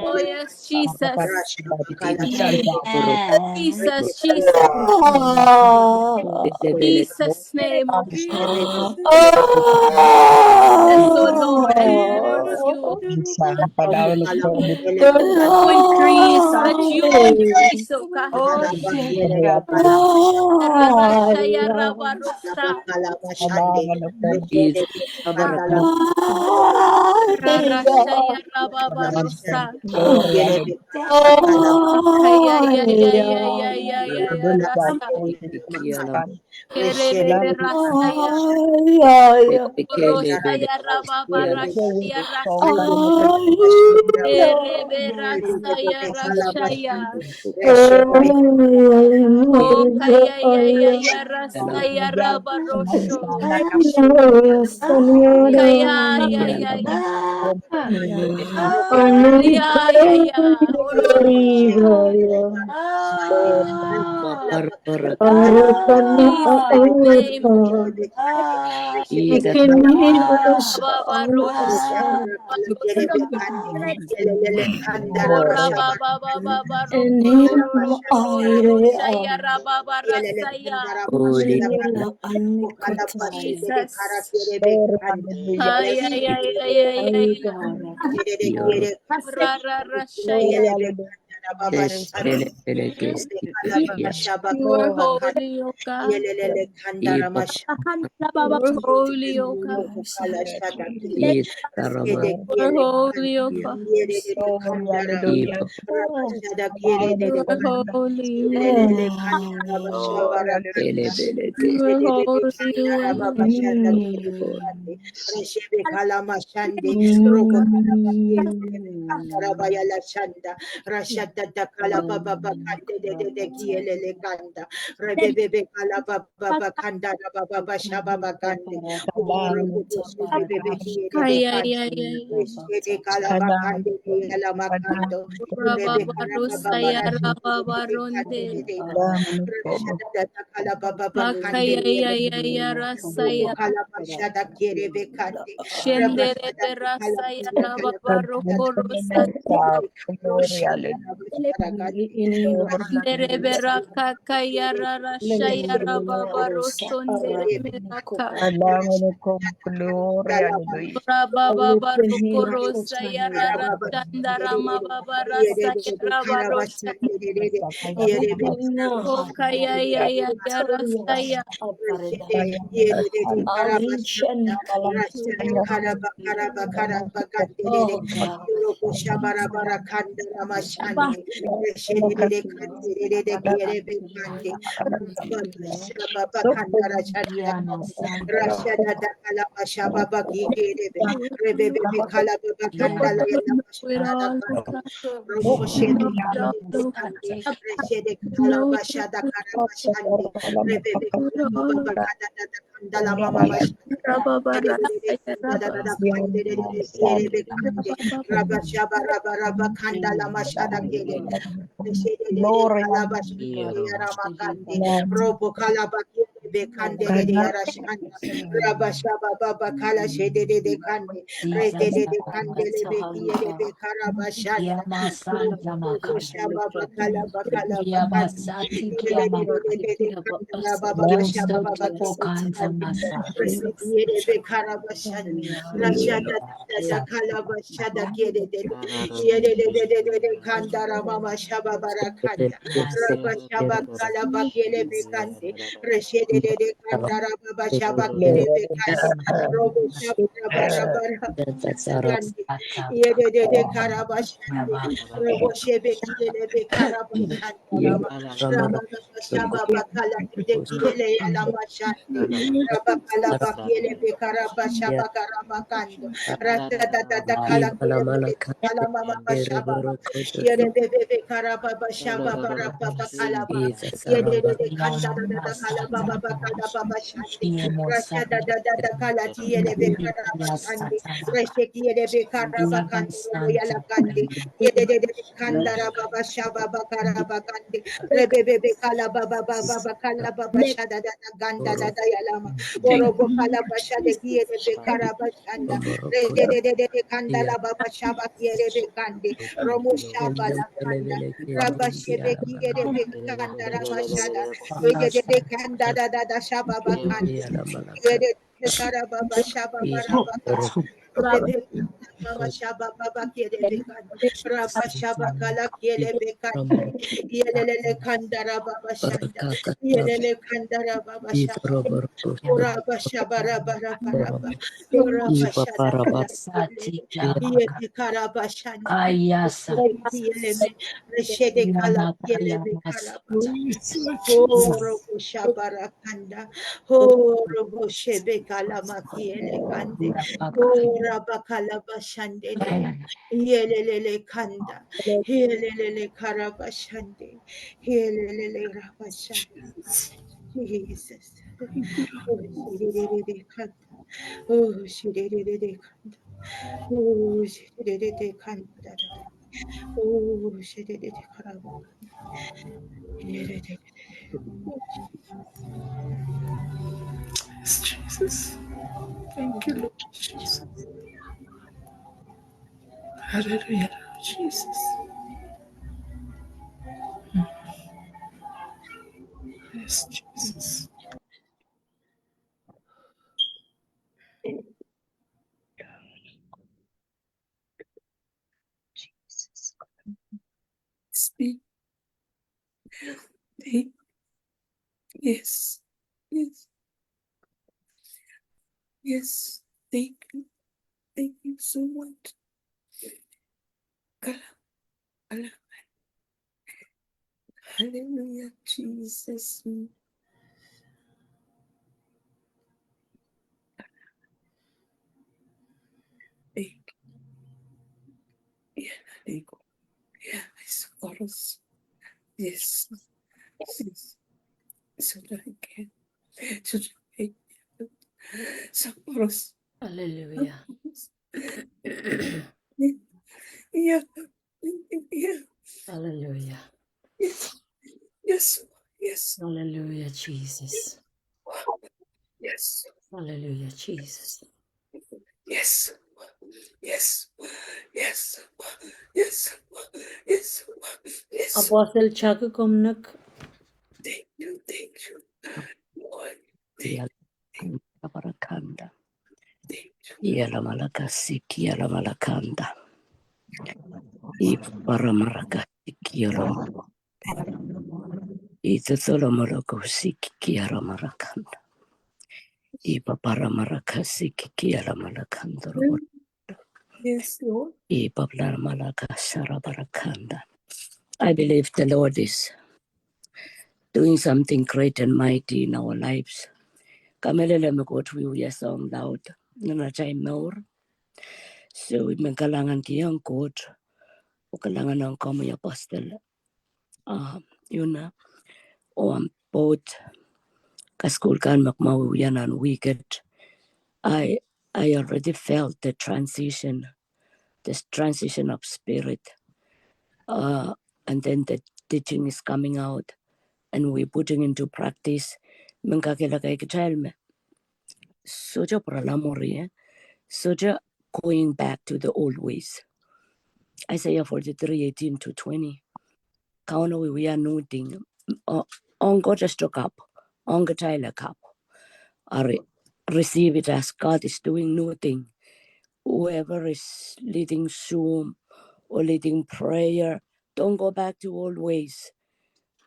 Oh, yes, Jesus. Jesus, Jesus. Jesus' name, oh God. Yes, oh Lord, I worship you. To increase, that you increase, oh God. Barbara. Ah, in the name of Jesus. Ah, Baba Rosa. Ora Baba Baba Rosa Yara Baba Rasaya. Jesus. Ay, ay, ay, ay, ay, ay, ay. Rara Rasaya. You are holy, O God. You are holy, O God. You are holy, O God. You are holy, you are holy. You are holy, you are holy. Reshebe kala mashande, roko kala bakiele, kantara bayala shanda, rashada da kala baba bakande de de de kiele le kanda, rebebebe kala baba bakanda da baba bashaba bakande, oro kuku shebe bebe kiele le kanda, reshebe kala bakande de yala makando, rebebe kala baba rashebe kande de de kanda, rashada da kala baba bakande de yala makando, kala bashada kiele bekande. Shendere berasaya rababaro korosa. Shendere beraka kaya rarashaya rababaro sondere meraka. Glory, hallelujah. Rababaro korosa ya rarashanda rama baba rasaya rabaro. Okaya ya ya ya rasaya. Reshede kala bashada kala bashande. Rebebe kala baba kada da da kandala mama mashada. Rebebe kandala da da da da kandele de kiele bekande. Rabashaba raba raba kandala mashada kiele. Reshede de de kala bashada yara makande. Robo kala bakiele bekande de de yara shanda. Rabashaba baba kala shede de de kande. Rede de de kandele beki ele bekara bashanda. Shaba bakala bakala bakala. Ele de de de de kandala baba bashaba baba. Ele bekara bashanda. Rashada da da kala bashada kiele de. Ele de de de de kandara mama shaba barakanda. Rabashaba kala bakiele bekande. Reshedede kandara baba shaba kiele bekande. Robo shaba raba raba raba kande. Yedede karaba shande. Robo shebe kiele bekara bashande. Rama rama shaba bakala de kiele yala mashande. Raba kala bakiele bekara bashaba karama kando. Rata da da da kala kiele bekara mama bashaba. Yere bebe bekara baba shaba bara baba kala ba. Yedede kanda da da da kala baba bakala baba shande. Rasha da da da da kala tiele bekara bashande. Reshe kiele bekara bakande robo yala kande. Yedede kanda ra baba shaba bakara bakande. Rebebe bekala baba baba bakala baba shada da da kanda da da yala ma. Orobo kala bashade kiele bekara bashanda. Redededede kanda la baba shaba kiele bekande. Romo shaba la kanda. Raba shebe kiele bekanda raba shada. Rededede kanda da da da shaba bakande. Kiele bekara baba shaba bara baba. Rebe mama shaba baba kiele bekande. Raba shaba kala kiele bekande. Yelele kanda raba bashanda. Yelele kanda raba bashaba. Ora bashaba raba raba raba. Ora bashada kala kiele. Yele kara bashanda. Ayasa. Yele me. Reshede kala kiele bekara. Oro bashaba ra kanda. Oro boshebe kala makiele kande. Ora bakala bashande. Yelelele kanda. Yelelele karabashande. Yelelele rabashande. Jesus. Oh, shirerere kanda. Oh, shirerere kanda. Oh, shirerere kanda. Oh, shedede karabo. Yes, Jesus. Thank you, Lord Jesus. Hallelujah, Lord Jesus. Yes, Jesus. Jesus. Thank, thank, yes. Yes. Yes. Thank you. Thank you so much. Kala, kala. Hallelujah, Jesus. Thank you. Yeah, thank you. Yeah, I suppose. Yes. Yes. So that I can. So that I can. So close. Hallelujah. Yeah. Yeah. Yeah. Hallelujah. Yes. Yes. Yes. Hallelujah, Jesus. Yes. Hallelujah, Jesus. Yes. Yes. Yes. Yes. Yes. Yes. Apostle Chuck, komw nek. Thank you. Thank you, Lord. Thank you. Barakanda. Thank you. Ialamalakasik, ialamalakanda. Iparamarakasikiola. Itotolomalakasik, ialamalakanda. Ipaparamarakasikiola, malakandaroko. Yes, Lord. Ipaparamalakasarabarakanda. I believe the Lord is doing something great and mighty in our lives. Kamehlele me Koht wiewia soahng laud nan atail mour. So, I men kalahngankihong Koht, oh kalahngan ong komwi Apostle, ah, Una, oh ahmw board, kasukuhl kan me kumwail wiewia nan wihk et. I, I already felt the transition, this transition of spirit. Uh, and then the teaching is coming out and we putting into practice. Men kakehlaka kitail me sohte pwurala mwuri, eh? Sohte going back to the old ways. Isaiah forty-three, eighteen to twenty. Kauno wiewia nuhding, oh, ong Koht sohte kapw, ong kitail e kapw. Ari, receive it as God is doing new thing. Whoever is leading Zoom or leading prayer, don't go back to old ways.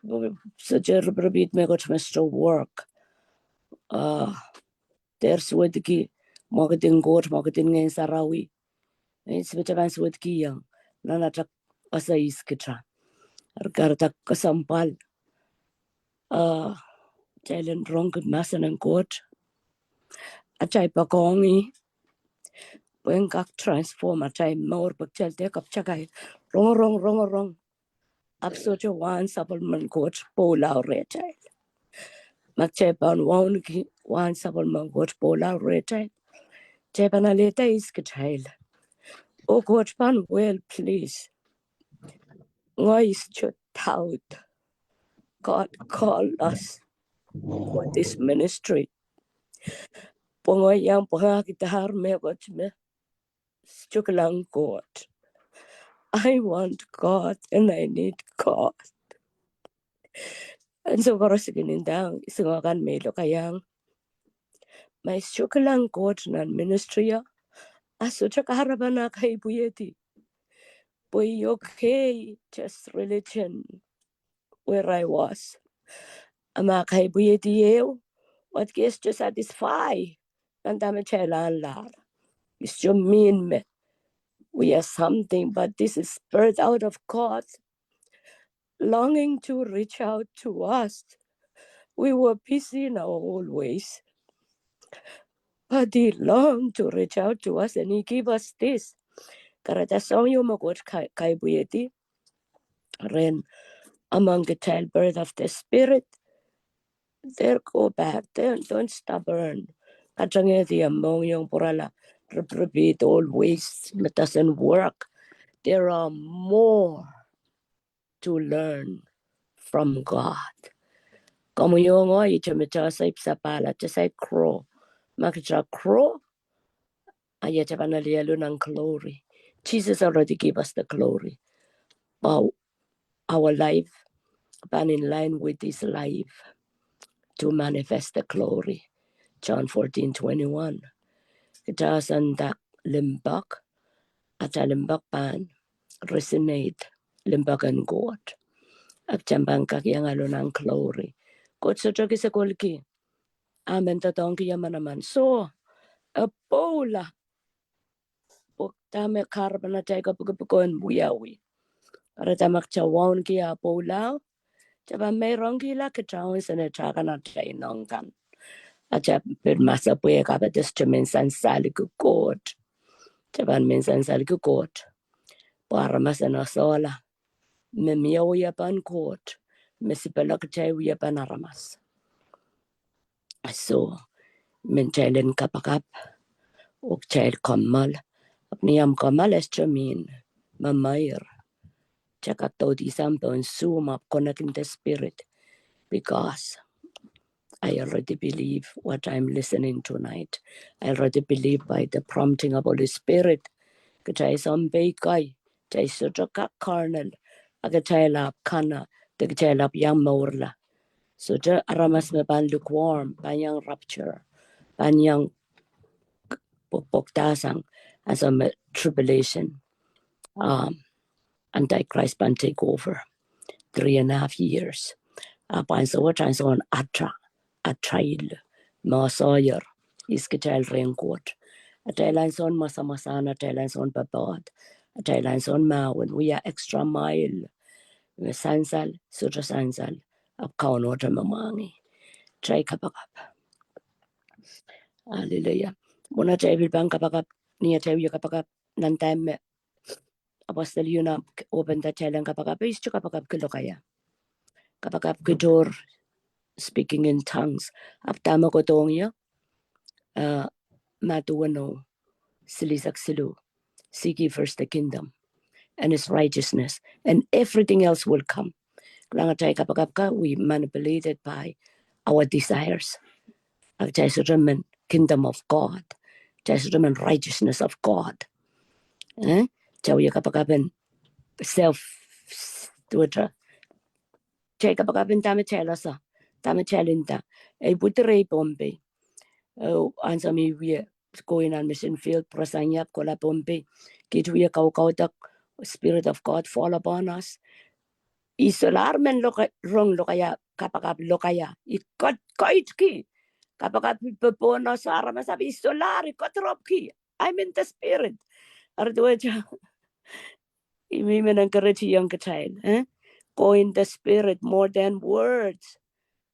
Sohte ripiripit mehkot me sohte work. Ah, dehr suwedki mwekid en Koht, mwekid en Ngehn Sarawi. Mehnda me kitail pahn suwedkihong nan atail ese ihs kitail. Ari kahrehda kesempwal, ah, kitail en rongki mahsen en Koht. Atail poakohng ih pwehn kak transform atail mour, pwe kitail dehr kapw takai rongorong, rongorong. Ahpw sohte wahn sapwellimen Koht pwoula rehtail. Ma kitail pahn wauneki wahn sapwellimen Koht pwoula rehtail, kitail pahn alehda ihs kitail. Oh Koht pahn well pleased. Ngehi sohte doubt God called us for this ministry. Pwe ngehi iang pwangahkidahr mehkot me sohte kilang Koht. I want God and I need God. Ansou koaros I kin ndahng isingokan me I lokaiahng, ma I sohte kilang Koht nan ministry o, I sohte kahrepen akai pwehdi. Pwe I okay, just religion where I was. A ma akai pwehdi ehu, what case to satisfy? Nan dahme kitail ahnlahr. It's your mean me. We are something, but this is birth out of God longing to reach out to us. We were busy in our old ways. But he longed to reach out to us and he gave us this. Kahrehda soahng ieu me Koht kai, kai pwehdi rehn among kitail birth of the Spirit. Dehr go back, dehr, don't stubborn. Katengehdi omw mohngiong pwurala, ripiripit old ways, me doesn't work. there are more to learn from God. Komwi oh ngehi, ihte me kitail saik sapala, kitail saik grow. Ma kitail grow, a ia kitail pahn lel nan glory. Jesus already gave us the glory. But our life pahn in line with his life to manifest the glory. John fourteen twenty-one. Kitail sanda limpoak, atail limpoak pahn resonate limpoak en Koht. Ahpw kitail pahn kak iang ale nan glory. Koht sohte kis kolki. Amen. Doadoahngki ia manaman. So, e pwoula. Pwe dahme kahrepen atail kapikipik en wiawi. Eri dahme kitail wauneki ah pwoula. Kitail pahn meirongkihla kitail en sene takan atail nohn kan. Atail pil masapwehk, ahpw atail sohte men sansalki Koht. Kitail pahn men sansalki Koht. Pwe aramas en esehla me mie wiepen Koht, me sipala kitail wiepen aramas. So, men kitail en kapakap, oh kitail kommoal, ahpw ni omw kommoal e sohte mean me meir. Kitail kak doudi sang pohn Zoom ahpw connect in the spirit, because I already believe what I'm listening tonight. I already believe by the prompting of Holy Spirit. Kitail sounpei kei, kitail sohte kak carnal, a kitail ahpw kana, de kitail ahpw iang mourla. Sohte aramas me pahn lukewarm, pahn iang rapture, pahn iang pwokpwokdahsang, ansou me tribulation, um, Antichrist pahn take over three and a half years. Ahpw ansou wet ansoun ata, atail, me soaier, ihs kitail rehn Koht. Atail ansoun masamasahn, atail ansoun popohd, atail ansoun mahwen, wia extra mile. Me sansal, sohte sansal, ahpw Kauno te me mwahngih. Kitail kapakap. Hallelujah. Mwohn atail pil pahn kapakap, ni atail wia kapakap, nan dahme Apostle Yona open atail en kapakap, e sohte kapakapki lokaia. Kapakapki tohr speaking in tongues. Ahpw dahme kohdohng ie, uh, Madiu weneu, silihsek siluh, seek ye first the kingdom and his righteousness, and everything else will come. Kilang, atail kapakap kan, we manipulated by our desires. A kitail sohte men kingdom of God. Kitail sohte men righteousness of God. Eh? Kitail wia kapakap en self, duwehte. Kitail kapakap en dahme kitail ese, dahme kitail nda. E pwudirei Pohnpei. Oh, ansou me I wie kohla nan mission field, pwurasang ie, kohla Pohnpei. Kiht wie kaukaudek, Spirit of God fall upon us. I solahr men loka-, rong lokaia, kapakap lokaia. I koit, koitki. Kapakap pil popohn ese aramas ahpw I solahr, I koatoropki. I'm in the spirit. Eri duwehte, I mih men encourage iong kitail, eh? Go in the spirit more than words.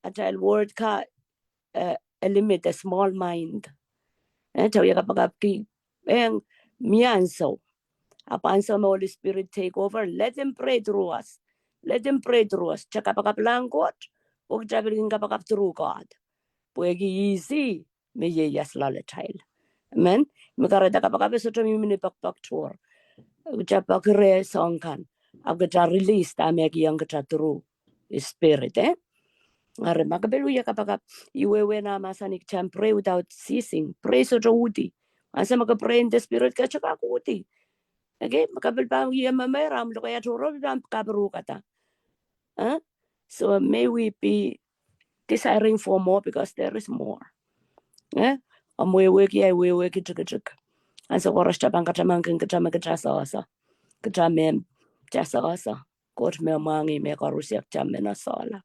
Atail word kan, eh, e limit, a small mind. Eh, kitail wia kapakapki, eh, mie ansou. Ahpw ansou me Holy Spirit take over, let him pray through us. Let him pray through us. Kitail kapakap lahng Koht, oh kitail pil kin kapakap through God. Pwehki easy me ieias loalatail. Amen. Me kahrehda kapakap e sohte mihmi ni poakpoak tohr. Kitail poakehng reh soahng kan. Ahpw kitail release dahme e kihong kitail through Spirit, eh? Eri ma ke pil wia kapakap, I wehwehki nan mahsanih kitail pray without ceasing. Pray sohte uhdi. Ansou me ke pray in the spirit, ke sohte kak uhdi. Okay? Ma ke pil pahn wia memeir, ahmw lokaia tohrohr pil pahn kapirukada. Eh? So may we be desiring for more because there is more. Eh? Omw wehwehki, ahi wehwehki tikitik. Ansou koaros kitail pahn katamankin kitail me kitail sehse. Kitail me kitail sehse. Koht me mwahngih me koaros, kitail men esehla.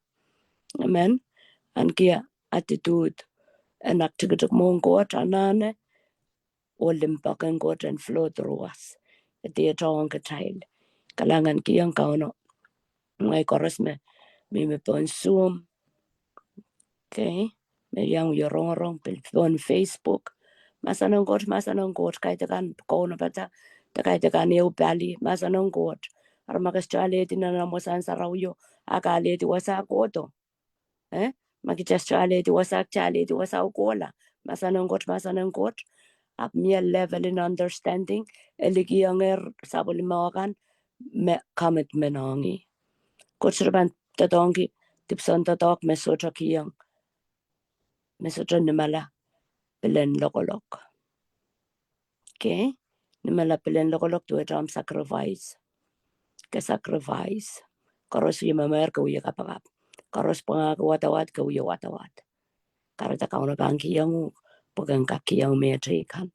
Amen. Ahneki attitude en aktikitik mwohn Koht, anahne, oh limpoak en Koht en flow through us. E diehte ong kitail. Kalahngan kihong Kauno. Ngehi koaros me, me, me pohn Zoom. Okay. Me iang wie rongorong pil pohn Facebook. Mahsen en Koht, mahsen en Koht, kaidehn kan kaunopada, de kaidehn kan ehu pali, mahsen en Koht. Eri ma ke sohte alehdi nan omw wasa en sarawio, a ke alehdi wasa kohdo. Eh? Ma kitail sohte alehdi wasa, kitail alehdi wasa oh kohla. Mahsen en Koht, mahsen en Koht. Ahpw mie level en understanding, e likihongehr sapwellime kan me commitment ong ih. Koht sohte pahn doadoahngki dipwisou doadoahk me sohte kihong, me sohte nimala pilen lokolok. Okay? Nimala pilen lokolok duwehte omw sacrifice. Ke sacrifice. Koaros wie mehmehr, ke wie kapakap. Koaros pwangahki wadawad, ke wie wadawad. Kahrehda Kauno pahn kihong uhk, pwe ke en kak kihong mehteikan.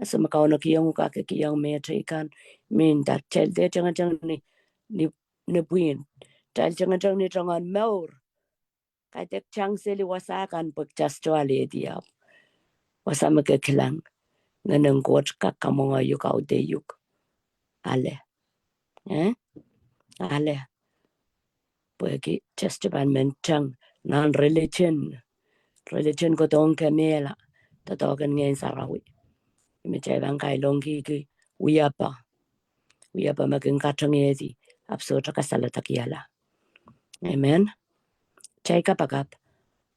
Ese me Kauno kihong uhk, ke kihong mehteikan. Mie nda, kitail dehr tengeteng ni, ni, ni pwihn. Kitail tengeteng ni tongohn mour. Kaidehk tang seli wasa kan pwe kitail sohte alehdi ahpw wasa me ke kilang, Ngehnen Koht kak kamwenge uhk, aude uhk. Ale. Eh? Ale. Pwehki kitail sohte pahn men tang nan religion. Religion kohdohng kemehla doadoahk en Ngehn Sarawi. Me kitail pahn kailongki ki wiapa. Wiapa me kin katengehdi, ahpw sohte kasaladakihala. Amen. Kitail kapakap,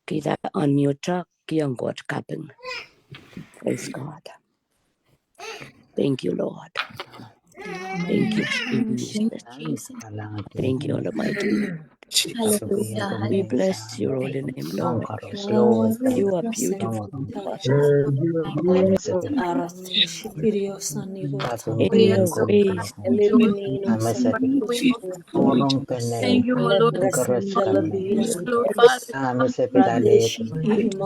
kitail unmute, kihong Koht kaping. Praise God. Thank you, Lord. Thank you, Jesus. Thank you, Almighty. Hallelujah. We bless your holy name, Lord. You are beautiful. Thank you, O Lord.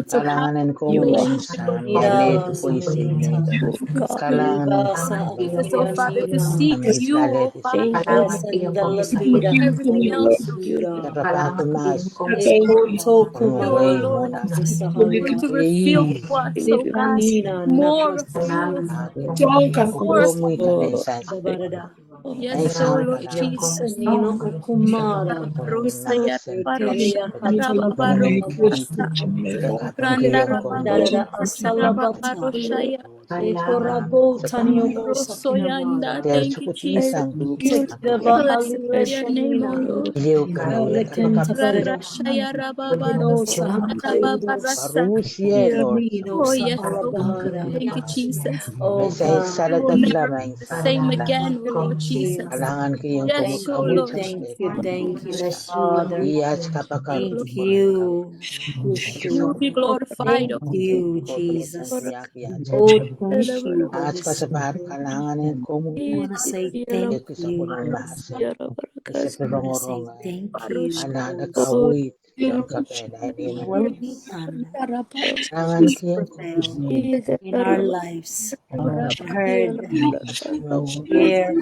Kalahngan en Koht, kalahngan en Koht, kalahngan en Koht, Yes, oh Lord Jesus. Thank you, Jesus. Blessed be your name, oh Lord. Oh, yes, oh God. Thank you, Jesus. Oh, God. We'll never be the same again, oh Lord Jesus. Yes, oh Lord. Thank you, thank you, Father. Thank you. You be glorified, oh Lord. Thank you, Jesus. Oh, thank you, Holy Spirit. We want to say thank you. We want to say thank you. Your will be done. Let your purpose prevail in our lives, heard here,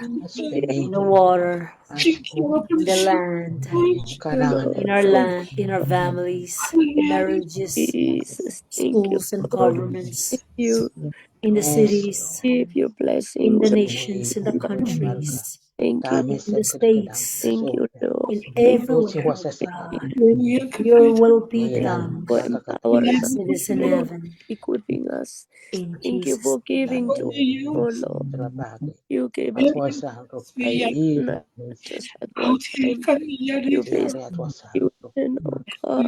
in the water, in the land, in our land, in our families, marriages, schools and governments, in the cities, in the nations, in the countries, in the states, in everywhere, God. Your will be done as it is in heaven. In Jesus' name. Thank you for giving to us, oh Lord. You gave it not just at one time. You blessed you, oh God.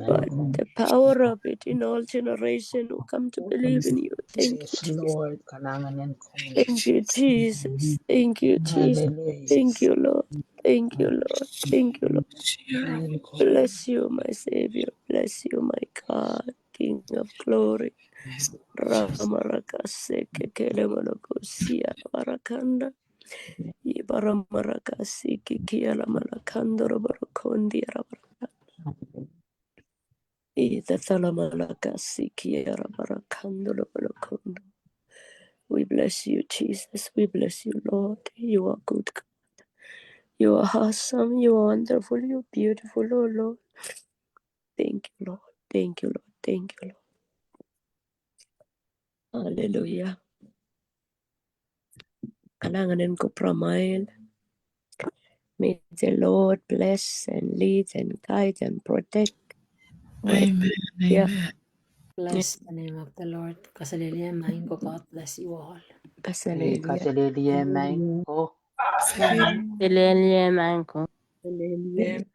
But the power of it in all generation who come to believe in you. Thank you, Jesus. Thank you, Jesus. Thank you, Jesus. Thank you, Lord. Thank you, Lord. Thank you, Lord. Bless you, my Savior. Bless you, my God, King of glory. Ramarakaseke kele molokosia barakanda. Ibaramarakasiki kiala malakando rabarakanda. Itatalamalakasiki arabarakando rabarakondo. We bless you, Jesus. We bless you, Lord. You are good God. You are awesome. You are wonderful. You are beautiful, oh Lord. Thank you, Lord. Thank you, Lord. Thank you, Lord. Hallelujah. Kalahngan en kupwuramail. May the Lord bless and lead and guide and protect. Amen. Amen. Bless the name of the Lord. Kaselehlie maing ko, God bless you all. Kaselehlie. Kaselehlie maing ko. Kaselehlie maing ko. Kaselehlie.